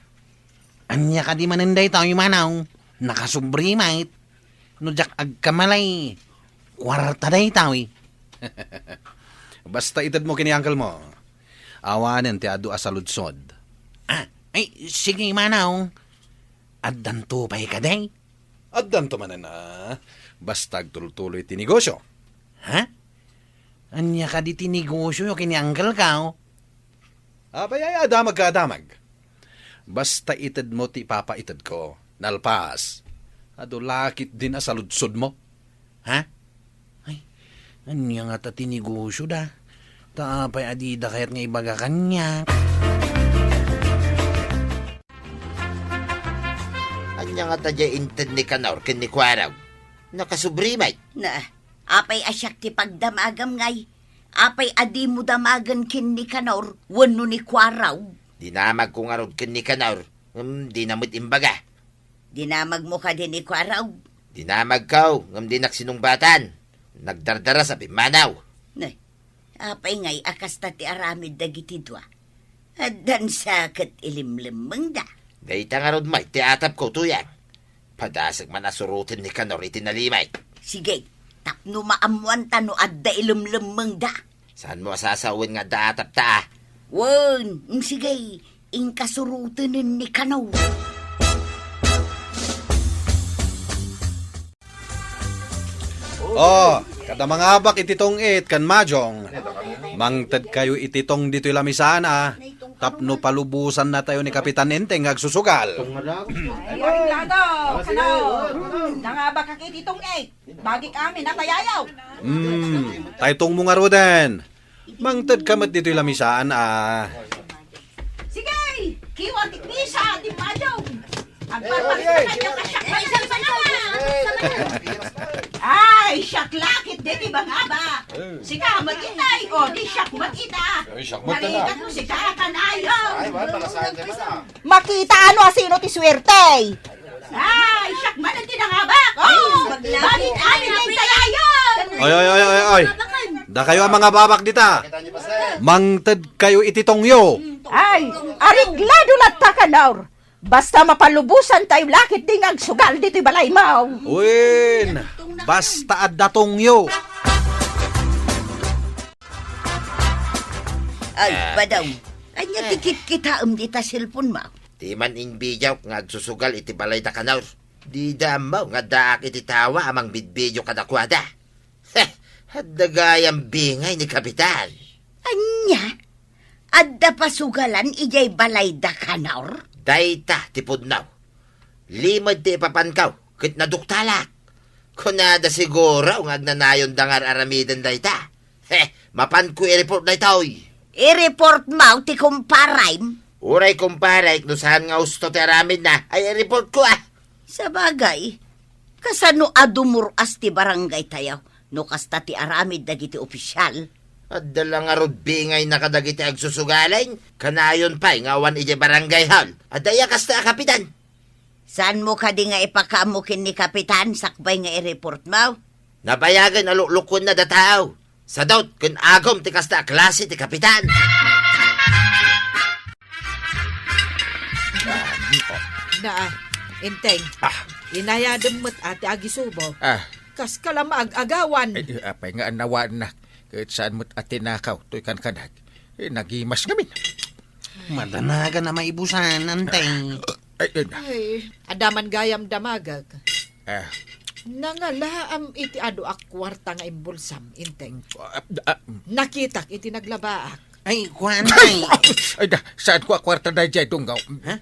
Ania kadi manen daytoy, Manong? Nakasubri met. No diak agkamali, kuarta daytoy. Basta itedmo ken ni uncle mo. Awanen ti adu a saludsod. Ah, ay, sige, Manong. Addanto pay kadi? Addanto manen, a. Basta agtultuloy ti negosyo. Ha? Ania kadi ti negosyo ken ni uncle ko? Apay, ay, adamag ka, adamag. Basta itedmo ti ipapaitedko. Nalpas, adu la ketdin a saludsodmo. Ha? Ay, ania ngata ti negosyoda? Ta apay a dida kayat nga ibaga kaniak? Ania ngata diay inted ni Kanor ken ni Kuarog? Nakasubri met. Na, apay a siak ti pagdamagam ngay? Apay a dimo damagen ken ni Kanor wenno ni Kuarog? Dinamagko ngarud ken ni Kanor, ngem dina met imbaga. Dinamagmo kadi ni Kuarog? Dinamagko, ngem dinak sinungbatan. Nagdardaras a pimmanaw. Nay, apay ngay a kasta ti aramid dagiti dua? Addan sa ket ilimlemmengda. Dayta ngarud met ti atapko, Tuyang. Padasek man a suroten ni Kanor iti nalimed. Sige, tapno maammoanta no adda ilimlemmengda. Saanmo a sasawen nga adda atapta, a? Wen, mm, sige, inka surotenen ni Kanor. Oh, kada mangabak iti tong-it ken Majong, mangtedkayo iti tong ditoy lamisaan, a, tapno palubosannatayo ni Kapitan Enteng nga agsusugal. Ay, Aring Lado, kano, nangabakak iti tong-it. Bagik amin a tayayaw. Hmm, tay tongmo ngaruden. Mangtedka met ditoy lamisaan, a. Sige, kiwa ti misa, ti Majong. Agpapakita kaniak a siak manen ti mangabak. Ay, siak la ketdi ti mangabak. Sika met itay, o, di siak met ita. Ay, siak met ita. Narigat mo sika, kanayon. Ay, wala, malasayan ka na. Makitaanmo a sino ti suerte. Ay, siak manen ti nangabak. Oh, bagit amin nga tayayaw. Oy, oy, oy, oy, oy. Dakayo a mangababak dita. Mangtedkayo iti tongyo. Ay, areglado latta, Kanor. Basta mapalubosantayo la ketdi nga agsugal ditoy balaymo. Wen, basta adda tongyo. Ay, ah, Badong, ania ti, eh, kitkitaem dita cellphone-mo? Ti man inbidiok nga agsusugal iti balay da Kanor. Dida ammo nga addaak iti tawa a mangbidbidio kadakuada. Heh, adda gayam bingay ni Kapitan. Ania? Adda pasugalan idiay balay da Kanor? Dayta ti pudno. Limed ti ipapanko. ket naduktalak. Kunada siguro nga agnanayonda nga ar-aramiden dayta. He, mapanko i-report daytoy. I-report mo ti kumparem? Uray kumparek no saan nga husto ti aramidna, ay i-report ko, ah. Sabagay, kasano a dumur-as ti barangay tayo no kasta ti aramid dagiti opisyal? Adda la ngarud bingayna kadagiti agsusugalin, kanayon pay nga awan idiay barangay hall. Adda iya kasta a kapitan. Saanmo kadi nga ipakaammo ken ni kapitan sakbay nga i-report mo? Nabayagen a luklukuenna da tao. Sadut ken agum ti kasta a klase ti kapitan. Na, Enteng. Ah. Inayadem met a ti agisubo. Ah. Kas ka la maag-agawan. Ay, apay nga anawaannak. Ket saan met a tinakaw toy kankanag. Eh, nagimas ngamin. Madanagan a maibusan, Enteng. Ay, ay, na. Ay, adda man gayam damagek. Ah. Nangalaam iti adu a kuarta nga imbulsam, Enteng. Ah, ah, Nakitak iti naglabaak. Ay, kuan, Tay. Ay, da, saan ko a kuarta daydiay, Dunggaw? Ha?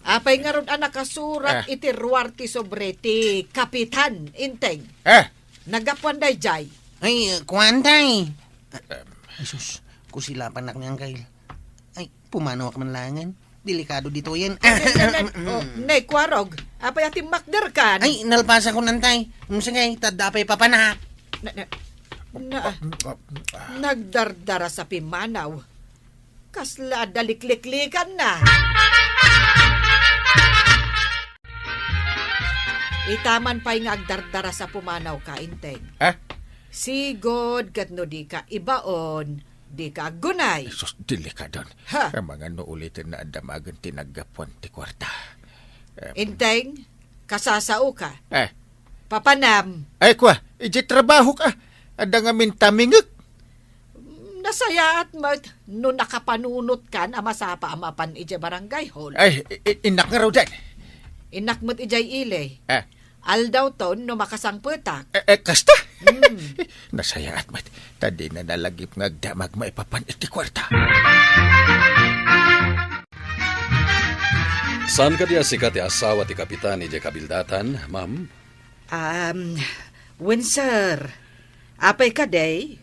Apay ngarud a nakasurat Ah. iti ruar ti sobre ti kapitan, Enteng. Ah. Naggapuan daydiay. Ay, kuan, Tay. Ah, ay, sus, kusilapanak ni Angkay. Ay, pumanawak man langen. Delikado ditoyen. Ay, ay, ay, ay. Oh, ne, kuarog. Apay a timmakderkan? Ay, nalpasakon, Tay. Mm, sige, tadda pay papanak. Na, na, na, nagdardaras a pimanaw. Kasla adda likliklikanna. Itaman pay nga agdardaras a pumanawka, Enteng. Ha? Sigud ket no dika ibaon, dika aggunay. Sus, delikadon. Ha? Amangan no uliten na adda magen ti naggapuan ti kuarta. Em. Enteng, kasasaoka. Eh. Papanam. Ay, kua, iti trabahok, ah. Adda ngamin tamingek. Nasayaat met no nakapanunotkan a masapa a mapan idiay barangay hall. Ay, i-, i-, innak ngaruden. Innak met idiay ili. Ah. Aldawton no makasangpetak. Eh, eh, kasta? Hmm. Nasayaat met. Ta dina nalagip nga agdamag maipapan iti kuarta. Saan kadi a sika ti asawa ti kapitan idiay kabildatan, ma'am? Um, wen, sir. Apay kadi?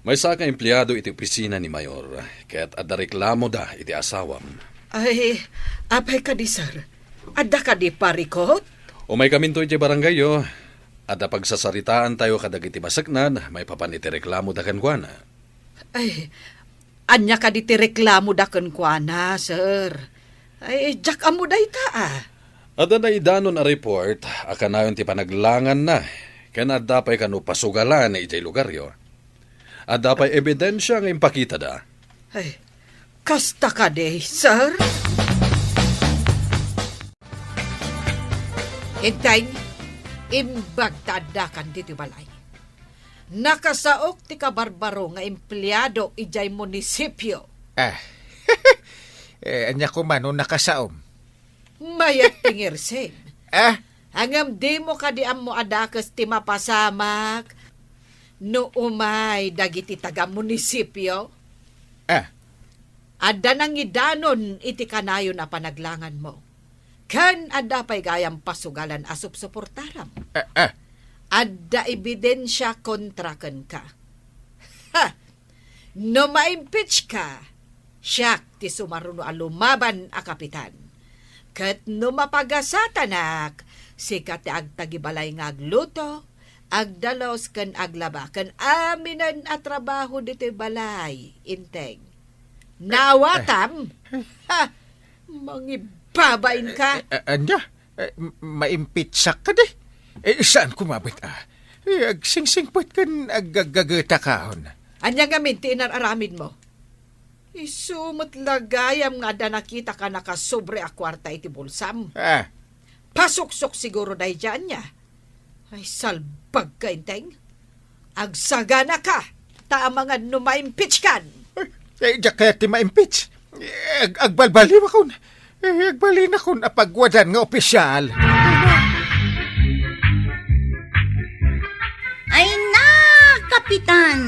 Maysa ka empleado iti opisina ni Mayor, ket adda reklamoda iti asawam. Ay, apay kadi, sir? Adda kadi parikot? Umaykaminto idiay barangayyo. Adda pagsasaritaantayo kadagiti maseknan maipapan iti reklamoda kenkuana. Ay, ania kadi ti reklamoda kenkuana, sir? Ay, diak ammo dayta, a. Adda naidanon a report a kanayon ti panaglanganna, ken adda pay kano pasugalan idiay lugaryo. Adda pay ebidensia nga impakitada. Ay, kasta kadi, sir? Enteng, imbag ta addakan ditoy balay. Nakasaok ti kabarbaro nga empleado idiay munisipio. Ah. Eh, ania koma no nakasaom? Mayat ti ngirsem. Ah? Ngem dimo kadi ammo a dakes ti mapasamak no umay dagiti taga-munisipio? Ah. Adda nangidanon iti kanayon a panaglanganmo. Ken adda pay gayam pasugalan a supsuportaram. Eh, eh. Adda ebidensia kontra kenka. Ha! No ma-impeach ka, siak ti sumaruno a lumaban a kapitan. Ket no mapagasatanak, sika ti agtagibalay nga agluto, agdalus ken aglaba ken aminen a trabaho ditoy balay, Enteng. Naawatam? Ha! Mangibabain ka? Eh, eh, ania? Eh, m-, maimpeachak kadi? Eh, saan kumabit, ah? Eh, agsingsingpet ken aggaggagetakon. Ania ngamin ti inar-aramidmo? Isu met la gayam nga adda nakitak a nakasobre a kuarta iti bulsam. Ah. Pasuksok siguro daydiay, ania? Ay, salbag ka, Enteng. Agsaganaka, ta amangan no ma-impeach kan. Ay, eh, diak kayat ti ma-impeach. Eh, ag-, agbalbaliwakon. Eh, agbalinakon a pagwadan nga opisyal. Ay na, Kapitan!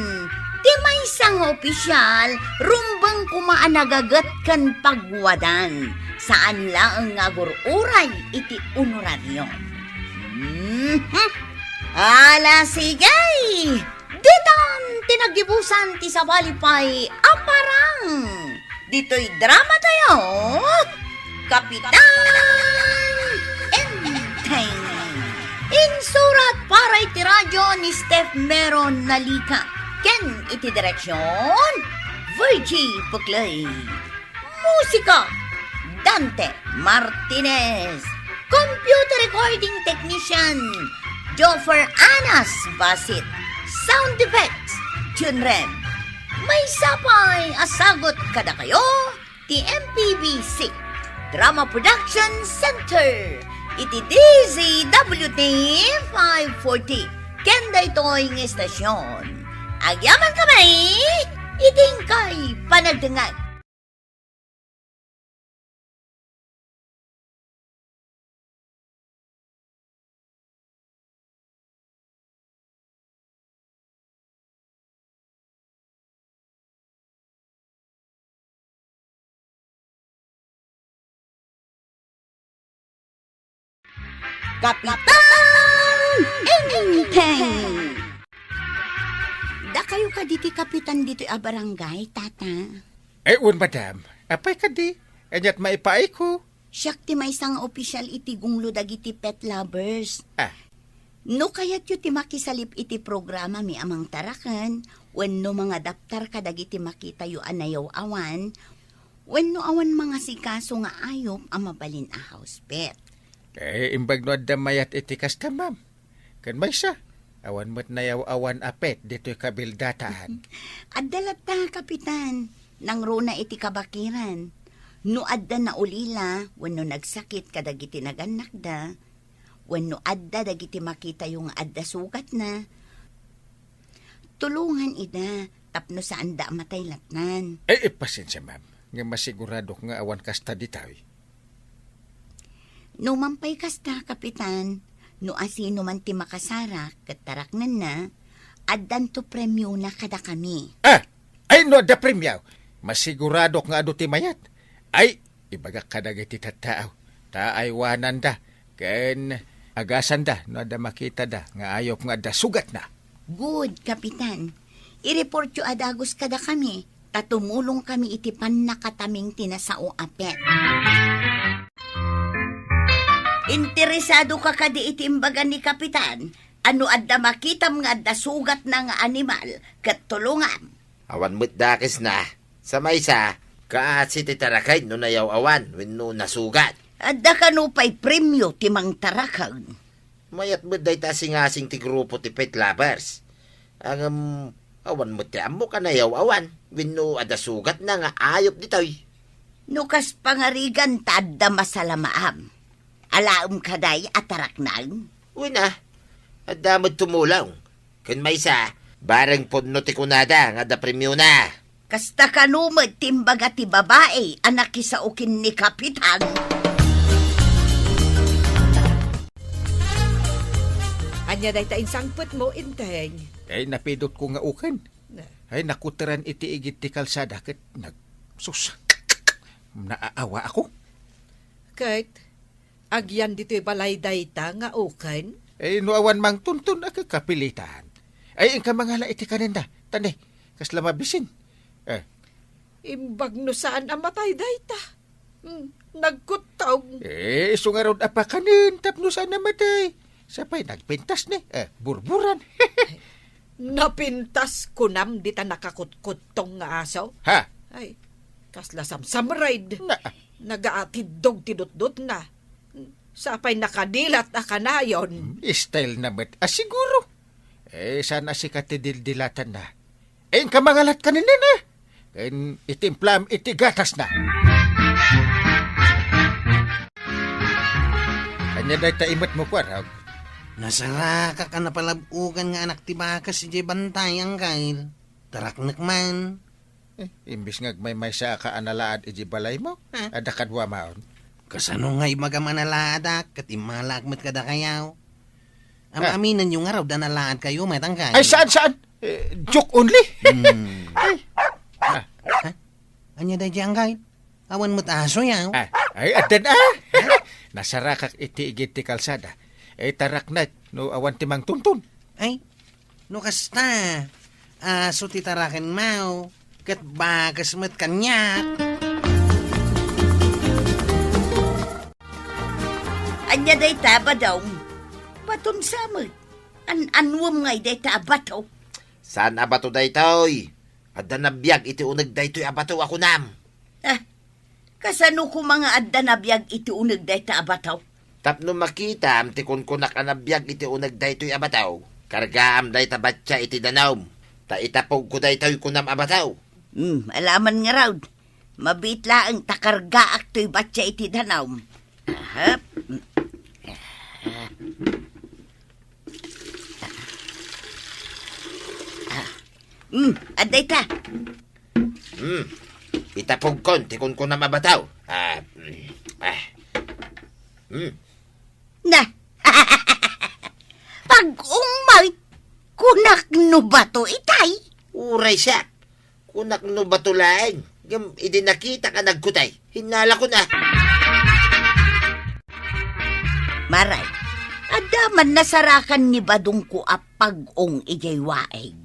Ti maysa nga opisyal, rumbeng koma a nagaget ken pagwadan. Saan laeng nga agur-uray iti onorario. Ala, sige! Ditan ti naggibusan ti sabali pay a parang. Ditoy drama tayo, Kapitan Enteng. Insurat para iti radyo ni Steph Meron Nalika ken iti direksyon, Virgie Puclay. Musika, Dante Martinez. Computer recording technician, Joffer Anas Basit. Sound effects, Junren. Maysa pay a sagut kadakayo ti M P B C Drama Production Center iti D Z W T five forty. Ken daytoy nga estasyon, agyaman kami iti inkay panagdengngeg. Kapitan Enteng! Dakayo kadi ti kapitan ditoy a barangay, Tata? Eh, wen, madam. Apay kadi? Ania't maipaayko? Siak ti maysa nga opisyal iti gunglo dagiti pet lovers. Ah. No kayatyo ti makisalip iti programami a Mangtaraken wenno mangadaptar kadagiti makitayo a nayaw-awan, wenno awan mangasikaso nga ayup a mabalin a house pet. Eh, imbag no adda mayat iti kasta, ma'am. Ken maysa, awan met nayaw-awan a pet ditoy kabildatan. Adda latta, Kapitan, nangruna iti kabakiran. No adda naulila wenno nagsakit kadagiti nagannakda, wenno adda dagiti makitayo nga adda sugatna, tulongan ida tapno saanda a matay latnan. Eh, eh, pasensia, ma'am, nga masiguradok nga awan kasta ditoy. No man pay kasta, Kapitan, no asino man ti makasarak ket taraknenna, addanto premiona kadakami. Ah! Ay, no adda premio, masiguradok nga adu ti mayat. Ay, ibagak kadagiti tattao, ta aywananda ken agasanda no adda makitada nga ayup nga adda sugatna. Good, Kapitan. Ireportyo a dagus kadakami, ta tumulongkami iti pannakataming ti nasao a pet. Interesadoka kadi iti imbaga ni Kapitan a no adda makitam nga adda sugatna nga animal ket tulongam? Awan met dakesna. Sa maysa, kaasi ti taraken no nayaw-awan wenno nasugat. Adda kano pay premio ti mangtaraken? Mayat met dayta a singasing ti grupo ti pet lovers. Ngem awan met ti ammok a nayaw-awan wenno adda sugatna nga ayup ditoy. No kas pangarigan ta adda masalamaam, alaem kadi a taraknang? Wen a, adda met tumulong. Ken maysa, bareng pudno ti kunada nga adda premiona. Kasta kano met ti imbaga ti babai a nakisao ken ni Kapitan. Ania dayta insangpetmo, Enteng? Ay, napidotko nga uken. Na. Ay, nakuteran iti igid ti kalsada ket nag-, sus, naaawaako. Ket, agyan ditoy balay dayta nga uken? Eh, no awan mangtuntun a kakapilitan. Ay, inka mangala iti kanenda. Tani, kasla mabisin. Eh. Imbag no saan a matay dayta. Hmm, nagkuttog. Eh, isu ngarud a pakanen tapno saan a matay. Sapay nagpintas ni, eh, burburan. Napintas kunam dita nakakutkuttong nga aso? Ha? Ay, kasla samsamred. Na- Nagaatiddog ti dutdotna. Sapay nakadilat a kanayon. Hmm, style na met a siguro. Eh, saan a sika ti dildilatanna? Inka mangalat kanenena, ken itimplam iti gatasna. Ania dayta imetmo, Kuarog? Nasarakak a napalab-ogan nga anak ti bakas idiay bantay, Angkel. Taraknek man. Eh, imbes nga agmaymaysaak a nalaad idiay balaymo, ha? Adda kaduamaon. Kasano nga ibagam a nalaadak, ket immalaak met kadakayo? Am-aminenyo ngarud a nalaadkayo met, Angkel. Ay, saan, saan? Eh, joke only. Hmm. Ay. Ah. Ha? Ania daydiay, Angkel? Awan met asoyo? Ah, ay, addan, ah. Nasarakak iti igid ti kalsada. Eh, taraknek, no awan ti mangtunton. Ay, no kasta, aso ti tarakenmo, ket bakes met kaniak. Ania dayta, Badong? Baton sa met. An-anuem ngay dayta a bato? Saan a bato daytoy? Adda nabiag iti uneg daytoy a bato a kunam. Ah, kasano koma nga adda nabiag iti uneg dayta a bato? Tapno makitam ti kunkunak a nabiag iti uneg daytoy a bato, kargaam dayta batsia iti danum, ta itapogko daytoy kunam a bato. Hmm, alaman ngarud. Mabiit laeng ta kargaak toy batsia iti danum. Ahap. Hmm, adda ita. Hmm. Itapogkon ti kunkunam a bato. Ah, mm, ah. Hmm. Na. Pag-ungmay, kunak no bato itay. Uray siak. Kunak no bato laeng. Ngem idi nakitak a nagkutay, hinnalakon a. Maray, adda man nasarakan ni Badongko a pag-ung idiay waig.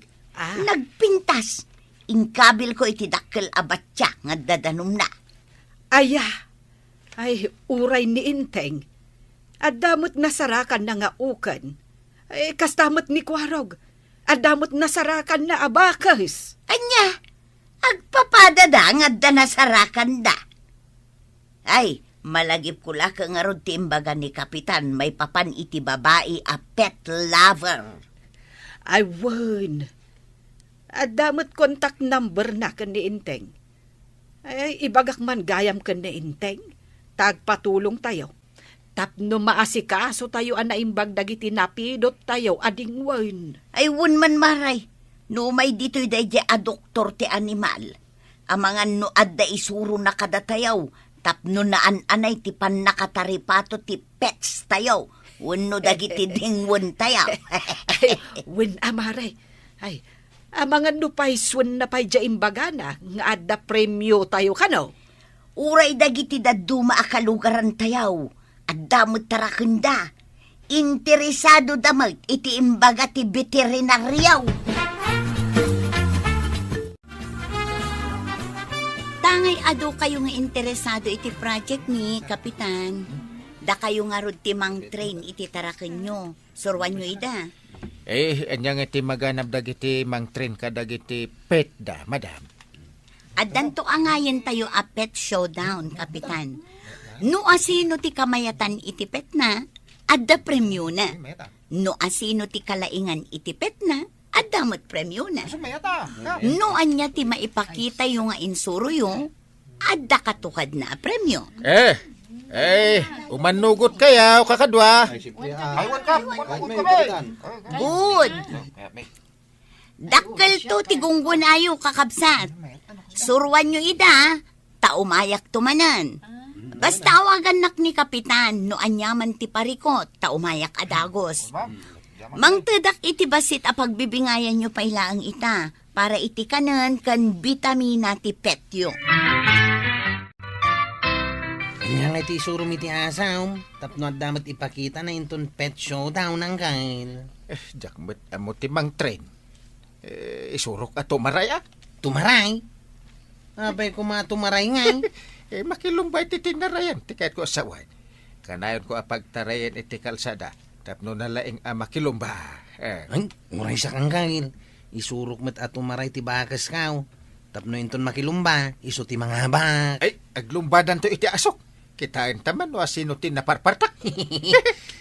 Ah. Nagpintas, inkabilko iti dakkel a batsia nga adda danumna. Aya, ay, uray ni Enteng. Adda met nasarakanna nga uken. Eh, kasta met ni Kuarog. Adda met nasarakanna a bakes. Ania? Agpapadada nga adda nasarakanda. Ay, malagipko la ket ngarud ti imbaga ni Kapitan maipapan iti babai a pet lover. Ay, wen. Adda met contact number na ken ni Enteng. Ay, ibagak man gayam ken ni Enteng, ta agpatulongtayo. Tapno maasikasotayo a naimbag dagiti napidottayo a dingwen. Ay, wen man, Maray, no umay ditoy daydiay a doktor ti animal, amangan no adda isurona kadatayo, tapno naan-anay ti pannakataripato ti pets tayo, wenno dagiti dingwen tayo. Ay, wen a, Maray. Ay, amangan no paysuenna pay diay imbagana nga adda premio tayo kano? Uray dagiti dadduma a kalugaran tayo, adda met tarakenda. Interesado da met iti imbaga ti beterinario. Tangay adu kayo nga interesado iti project ni Kapitan. Dakayo ngarud ti mangtrain iti tarakenyo. Suruanyo ida. Eh, ania nga ti maganab dagiti mangtrain kadagiti pet da, madam? Addanto angayen tayo a pet showdown, Kapitan. No asino ti kamayatan iti petna, adda premiona. No asino ti kalaingan iti petna, adda met premiona. No ania ti maipakitayo nga insuroyo, adda katukadna a premio. Eh, eh, umannugot kayo, kakadua. Ay, wan ka, wan ka, wan ka, Kapitan. Good. Dakkelto ti gunggonayo, kakabsat. Suruanyo ida, ta umayakto manen. Basta awagannak ni Kapitan no aniaman ti parikot, ta umayak a dagus. Mangtedak iti bassit a pagbibingayanyo pay laeng ita para iti kanen ken bitamina ti petyo. Ania nga iti isurom iti asawm? Tapno adda met ipakitana inton pet showdown, Angkel. Eh, diak met ammo ti mangtrain. Eh, isurok a tumaray, a? Tumaray? Apay koma a tumaray ngay? Eh, makilumba iti tinarayan ti kayatko a sawen. Kanayonko a pagtarayan iti kalsada tapno nalaing a makilumba. Eh. Ay, uray sa, Angkel. Isurok met a tumaray ti bakesko. Tapno inton makilumba, isu ti mangabak. Ay, aglumbadanto iti asok. Kitaenta man no asino ti naparpartak.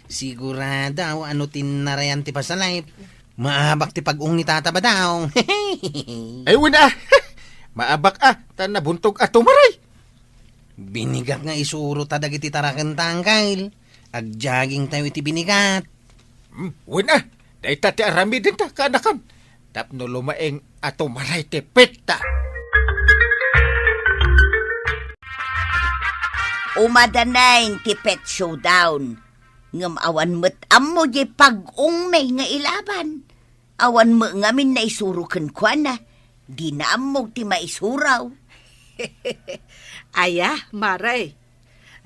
Sigurado a no tinnarayan ti pasalip, maabak ti pag-ung ni Tata Badong. Ay, wen a. Maabak a, ta nabuntog a tumaray. Binigat nga isurota dagiti tarakenta, Angkel. Agjogging tayo iti binigat. Hmm, wen a, dayta ti aramidenta, kaanakan. Tapno lumaing a tumaray ti petta. Umadanen ti pet showdown. Ngem awan met ammo diay pag-ungmi nga ilaban. Awan met ngamin naisuro kenkuana. Dina ammo ti maisuro. Aya, Mare.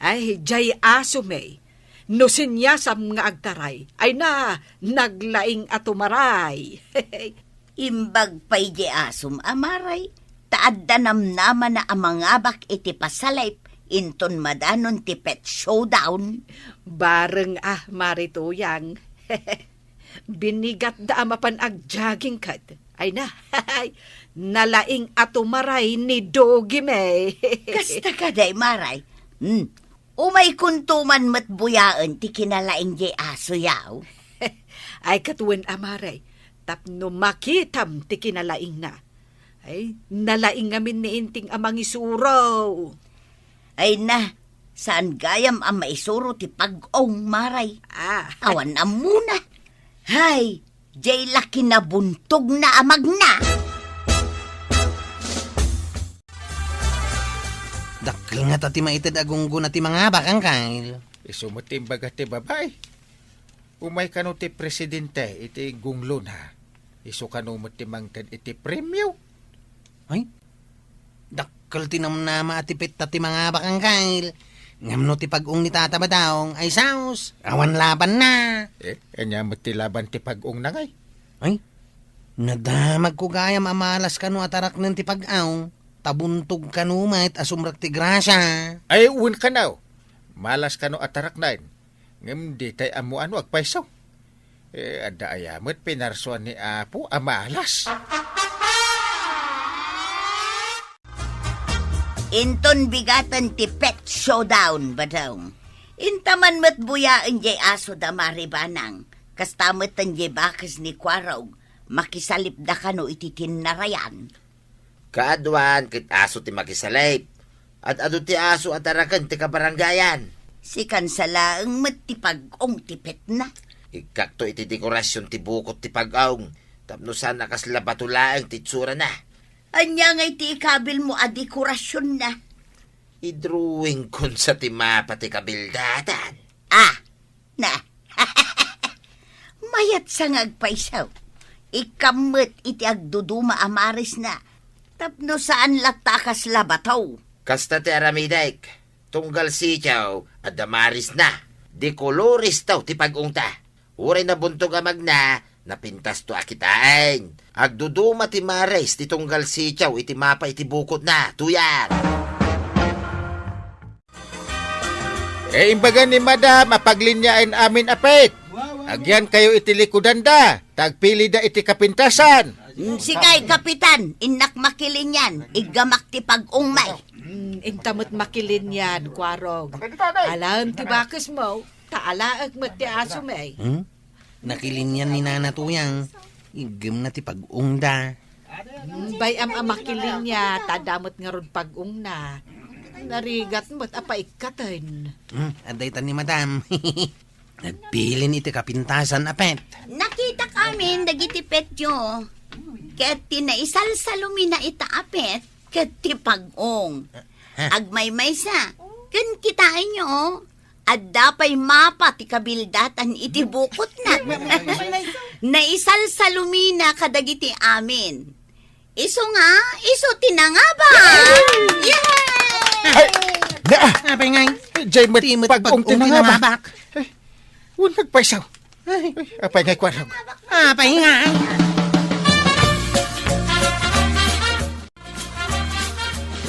Ay, diay asomi. No siniasam nga agtaray, ay na, naglaing a tumaray. Imbag pay di asom a Maray, ta adda namnamana a mangabak iti pasalip inton madanon ti pet showdown. Bareng a, Mari Tuyang. Binigatda a mapan agjaging ket. Ay na, nalaing a tumaray ni Doggy May. Kasta kadi, Maray. Hmm. Umaykonto man met buyaen ti kinalaing di asoyaw. Ay, ket wen a, Maray, tapno makitam ti kinalaingna. Ay, nalaing ngamin ni Inting a mangisuro. Ay na, saan gayam a maisuro ti pag-ong, Maray? Ah. Awan ammona. Hay, jay la kinabuntogna a magna. Dakkel ngata ti maited a gunggona ti mangabak, Angkel. Isu met ti imbaga ti babai. Umay kano ti presidente iti gunglona. Isu kano met ti mangted iti premio. Ay, dakkel ti namnama a ti pet ta ti mangabak, Angkel. Ngem no ti pag-ong ni Tata Badong, ay saos, awan labanna. Eh, ania met ti laban ti pag-ongna ngay? Ay, nadamagko gayam a malas kano a taraknen ti pag-aw, ta buntog kano met a sumrek ti grasia. Ay, wen kano. Malas kano a taraknen. Ngem ditay ammo a no agpayso. Eh, adda aya met pinarsuan ni Apo a malas. Inton bigaten ti pet showdown, Badong. Inta man met buyaen jay aso da Mari Banang. Kasta met ten jay bakes ni Kuarog, makisalipda kano iti tinnarayan. Kaaduan ket aso ti makisalip. Ad-adu ti aso a taraken ti kabarangayan. Sikan sa laeng met ti pag-ong ti petna. Ikkakto iti dekorasion ti bukot ti pag-ong, tapno saan a kasla bato laeng ti itsurana. Ania ngay ti ikabilmo a dekorasionna? Idrawingkon sa ti mapa ti kabildatan. Ah, na. Mayat sa nga agpayso. Ikkam met iti agduduma a marisna. Tapno saan latta a kasla bato. Kasta ti aramidek. Tunggal sitio, adda marisna. De colores taw ti pag-ongta. Uray nabuntog a magna, napintasto a kitaen. Agduduma ti maris ti tunggal sitio iti mapa iti bukotna, Tuyang. Eh, imbaga ni Madam a pagliniaen amin a pet. Agyankayo iti likudanda, ta agpilida iti kapintasan. Mm, sige, Kapitan, innak makilinian, iggamak ti pag-ongmi. Mm, inta met makilinian, Kuarog. Alaem ti bakesmo, ta alaek met ti asomi. Hmm? Nakilinian ni Nana Tuyang, iggemna ti pag-ongda. Mm, bay-am a makilinian, ta adda met ngarud pag-ongna. Narigat met a paikkaten. Hmm, adda itan ni Madam. Nagbilin iti kapintasan a pet. Nakitak amin dagiti petyo. Ket ti naisalsalumina ita a pet, ket ti pag-ong. Ha? Agmaymaysa. Ken kitaenyo, oh. Adda pay mapa ti kabildatan iti bukotna. Naisalsalumina kadagiti amin. Isu nga, isu ti nangabak. Yay! Ay, na! Apay ngay? Jay met pag-ong ti nangabak. Ay, wen nagpayso. Ay, apay ngay, Kuarog? Apay ngay?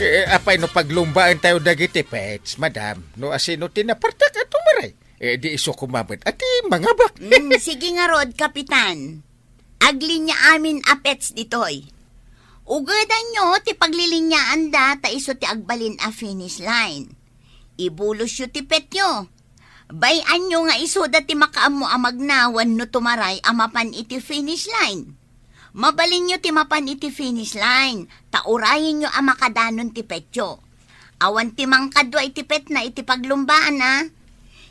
Eh, apay no paglumbaentayo dagiti pets, Madam? No asino ti napartak a tumaray? Eh, di isu koma met a ti mangabak. Mm, sige ngarud, Kapitan. Aglinia amin a pets ditoy. Ugedanyo ti pagliliniaanda ta isu ti agbalin a finish line. Ibulosyo ti petyo. Bay-anyo nga isuda ti makaammo a magna wenno tumaray a mapan iti finish line. Mabalinyo ti mapan iti finish line, ta urayenyo a makadanon ti petyo. Awan ti mangkadua iti petna iti paglumbaan, a.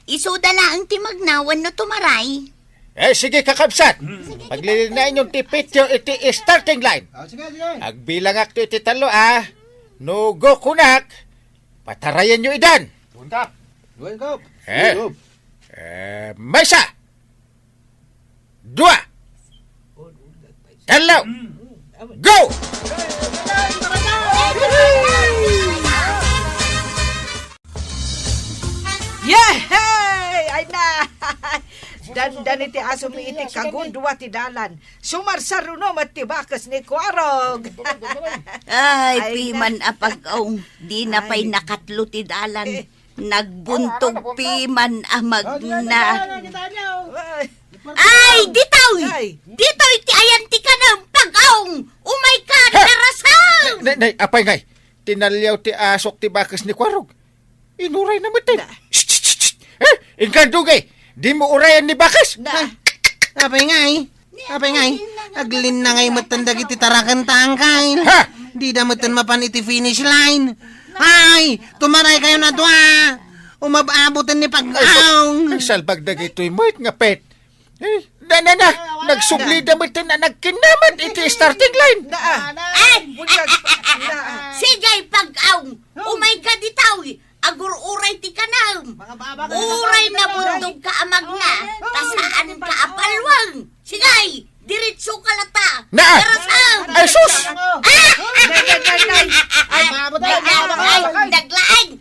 Isuda laeng ti magna wenno tumaray. Eh, sige, kakabsat. Paglilinaenyo ti petyo iti starting line. Ah, sige, sige. Agbilangakto iti tallo, a. No go kunak, patarayenyo idan. Punta. Go, go. Eh. Go. Eh, maysa. Dua. Tallo. Go! Yehey! Ay na! Dandani ti asomi iti kagundua ti dalan. Sumarsaruno met ti bakes ni Kuarog. Ay, Ay, na. Piman a pag-aw, di na pay Ay. Nakatlo ti dalan. Eh. Nagbuntog piman a magna. Ay. Ay, ditoy! Ay. Ditoy ti ayan ti kanam, pag-aw! Umay ka, Ha? Darasang! Nay, nay, apay ngay, tinaliaw ti asok ti bakes ni Kuarog. Inuray na met. Na. Shh, shh, shh, shh. Eh, inkan dugay, di mo urayan ni bakes. Na. Ay, apay ngay, apay ngay, aglin na ngay metten dagiti taraken tangkay. Ha? Dida metten mapan iti finish line. Ay, tumaray kayo na dua. Umab-aboten ni pag-aw. Ay, salbag dagitoy met nga pet. Eh, na, na, na. Nagsublida met na nagkinnamat iti starting line. Naa. Ay! Bunyag. Naa. Sige, pag-aw. Umay ka ditoy. Agur-uray ti kanam. Mga baba ka na Uray na naman. Buntog ka a magna. Oh, Ta saan ka a palwang. Sige, diretso ka lata. Naa. Darasang. Ay, sus! Ah! Nay, nay, nay, nay. Ay, Mabot na, ay, mabot na, ay, mabot na. Naglaing.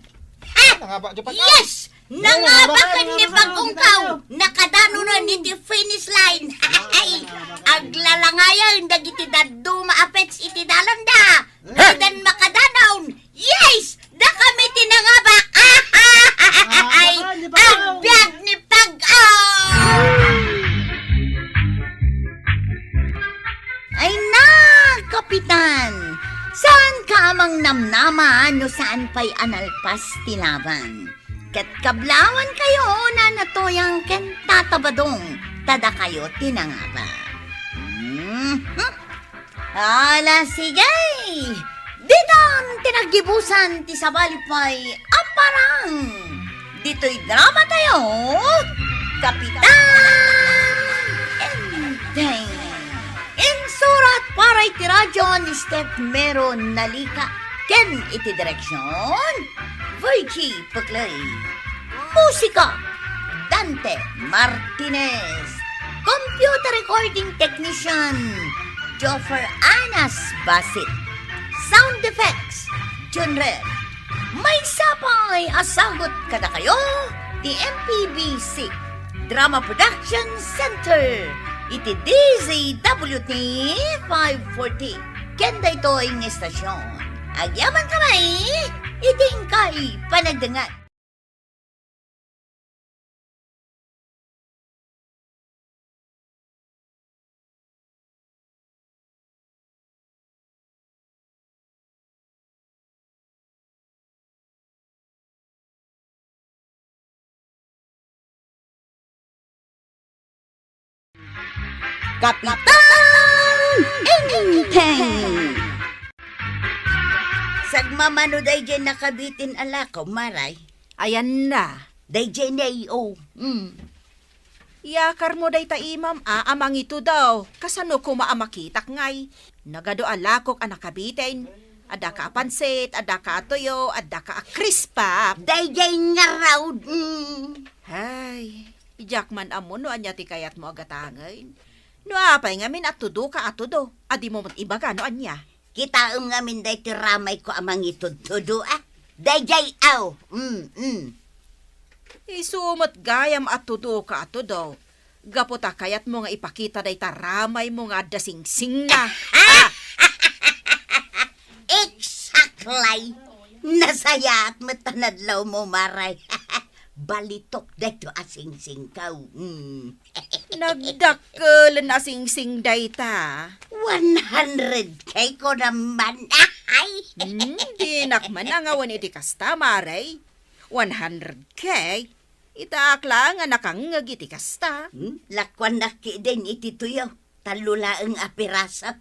Ah! Nangaba, di pa ka? Yes! Nangabaken ni Bagong Kaw, nakadanonan iti finish line. Ay, aglalangayen dagiti dadduma a pets iti dalanda. Ha? Didan makadanon. Yes! Dakami ti nangaba. Ay, agbiag ni Pag-aw! Ay na, Kapitan! Saan ka amang namnama no saan pay a nalpas ti laban? Ket kablawan kayo, Nana Toyang ken Tata Badong, ta dakayo ti nangaba. Mhm. Ala, sige! Ditan ti naggibusan ti sabali pay a parang! Ditoy drama tayo, Kapitan Enteng! Insurat para iti radyo ni Steph Mero Nalika ken iti direksyon, Virgie Puclay. Musika, Dante Martinez. Computer recording technician, Joffer Anas Basit. Sound effects, Junred. Maysa pay a sagut kadakayo ti M P B C Drama Production Center iti D Z W T five forty. Ken daytoy nga estasyon, agyaman kami iti inkay panagdangat. Kapitan Enteng! Sagmamano daydiay nakabitin a lako, Maray. Ayanna. Daydiay ne, o. Mm. Yakarmo dayta imam a, a mangitudaw. Kasano koma a makitak ngay? Nagadu a lakok a nakabitin. Adda ka a pansit, adda ka a tuyo, adda ka a crispap. Daydiay ngarud. Mm. Hay, diak man ammo no ania ti kayatmo a gatangen. No apay ngamin a tudo ka a tudo, a dimo met ibaga no ania? Kitaem ngamin daytoy ramayko a mangitudtudo, a? Daydiay, aw. Mm, mm. Isu met gayam a tudo ka a tudo. Gapu ta kayatmo nga ipakita dayta ramaymo nga adda singsingna. Ah! Exactly! Nasayaat met ta nadlawmo, Maray. Balitok dayto a singsingko. Mm. Nagdakkelen a singsing dayta. One hundred K ko naman. Ay! Hmm, dinak man angawan iti kasta, Maray. One hundred K? Itaak laeng a nakangngeg iti kasta. Hmm? Lakuannak ketdin iti tuyo. Tallo laeng a piraso.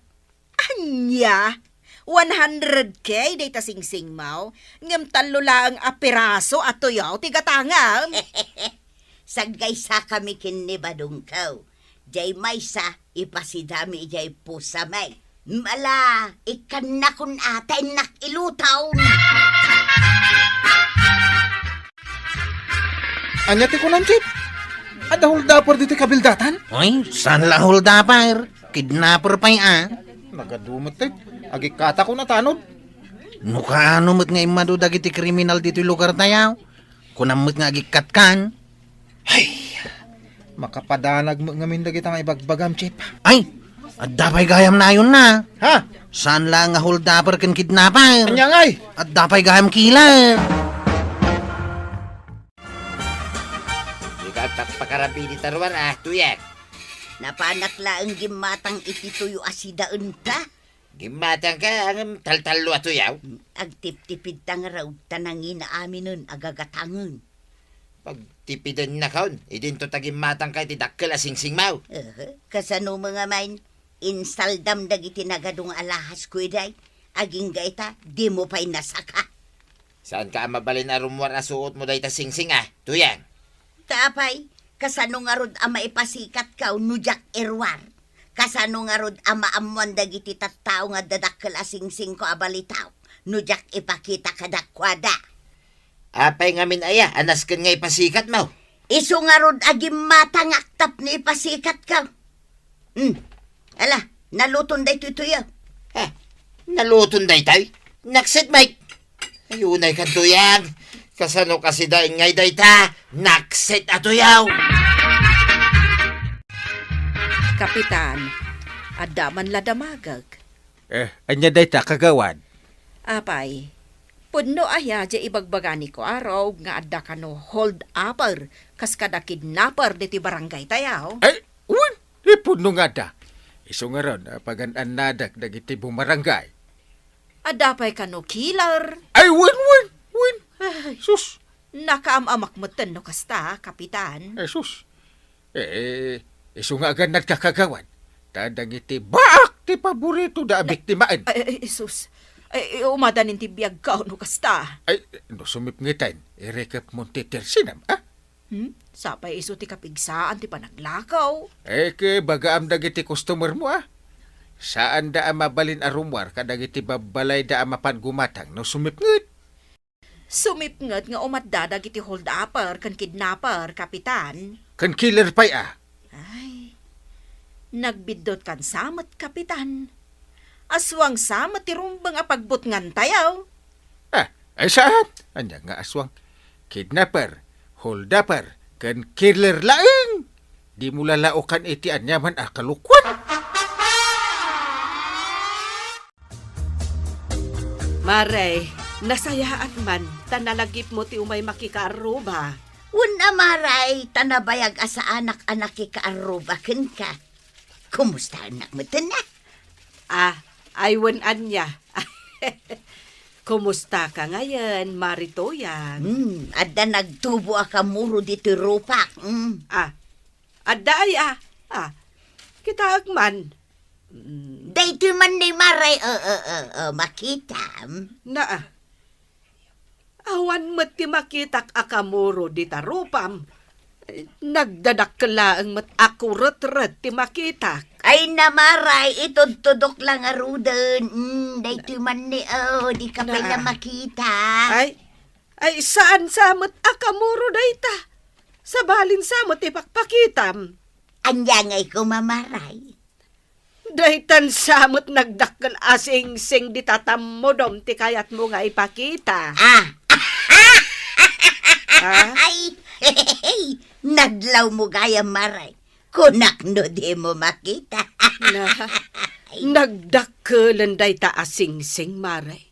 Ania? One hundred K dayta singsingmo, ngem tallo laeng a piraso a tuyo ti gatangem. Saggaysakami ken ni Badongko. Diay maysa, ipasidami idiay pusami. Mala, ikkannakon a ta innak iluton. Ania ti kunam, Chief? Adda holdaper ditoy kabildatan? Oy, saan la holdaper? Kidnapper pay a. Nagadu met, eh. Agikkatakon a tanod. No kaano met nga immadu dagiti kriminal ditoy lugartayo? Kunam met nga agikkatkan? Ay, makapadanag met ngamin dagita nga ibagbagam, Chief. Ay, adda pay gayam nayonna. Ha? Saan la nga holdaper ken kidnapper. Ania ngay? Adda pay gayam killer. Ikaw, agpakpakarabi dita ruar, a, Tuyang. Napanak laeng gimmatang iti tuyo a sidaenta. Gimmatangka, ngem taltallo a tuyaw? Agtiptipidta ngarud ta nangina aminen a gagatangen. Pagtipidennakon, idinto ta gimmatangka iti dakkel a singsingmo. Aha, kasano met ngamin, insaldam dagiti nagadu nga alahasko idiay, agingga ita, dimo pay nasaka. Saanka a mabalin a rummuar a suotmo dayta singsing a, Tuyang? Ta apay, kasano ngarud a maipasikatko no diak iruar? Kasano ngarud a maammoan dagiti tattao nga adda dakkel a singsingko a balitaw no diak ipakita kadakuada? Apay ngamin aya a nasken nga ipasikatmo? Isu ngarud a gimmatangak tapno ipasikatko. Hmm. Ala, naluton daytoy tuyo. Ha? Naluton daytoy? Nakset, Mike. Ay, unay kan, Tuyang. Kasano kasi dain ngay dayta? Nakset a tuyaw. Kapitan, adda man la damagek. Eh, ania dayta, kagawad? Apay, pudno aya diay ibagbagani Kuarog nga adda kano hold upper kas kada kidnapper diti barangay tayo? Ay, wen, ipudno nga adda. Isu ngarud a pagan-annadek dagiti bumarangay. Adda pay kano killer? Ay, wen, wen, wen. Ay, sus. Nakaam-amak metten no kasta, Kapitan. Ay, sus. Eh, isu nga agannadka, kagawad. Ta dagiti baak ti paboritoda a biktimaen. Ay, ay, ay, sus. Ay, umadanin ti biagko no kasta. Ay, no sumipngeten, irikepmon ti tersinam, a? Hmm? Sapay isu ti kapigsaan ti panaglakaw. Eh, ke bagaam dagiti customermo, a? Saanda a mabalin a rummuar kadagiti babbalayda a mapan gumatang no sumipnget. Sumipnget nga umadda dagiti hold-upper ken kidnapper, Kapitan. Ken killer pay, a? Ay, nagbiddutkan sa met, Kapitan. Aswang sa met ti rumbeng a pagbutngantayo. Ah, ay saan? Ania nga aswang? Kidnapper, hold-upper, ken killer laeng. Dimo lalaokan iti aniaman a kalokuan. Mare, nasayaat man, ta nalagipmo ti umay makikaarruba. Wen a, Mare, ta nabayag a saanak a nakikaarruba kenka. Kumustaennak metten a? Ah, ay wen ania. Kumustaka ngayen, Mare Tuyang? Hmm, adda nagtubo a kamuro ditoy rupak. Hmm. Ah, adda aya? Ah, kitaek man. Mm. Daytoy man ni Mare, eh, eh, eh, eh, makitam. Naa. Awan met ti makitak a kamuro dita rupam. Nagdadakkel laeng met a kuretret ti makitak. Ay, Mare, itudtudok la ngaruden. Mm, daytoy man ni, oh, dika pay la makita. Ay, ay, saan sa met a kamuro dayta. Sabalin sa met ipakpakitam. Ania ngay koma, Mare? Daytan sa met nagdakkel a singsing dita tammudom ti kayatmo nga ipakita. Ah. Ah? Ay, nadlawmo gayam, Mare. Kunak no dimo makita. Na, nagdakkelen dayta a singsing, Mare.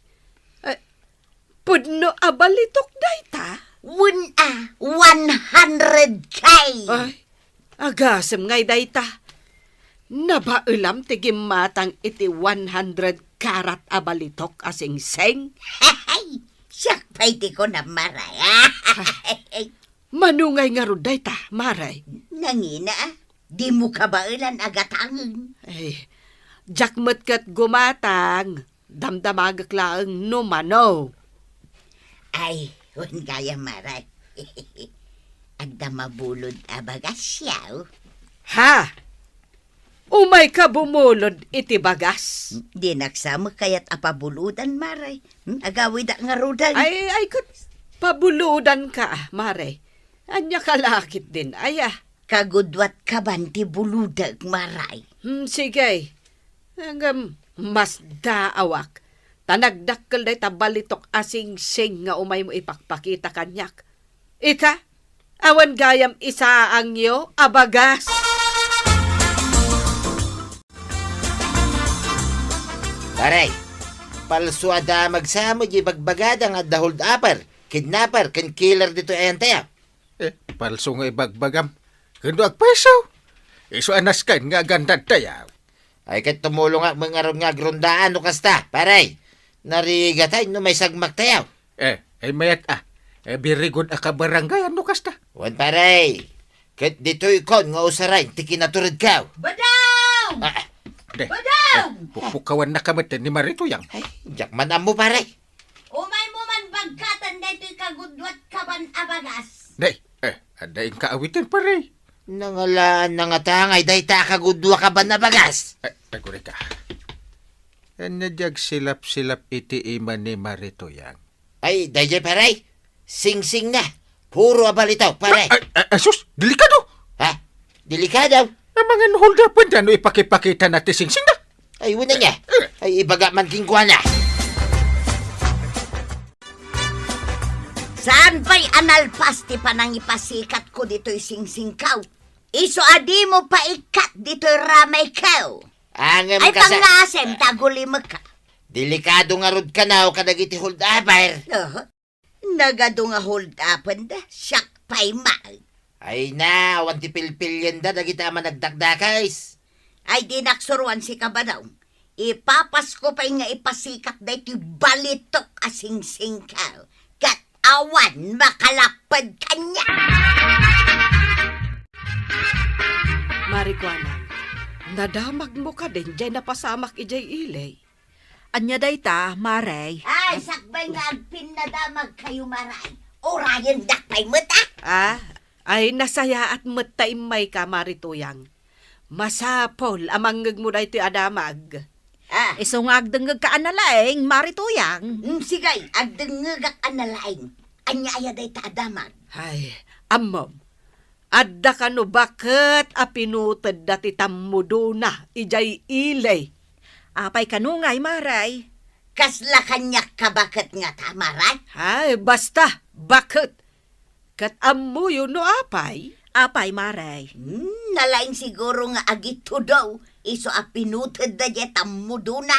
Eh, Pudno a balitok dayta? Wen a, one hundred K. Ay, agasem ngay dayta. Nabaelam ti gimmatang iti one hundred karat a balitok a singsing? Siak pay ti kunam, Mare. Mano ngay ngarud dayta, Mare? Nangina, a. Dimo kabaelan a gatangen. Ay, diak met ket gumatang. Damdamagek laeng no mano. Ay, wen gayam, Mare. Adda mabulod a bagas, siaw. Ha? Umayka bumulod iti bagas? Dinak sa met kayat a pabulodan, Mare. Hmm, agawidak ngaruden. Ay, ay, ket pabulodanka, Mare. Ania ka la ketdin, aya? Kagudua ti kaban ti bulodek, Mare. Hmm, sige. Ngem, masdaawak. Ta nagdakkel dayta balitok a singsing nga umaymo ipakpakita kaniak. Ita, Awan gayam isaangyo a bagas. Pare, palso a damag sa met diay ibagbagada nga adda hold-upper, kidnapper, ken killer ditoy ayantayo. Eh, palso nga ibagbagam. Ken no agpayso, isu a nasken nga agandadtayo. Ay, ket tumulongak met ngarud nga agrondaan no kasta, pare. Narigatay no maisagmaktayo. Eh, ay mayat a. Eh, very good a kabarangay no kasta. Wen, pare. Ket ditoykon nga usaren ti kinaturedko. Badaw! Ah, De, Badaw! Eh, pukpukawan na ka met ni Mari Tuyang. Ay, diak man ammo, pare. Umaymo man bagkaten daytoy kagudua kaban a bagas. Nay, eh, adda inka awiten, pare. Nangalaan na nga tangay dayta a kagudua kaban a bagas. Eh, agurayka. Ania diay agsilap-silap iti ima ni Mari Tuyang? Ay, daydiay, pare. Singsingna. Puro a balitok, pare. Ay, ay, ay, sus, delikado. Ha? Delikado? Amangan hold-upenda no ipakipakitana ti singsingda. Ay, wen ania. Ay, ibaga man kenkuana. Saan pay a nalpas ti panangipasikatko ditoy singsingko? Isu a dimo paikkat ditoy ramayko. Ay, kasa- pangngasem ta agulimekka. Delikado ngarud kano kadagiti hold-upper. Aha. Nagadu nga hold-upenda, siak pay man. Ay na, awan ti pilpilienda dagiti a managdakdakes. Ay, dinak suroan sika, Badaw. Ipapasko pay nga ipasikat daytoy balitok a singsingko. Ket awan makalapped kaniak. Mari Kuanang, nadamagmo kadin diay napasamak idiay ili? Ania dayta, Mare? Ay, sakbay nga agpinnadamagkayo, Mare. Urayendak pay met, a? Ah, ay, nasayaat met ta immayka, Mari Tuyang. Masapul a mangngegmo daytoy a damag. Ah. Isu nga agdengngegka a nalaing, Mari Tuyang. Mm, sige, agdengngegak a nalaing. Ania aya dayta a damag? Ay, ammom. Adda kano baket a pinutedda ti tammudona idiay ili. Apay kano ngay, Mare? Kasla kaniak ka baket ngata, Mare? Ay, basta, baket. Ket ammoyo no apay? Apay, Mare? Hmm, nalaing siguro nga agitudo, isu a pinutedda diay tammudona.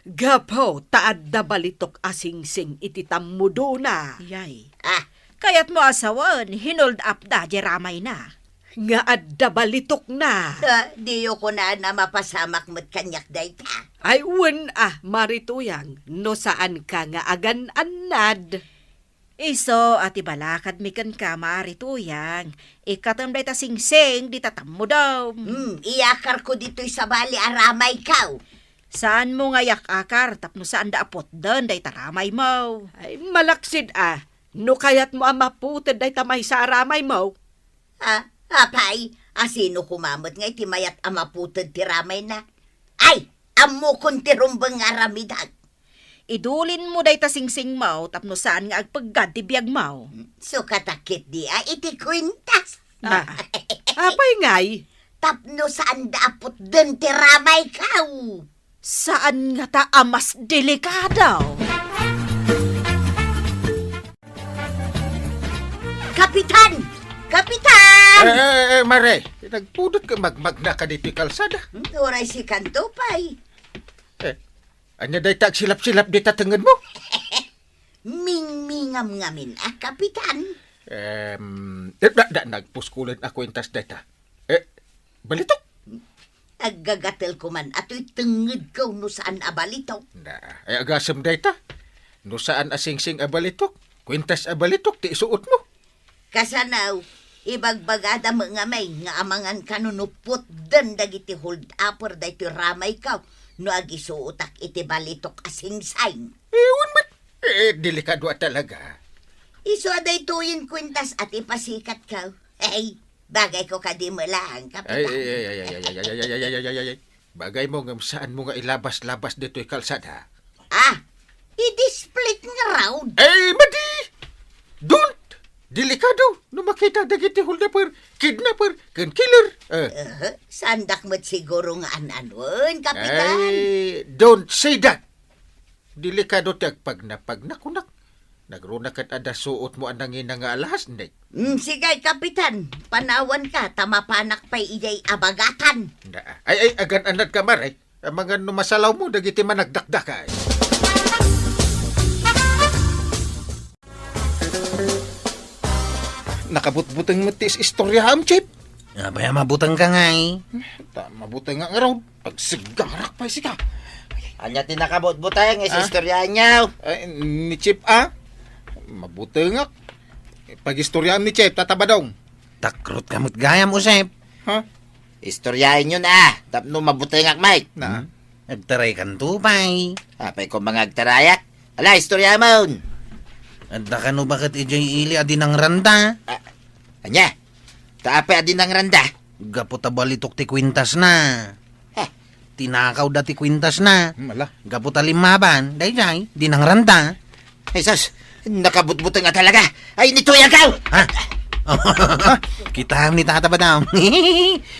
Gapu ta adda balitok a singsing iti tammudona. Yay. Ah. Kayatmo a sawen, hinold-upda diay ramayna. Nga adda balitokna. Ah, diyo kunaan a mapasamak met kaniak dayta. Ay, wen a, Mari Tuyang, no saanka nga agan-annad. Isu a ti balakadmi kenka, Mari Tuyang, ikkatem dayta singsing dita tammudom. Hmm, iyakarko ditoy sabali a ramayko. Saanmo nga iyak-akar tapno saanda a putden dayta ramaymo. Ay, malaksid a, no kayatmo a maputed dayta maysa a ramaymo. Ah, apay, a sino koma met ngay ti mayat a maputed ti ramayna? Ay, ammokon ti rumbeng nga aramidek. Idulinmo dayta singsingmo tapno saan nga agpeggad ti biagmo. Sukatak ketdi a iti kuentas. Ah, apay ngay? Tapno saanda a putden ti ramayko. Saan ngata a mas delikado? Kapitan! Kapitan! Eh, eh, eh, Mare, nagpudot ka magmagna ka ditoy kalsada? Hmm, uray sikanto pay. Eh, ania dayta agsilap-silap dita tengngedmo? Mingmingam ngamin a, Kapitan. Em, eh, da, da, nagpuskulen a kuentas dayta. Eh, balitok? Aggagatelko man a toy tengngedko no saan a balitok. Na, ay agasem dayta. No saan a singsing a balitok, kuentas a balitok ti isuotmo. Kasano, ibagbagada met ngamin nga amangan kano no putden dagiti hold-upper daytoy ramayko no agisuotak iti balitok a singsing. Eh, wen met. Eh, delikado a talaga. Isu a daytoyen kuentas a ti pasikatko. Hey, bagayko kadi met laeng, Kapitan. Ay, ay, ay. Bagaymo ngem saanmo nga ilabas-labas ditoy kalsada. Ah, i-display ngarud. Ay, madi! Don't! Delikado no makita dagiti holdaper, kidnapper, ken killer. Eh. Eh, saandak met siguro nga an-anuen, Kapitan. Ay, don't say that. Delikado ti agpagnapagna kunak. Nagruna ket adda suotmo a nangina nga alahas, Nick. Mm, sige, Kapitan. Panawanka, ta mapanak pay idiay abagatan. Na, ay, ay, agan-anadka, Mare. Amangan no masalawmo dagiti managdakdakes. Nakabutbuteng met ti istoriaam, Chief. Apay a mabutengka ngay? Ta mabutengak ngarud. Agsigarak pay sika. Ania ti nakabutbuteng, ah? Istoryaanyo. Ay, ni Chief, ah. Mabutengak. Pagistoryaam ni Chief, Tata Badong. Takrutka met gayam, Josep. Ha? Istoryaenyo na, tapno mabutengak met. Na? Hmm? Agtaraykanto pay. Apay koma nga agtarayak? Ala, istoryaam. Adda kano baket idiay ili a dinangranda? Ah, ania? Ta apay a dinangranda? Gapu ta balitok ti kuintasna. Heh. Tinakawda ti kuintasna. Hmm, ala. Gapu ta limmaban, daydiay, dinangranda. Jesus, nakabutbuteng a talaga. Ay, ni Tuyang kaw! Ha? Kita ni Tata Badong.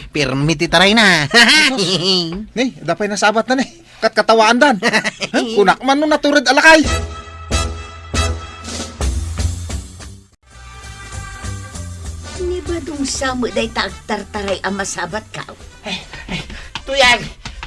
Pirmi ti tarayna. Ni, adda pay nasabatna ni. Katkatawaandan. Ha? Kunak man no natured a lakay. Ni Badong sa met dayta agtartaray a masabatkaw. Ay, ay, Tuyang!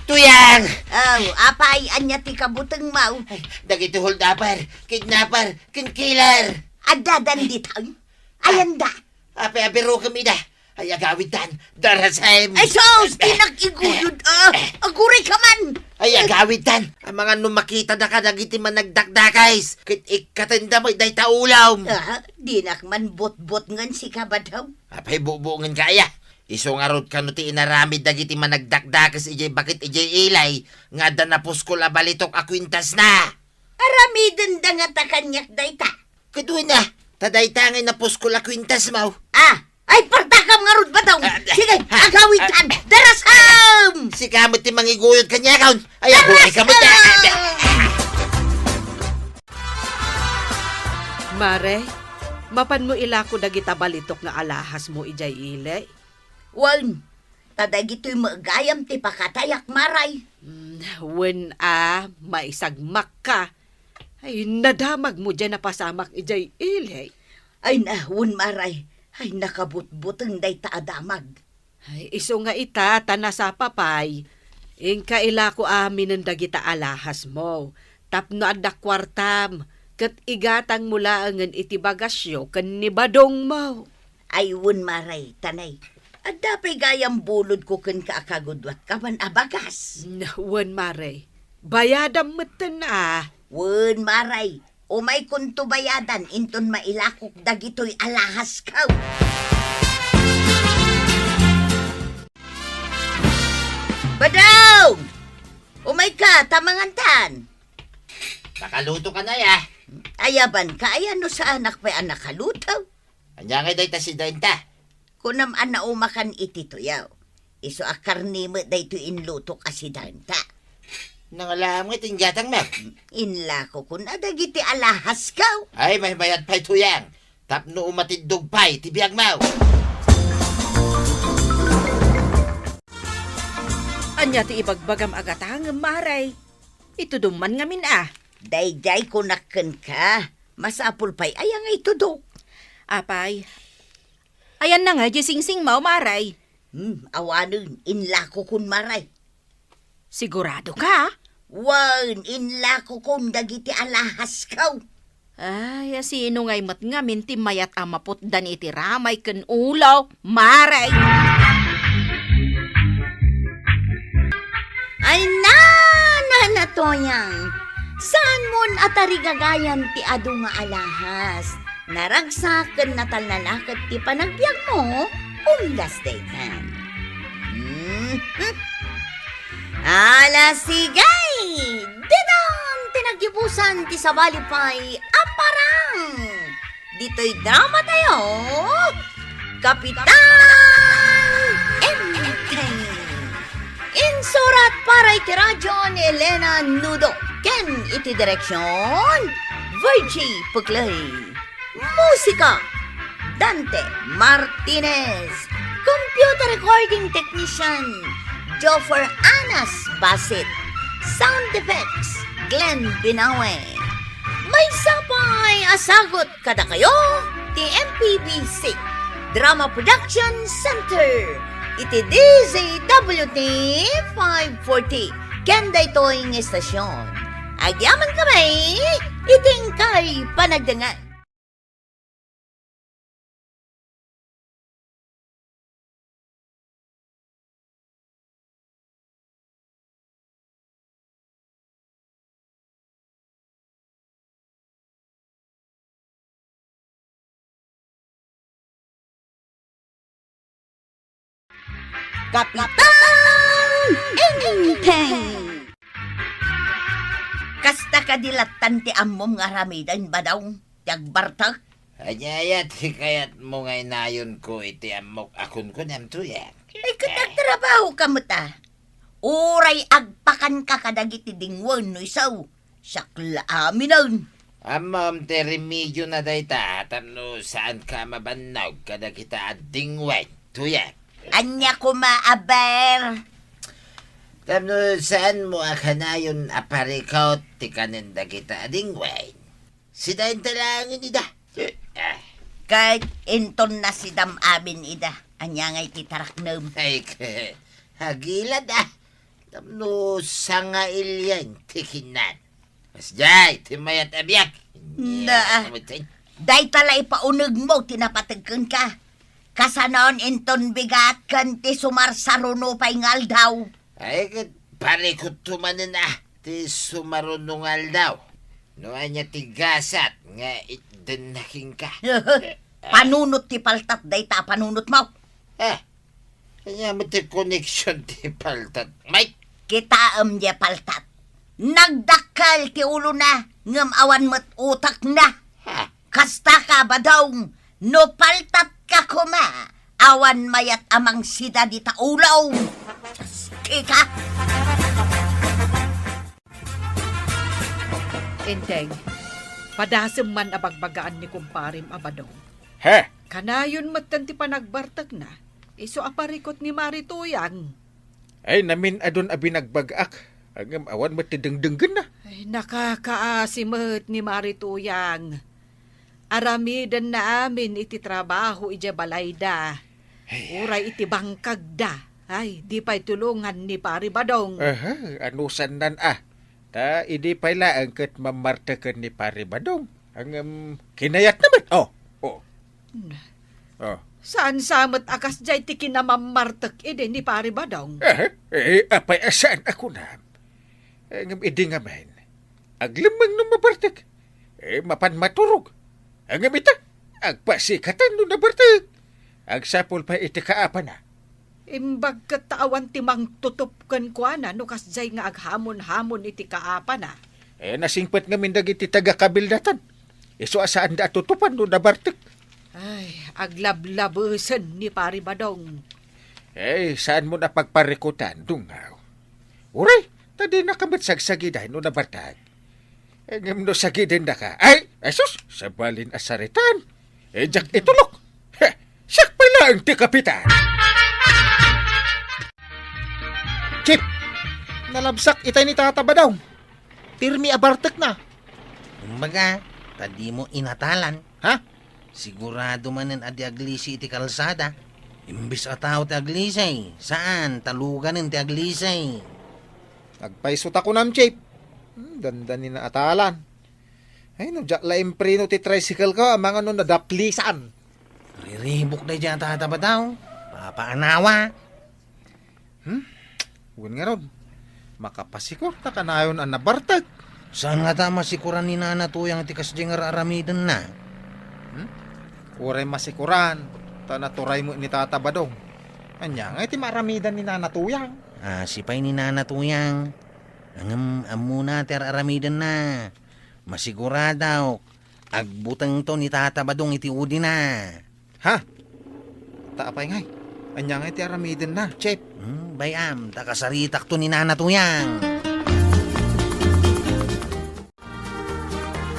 Tuyang! Aw, apay, ania ti kabutengmo? Ay, dagiti hold-upper, kidnapper, ken killer. Addadan ditoy? Ayanda? Apay a birokem ida? Ay, agawidtan, darasem. Ay, sus! Ti nag-iguyod, ah! Aguray ka man! Ay, agawidtan! Amangan no makitada kadagiti managdakdakes, ket ikkatenda met dayta ulom. Ah, dinak man butbutngen sika, Badong. Apay butbutngenka aya? Isu ngarud kano ti inaramid dagiti managdakdakes idiay baket idiay ili nga adda napuskol a balitok a kuintasna? Aramidenda ngata kaniak dayta. Ket wen a, ta dayta ngay napuskol a kuintasmo. Ah, ay, partakam ngarud, Badong. Ah, sige, ah, agawidtan. Ah, darasem! Sika met ti mangiguyod kaniakon. Ay, aguray ka met. Darasem! Mare, mapanmo ilako dagita balitok nga alahasmo idiay ili? Wen, ta dagitoy met gayam ti pakatayak, Mare. Mm, wen a, maisagmakka. Ay, nadamagmo diay napasamak idiay ili. Ay na, wen, Mare. Ay, nakabutbuteng dayta a damag. Ay, isu nga ita, ta nasapa pay. Inka ilako aminen dagita alahasmo. Tapno adda kuartam, ket igatangmo laengen iti bagasyo ken ni Badongmo. Ay, wen, Mare, ta nay, adda pay gayam bulodko kenka a kagudua ti kawan a bagas. N-, wen, Mare. Bayadam metten a. Wen, Mare, umaykonto bayadan inton mailakok dagitoy alahasko. Badong! Umayka, ta mangantan. Nakaluto ka na, ya. Ayabanka, aya no saanak pay a nakaluto? Ania ngay dayta sidaenta? Kunam a naumakan iti tuyaw. Isu a karne met daytoy inlutok a sidaenta. Nangalaam ngay ti inggatangmo? Inlakokon a dagiti alahasko. Ay, maymayat pay, Tuyang. Tapno umatiddog pay ti biagmo. Ania ti ibagbagam a gatangem, Mare? Itudom man ngamin a. Daydiay kunak kenka, masapul pay aya nga itudok. Apay, ayanna nga diay singsingmo, Mare? Hmm, awanen, inlakokon, Mare. Sigurado ka? Wen, inlakokon dagiti alahasko. Ay, a sino ngay met ngamin ti mayat a maputdan iti ramay ken ulo, Mare? Ay, na, na, na, Tuyang. Saanmon a tarigagayan ti adu nga alahas. Naragsak ken natalnalaket ti panagbiagmo, umdas daytan. Mhm. Ala, sige! Didon ti naggibusan ti sabali pay a parang. Ditoy drama tayo, Kapitan Enteng. Insurat para iti radyo ni Elena Nudo ken iti direksyon, Virgie Puclay. Musika, Dante Martinez. Computer recording technician, Joffer Anas Basit. Sound effects, Glenn Binawe. Sapay a sagut kadakayo ti M P B C Drama Production Center iti D Z W T five forty ken daytoy nga estasion. Agyaman kami iti inkay panagdangan. Kapitan Enteng! Kasta kadi lattan ti ammom nga aramiden, Badong, ti agbartek? Ania aya ti kayatmo nga inayonko iti ammok a kunkunam, Tuyang? Ay, ket agtrabahoka met, a. Uray agpakanka kadagiti dingwen no isu, siak la aminen. Ammom ti remediona dayta tapno saanka a mabannog kadagita a dingwen, Tuyang. Ania koma, aber? Tapno saanmo a kanayon a parikut ti kanen dagita a dingwen. Sida inta laengen ida. Ah. Ket inton nasidam amin ida, ania ngay ti taraknem? Ay, ke-, agilad, a. Tapno sangailian ti kinnan. Kasdiay ti mayat a biag. Na, a. Dayta la ipaunegmo ti napateg kenka. Kasanon inton bigat ken ti sumarsaruno pay nga aldaw. Ay, ket parikutto manen, a, ti sumaruno nga aldaw. No ania ti gasat nga itdenna kenka. Panunot ti paltat dayta a panunotmo. Ah, ania met ti koneksion ti paltat, Mike? Kitaem diay paltat. Nagdakkel ti ulona, ngem awan met utekna. Ha? Kasta ka, Badong, no paltatka koma, awan mayat a mangsida dita ulom. Kika? Enteng, padasem man a bagbagaan ni kumparem a Badong. He? Kanayon metten ti panagbartekna, isu a parikut ni Mari Tuyang. Ay, namin-adun a binagbag-ak. Ngem awan met ti dengdenggenna. Ay, nakakaasi met ni Mari Tuyang. Aramidenna amin iti trabaho idiay balayda. Ay. Uray iti bangkagda. Ay, di pay tulongan ni Pari Badong. Aha, anusannan, a. Ta idi pay laeng ket mammarteken ni Pari Badong. Ngem, kinayatna met. Oh, oh. Na. Oh. Saan sa met a kasdiay ti kinamammartek idi ni Pari Badong? Eh, eh, apay a saan a kunam? Eh, ngem idi ngamin, aglemmeng no mabartek. Eh, mapan maturog. Ngem ita, agpasikatan no nabartek. Agsapul pay iti kaapana. Imbag ket ta awan ti mangtutup kenkuana no kasdiay nga aghamon-hamon iti kaapana. Eh, nasingpet ngamin dagiti taga-kabildatan. Isu a saanda a tutupan no nabartek. Ay, aglablabesen ni Pari Badong. Eh, saanmon a pagparikutan, dungaw. Uray, ta dinaka met sagsagiday no nabartek. Eh, ngem no sagidendaka, ay, asus, sabalin a saritan. Eh, diak itulok. Heh, siak pay laeng ti kapitan. Chief, nalabsak itay ni Tata Badong. Pirmi a bartekna. Kumbaga, ta dimo inatalan. Ha? Sigurado manen a di aglisi iti kalsada. Imbes a tao ti aglisi, saan, ta luganen ti aglisi. Agpayso ta kunam, Chief. Hmm, dandani naatalan. Ay, no, diak la impreno ti tricycle ko, amangan no nadaplisan. Riribuk daydiay a Tata Badong. Papaanawa. Hmm? Wen ngarud, makapasikor ta kanayon a nabartek. Saan ngata a masikoran ni Nana Tuyang ti kasdiay nga ar-aramidenna? Hmm? Uray masikoran, ta naturay met ni Tata Badong. Ania ngay ti maaramidan ni Nana Tuyang? Asi pay ni Nana Tuyang. Ngem ammona ti ar-aramidenna. Masiguradok, agbutengto ni Tata Badong iti udina. Ha? Ta apay ngay? Ania ngay ti aramidenna, Chief? Hmm, bay-am, ta kasaritakto ni Nana Tuyang.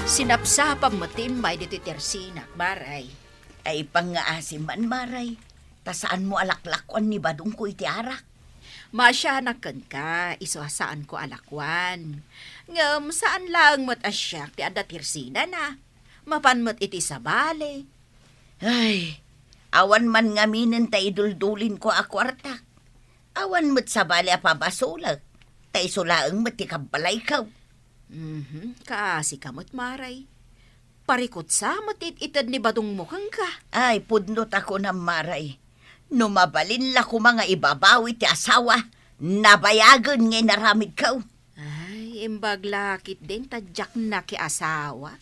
Sinapsapam met ti immay ditoy tersinak, Maray. Ay, pangngaasim man, Maray. Ta saanmo a laklakuan ni Badongko iti arak. Maasianak kenka, isu a saanko a lakuan. Ngem saan laeng met a siak ti adda ti residensiana. Mapan met iti sabali. Ay, awan man ngaminen ta iduldulinko a kuartak. Awan met sabali a pabasolek, ta isu laeng met ti kabbalayko. Mhm, kaasika met, Maray. Parikut sa met it-ited ni Badongmo kenka. Ay, pudno ta kunam, Maray. No mabalin la koma nga ibabawi ti asawa, nabayagen nga inaramidko. Ay, imbag la ketdin ta diak nakiasawa.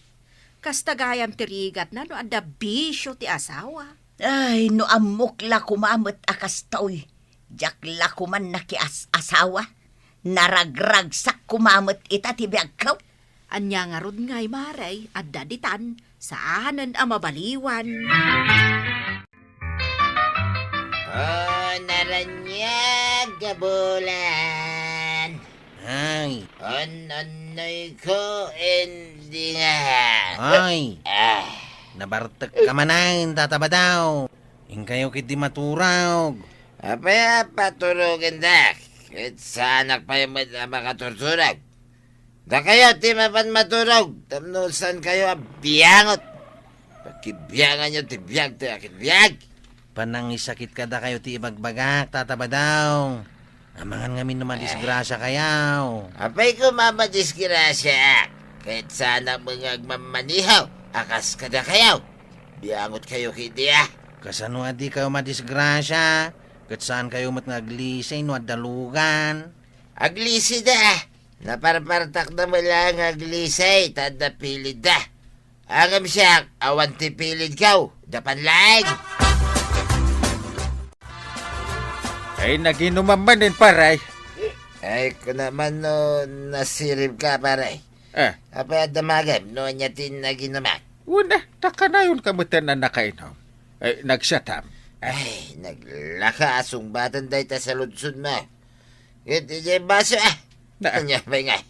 Kasta gayam ti rigatna no adda bisio ti asawa. Ay, no ammok la koma met a kastoy, diak la koman nakias-asawa. Naragragsak koma met ita ti biagko. Ania ngarud ngay, Maray, adda ditan, saanen a mabaliwan. Oh, naraniag a bulan. Ay. On-onnoyko, indi nga. Ay. Ah. Nabartekka manen, Tata Badaw. Inkayo ketdi maturog. Apay a paturogendak? Ket saanak pay met a makaturturog. Dakayo ti mapan maturog, tapno saankayo a biangot. Pakibianganyo ti biag ti akin biag. Panangisakit kadakayo ti ibagbagak, Tata Badaw. Amangan ngamin no madisgrasiakayo. Apay koma madisgrasiaak, ket saanak met nga agmammaneho a kas kadakayo. Biangotkayo ketdi a. Kasano a dikayo madisgrasia, ket saankayo met nga aglisay no adda lugan? Aglisayda a. Naparpartakda met laeng nga aglisay ta adda pilidda. Ngem siak, awan ti pilidko, dapan laeng. Ay, naginumam manen, pare. Ay, kunam man no nasiribka, pare. Eh. Apay a damagem no ania ti naginumam? Wen a, ta kanayonka met a nakainom. Ay, nagsiatam. Eh. Ay, naglaka a sungbatan dayta saludsodmo. Ket idiay baso, ah. Na. Ania pay ngay?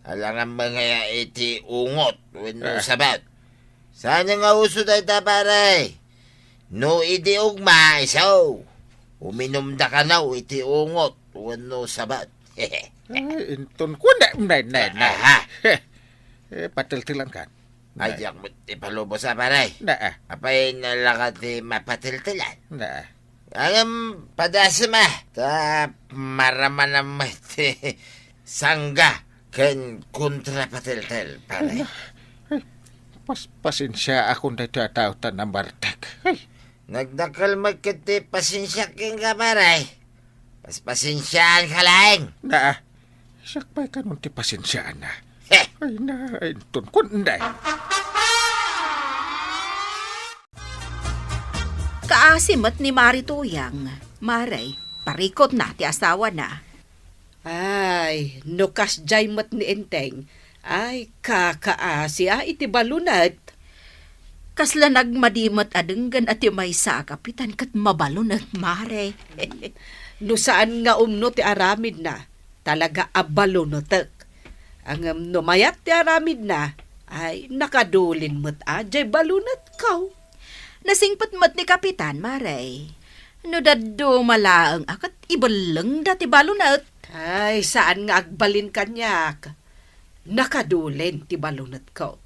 Alangan met ngay iti ungot wenno sabet. Saan nga uso dayta, pare? No idi ugma, isu, uminumda kano iti ungot wenno sabet. Ay, inton kuna, nay, nay, nay. Aha. Eh, pateltelankan. Ay, diak met ipalubos a, pare. Na, ah. Apay, nalaka ti mapateltelan? Na, ah. Ngem, padasem a, ta maramanam met ti sangga ken kontrapateltel, pare. Ay, pas-, pasensiaakon daytoy a tao ta nabartek. Ay. Nagdakkel met ket ti pasensiak kenka, pare. Paspasensiaanka laeng. Na, siak pay kanon ti pasensiaanna. Heh. Ay, na, inton kun, inday. Kaasi met ni Mari Tuyang, Maray, parikutna ti asawana. Ay, no kasdiay met ni Enteng, ay, kakaasi a iti balunet. Kasla nagmadi met a denggen a ti maysa a kapitan ket mabalunet, Mare. No saan nga umno ti aramidna, talaga a balunetek. Ngem no mayat ti aramidna, ay, nakadulin met a diay balunetko. Nasingpet met ni Kapitan, Mare. No dadduma laeng a ket ibellengda ti balunet. Ay, saan nga agbalin kaniak. Nakadulin ti balunetko.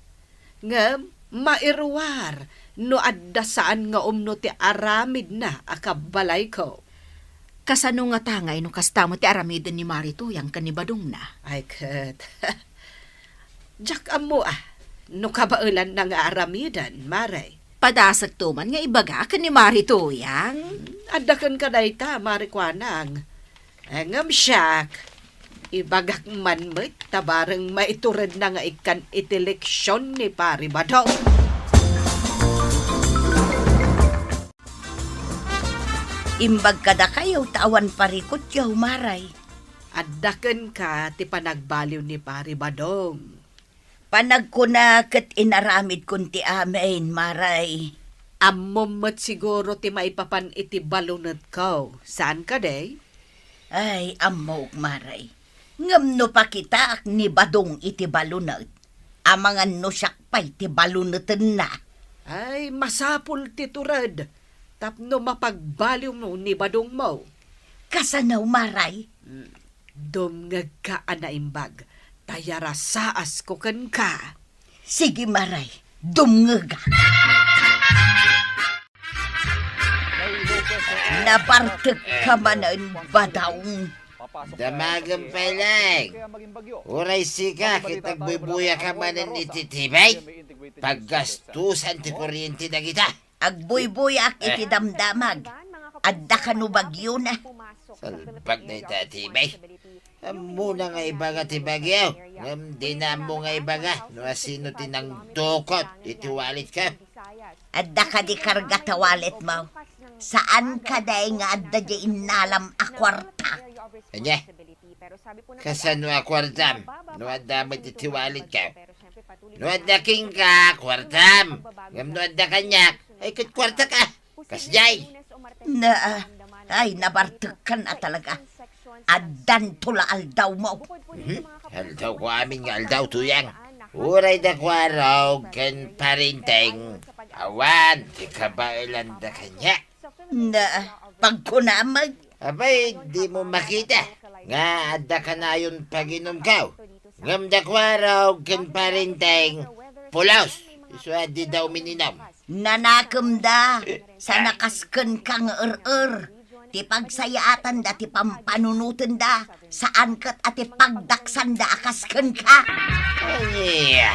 Ngem mairuar no adda saan nga umno ti aramidna a kabbalayko. Kasano ngata ngay no kasta met ti aramiden ni Mari Tuyang ken ni Badongna? Ay ket, diak ammo a no kabaelanna nga aramiden, Mare. Padasekto man nga ibaga ken ni Mari Tuyang. Adda kenka dayta, Mari Kuanang. Ngem siak, ibagak man met ta bareng maituredna nga ikkan iti leksion ni Pari Badong. Imbag kadakayo ta awan parikutyo, Maray. Adda kenka ti panagbaliw ni Pari Badong. Panagkuna ket inaramidkon ti amin, Maray. Ammom met siguro ti maipapan iti balunetko, saan kadi? Ay, ammok, Maray. Ngem no pakitaak ni Badong iti balunet, amangan no siak pay ti balunetenna. Ay, masapul ti tured tapno mapagbaliwmo ni Badongmo. Kasano, Maray? Dumngegka a naimbag, ta yarasaasko kenka. Sige, Maray, dumngegak. Nabartekka manen, Badong. Damagem pay laeng. Uray sika ket agbuybuyak manen iti tibay. Paggastusan ti kuryente dagita. Agbuybuyak iti damdamag. Adda kano bagiona. Salbag dayta a tibay. Ammona nga ibaga ti bagio, ngem dina ammo nga ibaga no asino ti nangdukot iti walitko. Adda kadi karga ta walitmo? Saan kadi nga adda diay innalam a kuarta? Ania? Kasano a kuartam no adda met iti walitko? No adda kenka, kuartam. Ngem no adda kaniak, ay ket kuartak. Kasdiay. Na, ay, nabartekkan a talaga. Addanto la aldawmo. Mhm. Aldawko amin nga aldaw, Tuyang. Uray da Kuarog ken Parinteng, awan ti kabaelanda kaniak. Na, pagkunam met. Abay, dimo makita nga adda kanayon paginumko. Ngem da Kuarog ken Parinteng, pulos. Isu a dida umininum. Nanakemda, saan a kas kenka nga er-er. Ti pagsayaatanda ti pampanunotenda, saan ket a ti pagdaksanda a kas kenka. Ania?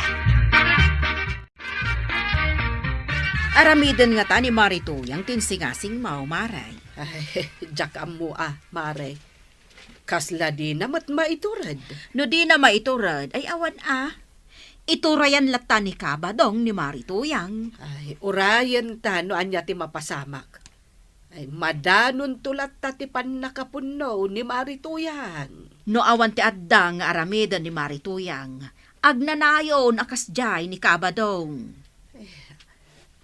Aramiden ngata ni Mari Tuyang ti insingasingmo, Maray? Ay, diak ammo a, Maray. Kasla dina met maitured. No dina maitured, ay awan a. Iturayan latta ni Kabadong ni Mari Tuyang. Ay, urayen ta no ania ti mapasamak. Ay, madanonto latta ti pannakapunno ni Mari Tuyang. No awan ti adda nga aramiden ni Mari Tuyang, agnanayon a kasdiay ni Kabadong.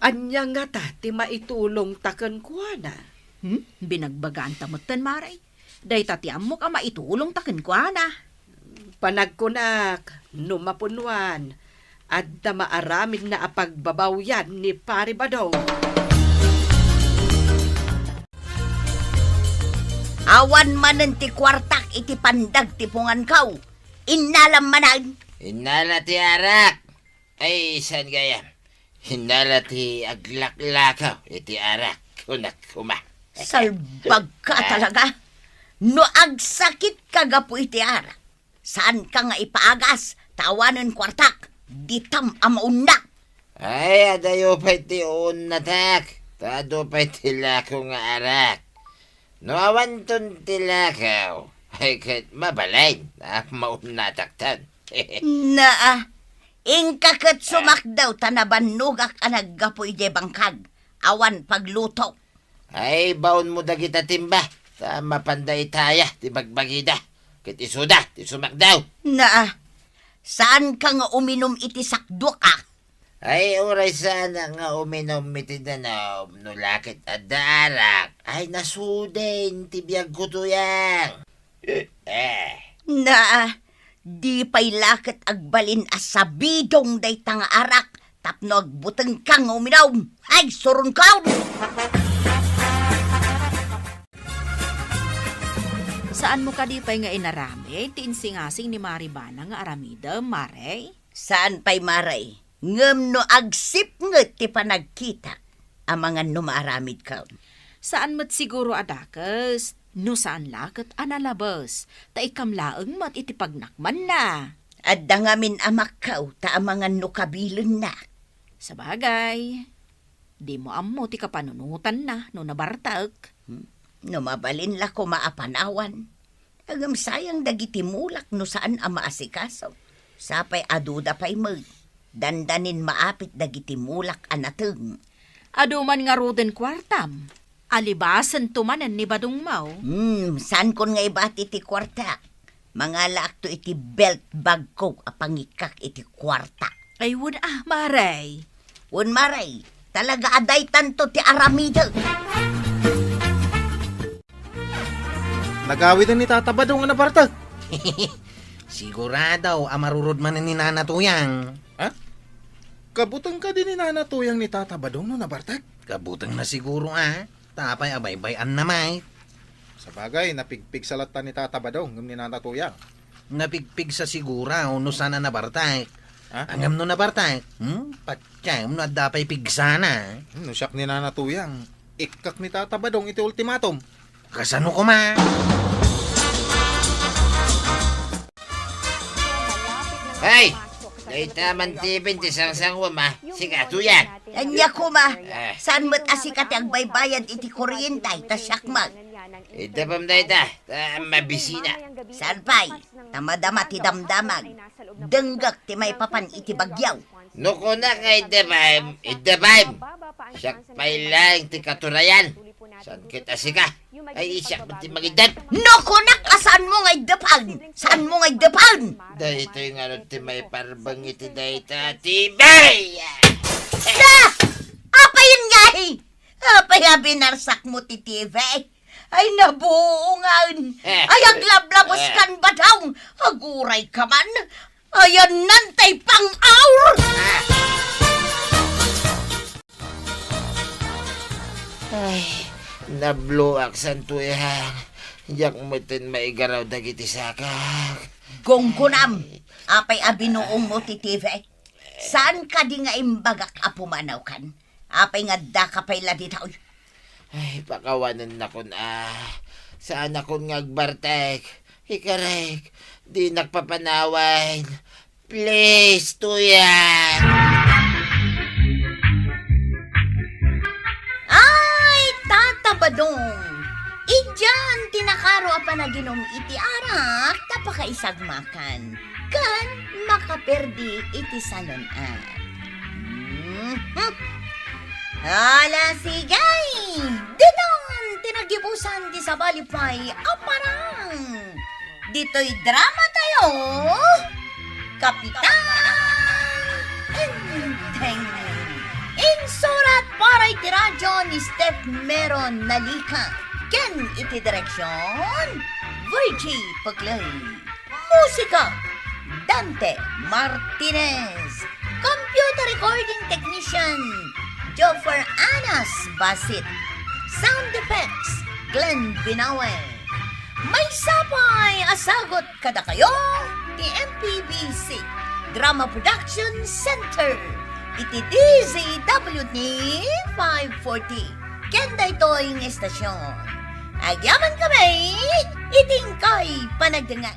Ania ngata ti maitulongta kenkuana? Hmm? Binagbaganta metten, Maray. Dayta ti ammok a maitulongta kenkuana. Panagkunak, no mapunnoan, adda maaramidna a pagbabawian ni Pari Badong. Awan manen ti kuartak iti pandagtipunganko. Innalam manen. Innala ti arak. Ay, saan gayam? Innala ti aglaklakaw iti arak, kunak koma. Salbagka talaga. No agsakitka gapu iti arak, saanka nga ipaagas, ta awanen kuartak, ditam a maunna. Ay, adayo pay ti uunnatak, ta adu pay ti lako nga arak. No awanton ti lakaw, ay ket mabalin a maunnatakton. Naa, inka ket sumakdaw ta nabannogak a naggapu idiay bangkag. Awan pagluto. Ay, baonmo dagita timba, ta mapanda itaya ti bagbagida, ket isuda ti sumakdaw. Naa, saanka nga uminum iti sakduak a? Ay, uray saanak nga uminum iti danum, no la ket adda arak, ay, nasuden ti biagko, Tuyang. Eh. Naa, di pay la ket agbalin a sabidong dayta nga arak tapno agbutengka nga uminum. Ay, suronkaw! Saanmo kadi pay nga inaramid ti insingasing ni Mari Bana nga aramidem, Mare? Saan pay, Mare. Ngem no agsipnget ti panagkitak, amangan no maaramidka. Saan met siguro a dakes, no saan la ket a nalabes, ta ikkam laeng met iti pagnakmanna. Adda ngamin a makkaw, ta amangan no kabilenna. Sabagay, dimo ammo ti kapanunotanna no nabartek. Hmm? No mabalin la koma a panawan. Ngem sayang dagiti mulak no saan a maasikaso. Sapay aduda pay met. Dandanin maapit dagiti mulak a nateng. Adu man ngaruden kuartam. Alibasento manen ni Badong Mao. Hmm, saankon nga ibati ti kuarta. Mangalaakto iti belt bagko a pangikkak iti kuarta. Ay, wen a, Mare. Wen, Mare. Talaga a daytanto ti aramidek. Nagawiden ni Tata Badong a nabartek. Sigurado a marurod manen ni Nana Tuyang. Ha? Kabuteng kadi ni Nana Tuyang ni Tata Badong no nabartek? Kabutengna siguro, a. Tapay a baybay-anna met. Sabagay, napigpigsa latta ni Tata Badong ngem ni Nana Tuyang. Napigpigsa sigura, o no saan a nabartek. Ha? Ngem no nabartek, hmm? Patiem no adda pay pigsana. Hmm, no siak ni Nana Tuyang, ikkak ni Tata Badong iti ultimatum. Kasano koma? Hey! Dayta man ti binti sangsangwam, a. Sika, Tuyang. Ania koma? Eh. Saan met a sika ti agbaybayad iti kuryente, ta siak man? Iddepem dayta, ta mabisina. Saan pay? Ta madama ti damdamag. Denggek ti maipapan iti bagyo. No kunak nga iddepem, iddepem. Siak pay laeng ti katurayan. Saan ket a sika? Ay, siak met ti mangiddep. No kunak a saanmo nga iddepen! Saanmo nga iddepen! Daytoy ngarud ti maiparbeng iti dayta a T V! Da! Apayen ngay? Apay a binarsakmo ti T V? Ay, nabuongan! Eh. Ay, aglablabes kan badong! Aguray ka man! Ayan nantay pang-aur! Ay, nabloak, Santoyan. Diak metten maigaraw dagiti sakak. Gunggonam, apay a binuongmo ti T V? Saan kadi nga imbagak a pumanawkan? Apay nga addaka pay la ditoy? Ay, pakawanennakon a. Saanakon nga agbartek. Ikarek, dinak papanawen. Please, Tuyang. Ay, Tata Badong! Idian ti nakaro a panaginum iti arak ta pakaisagmakan ken makaperdi iti salun-at. Mhm. Ala, sige! Ditan ti nagibusan ti sabali pay a parang. Ditoy drama tayo, Kapitan Enteng. Insurat para iti radyo ni Steph Meron Nalica. Ken iti direksyon, Virgie Pagloy. Musika, Dante Martinez. Computer recording technician, Joffer Anas Basit. Sound effects, Glenn Binawe. Maysa pay a sagut kadakayo ti M P B C Drama Production Center iti D Z W T five forty. Ken daytoy nga estasyon, agyamankami iti inkay panagdengngeg.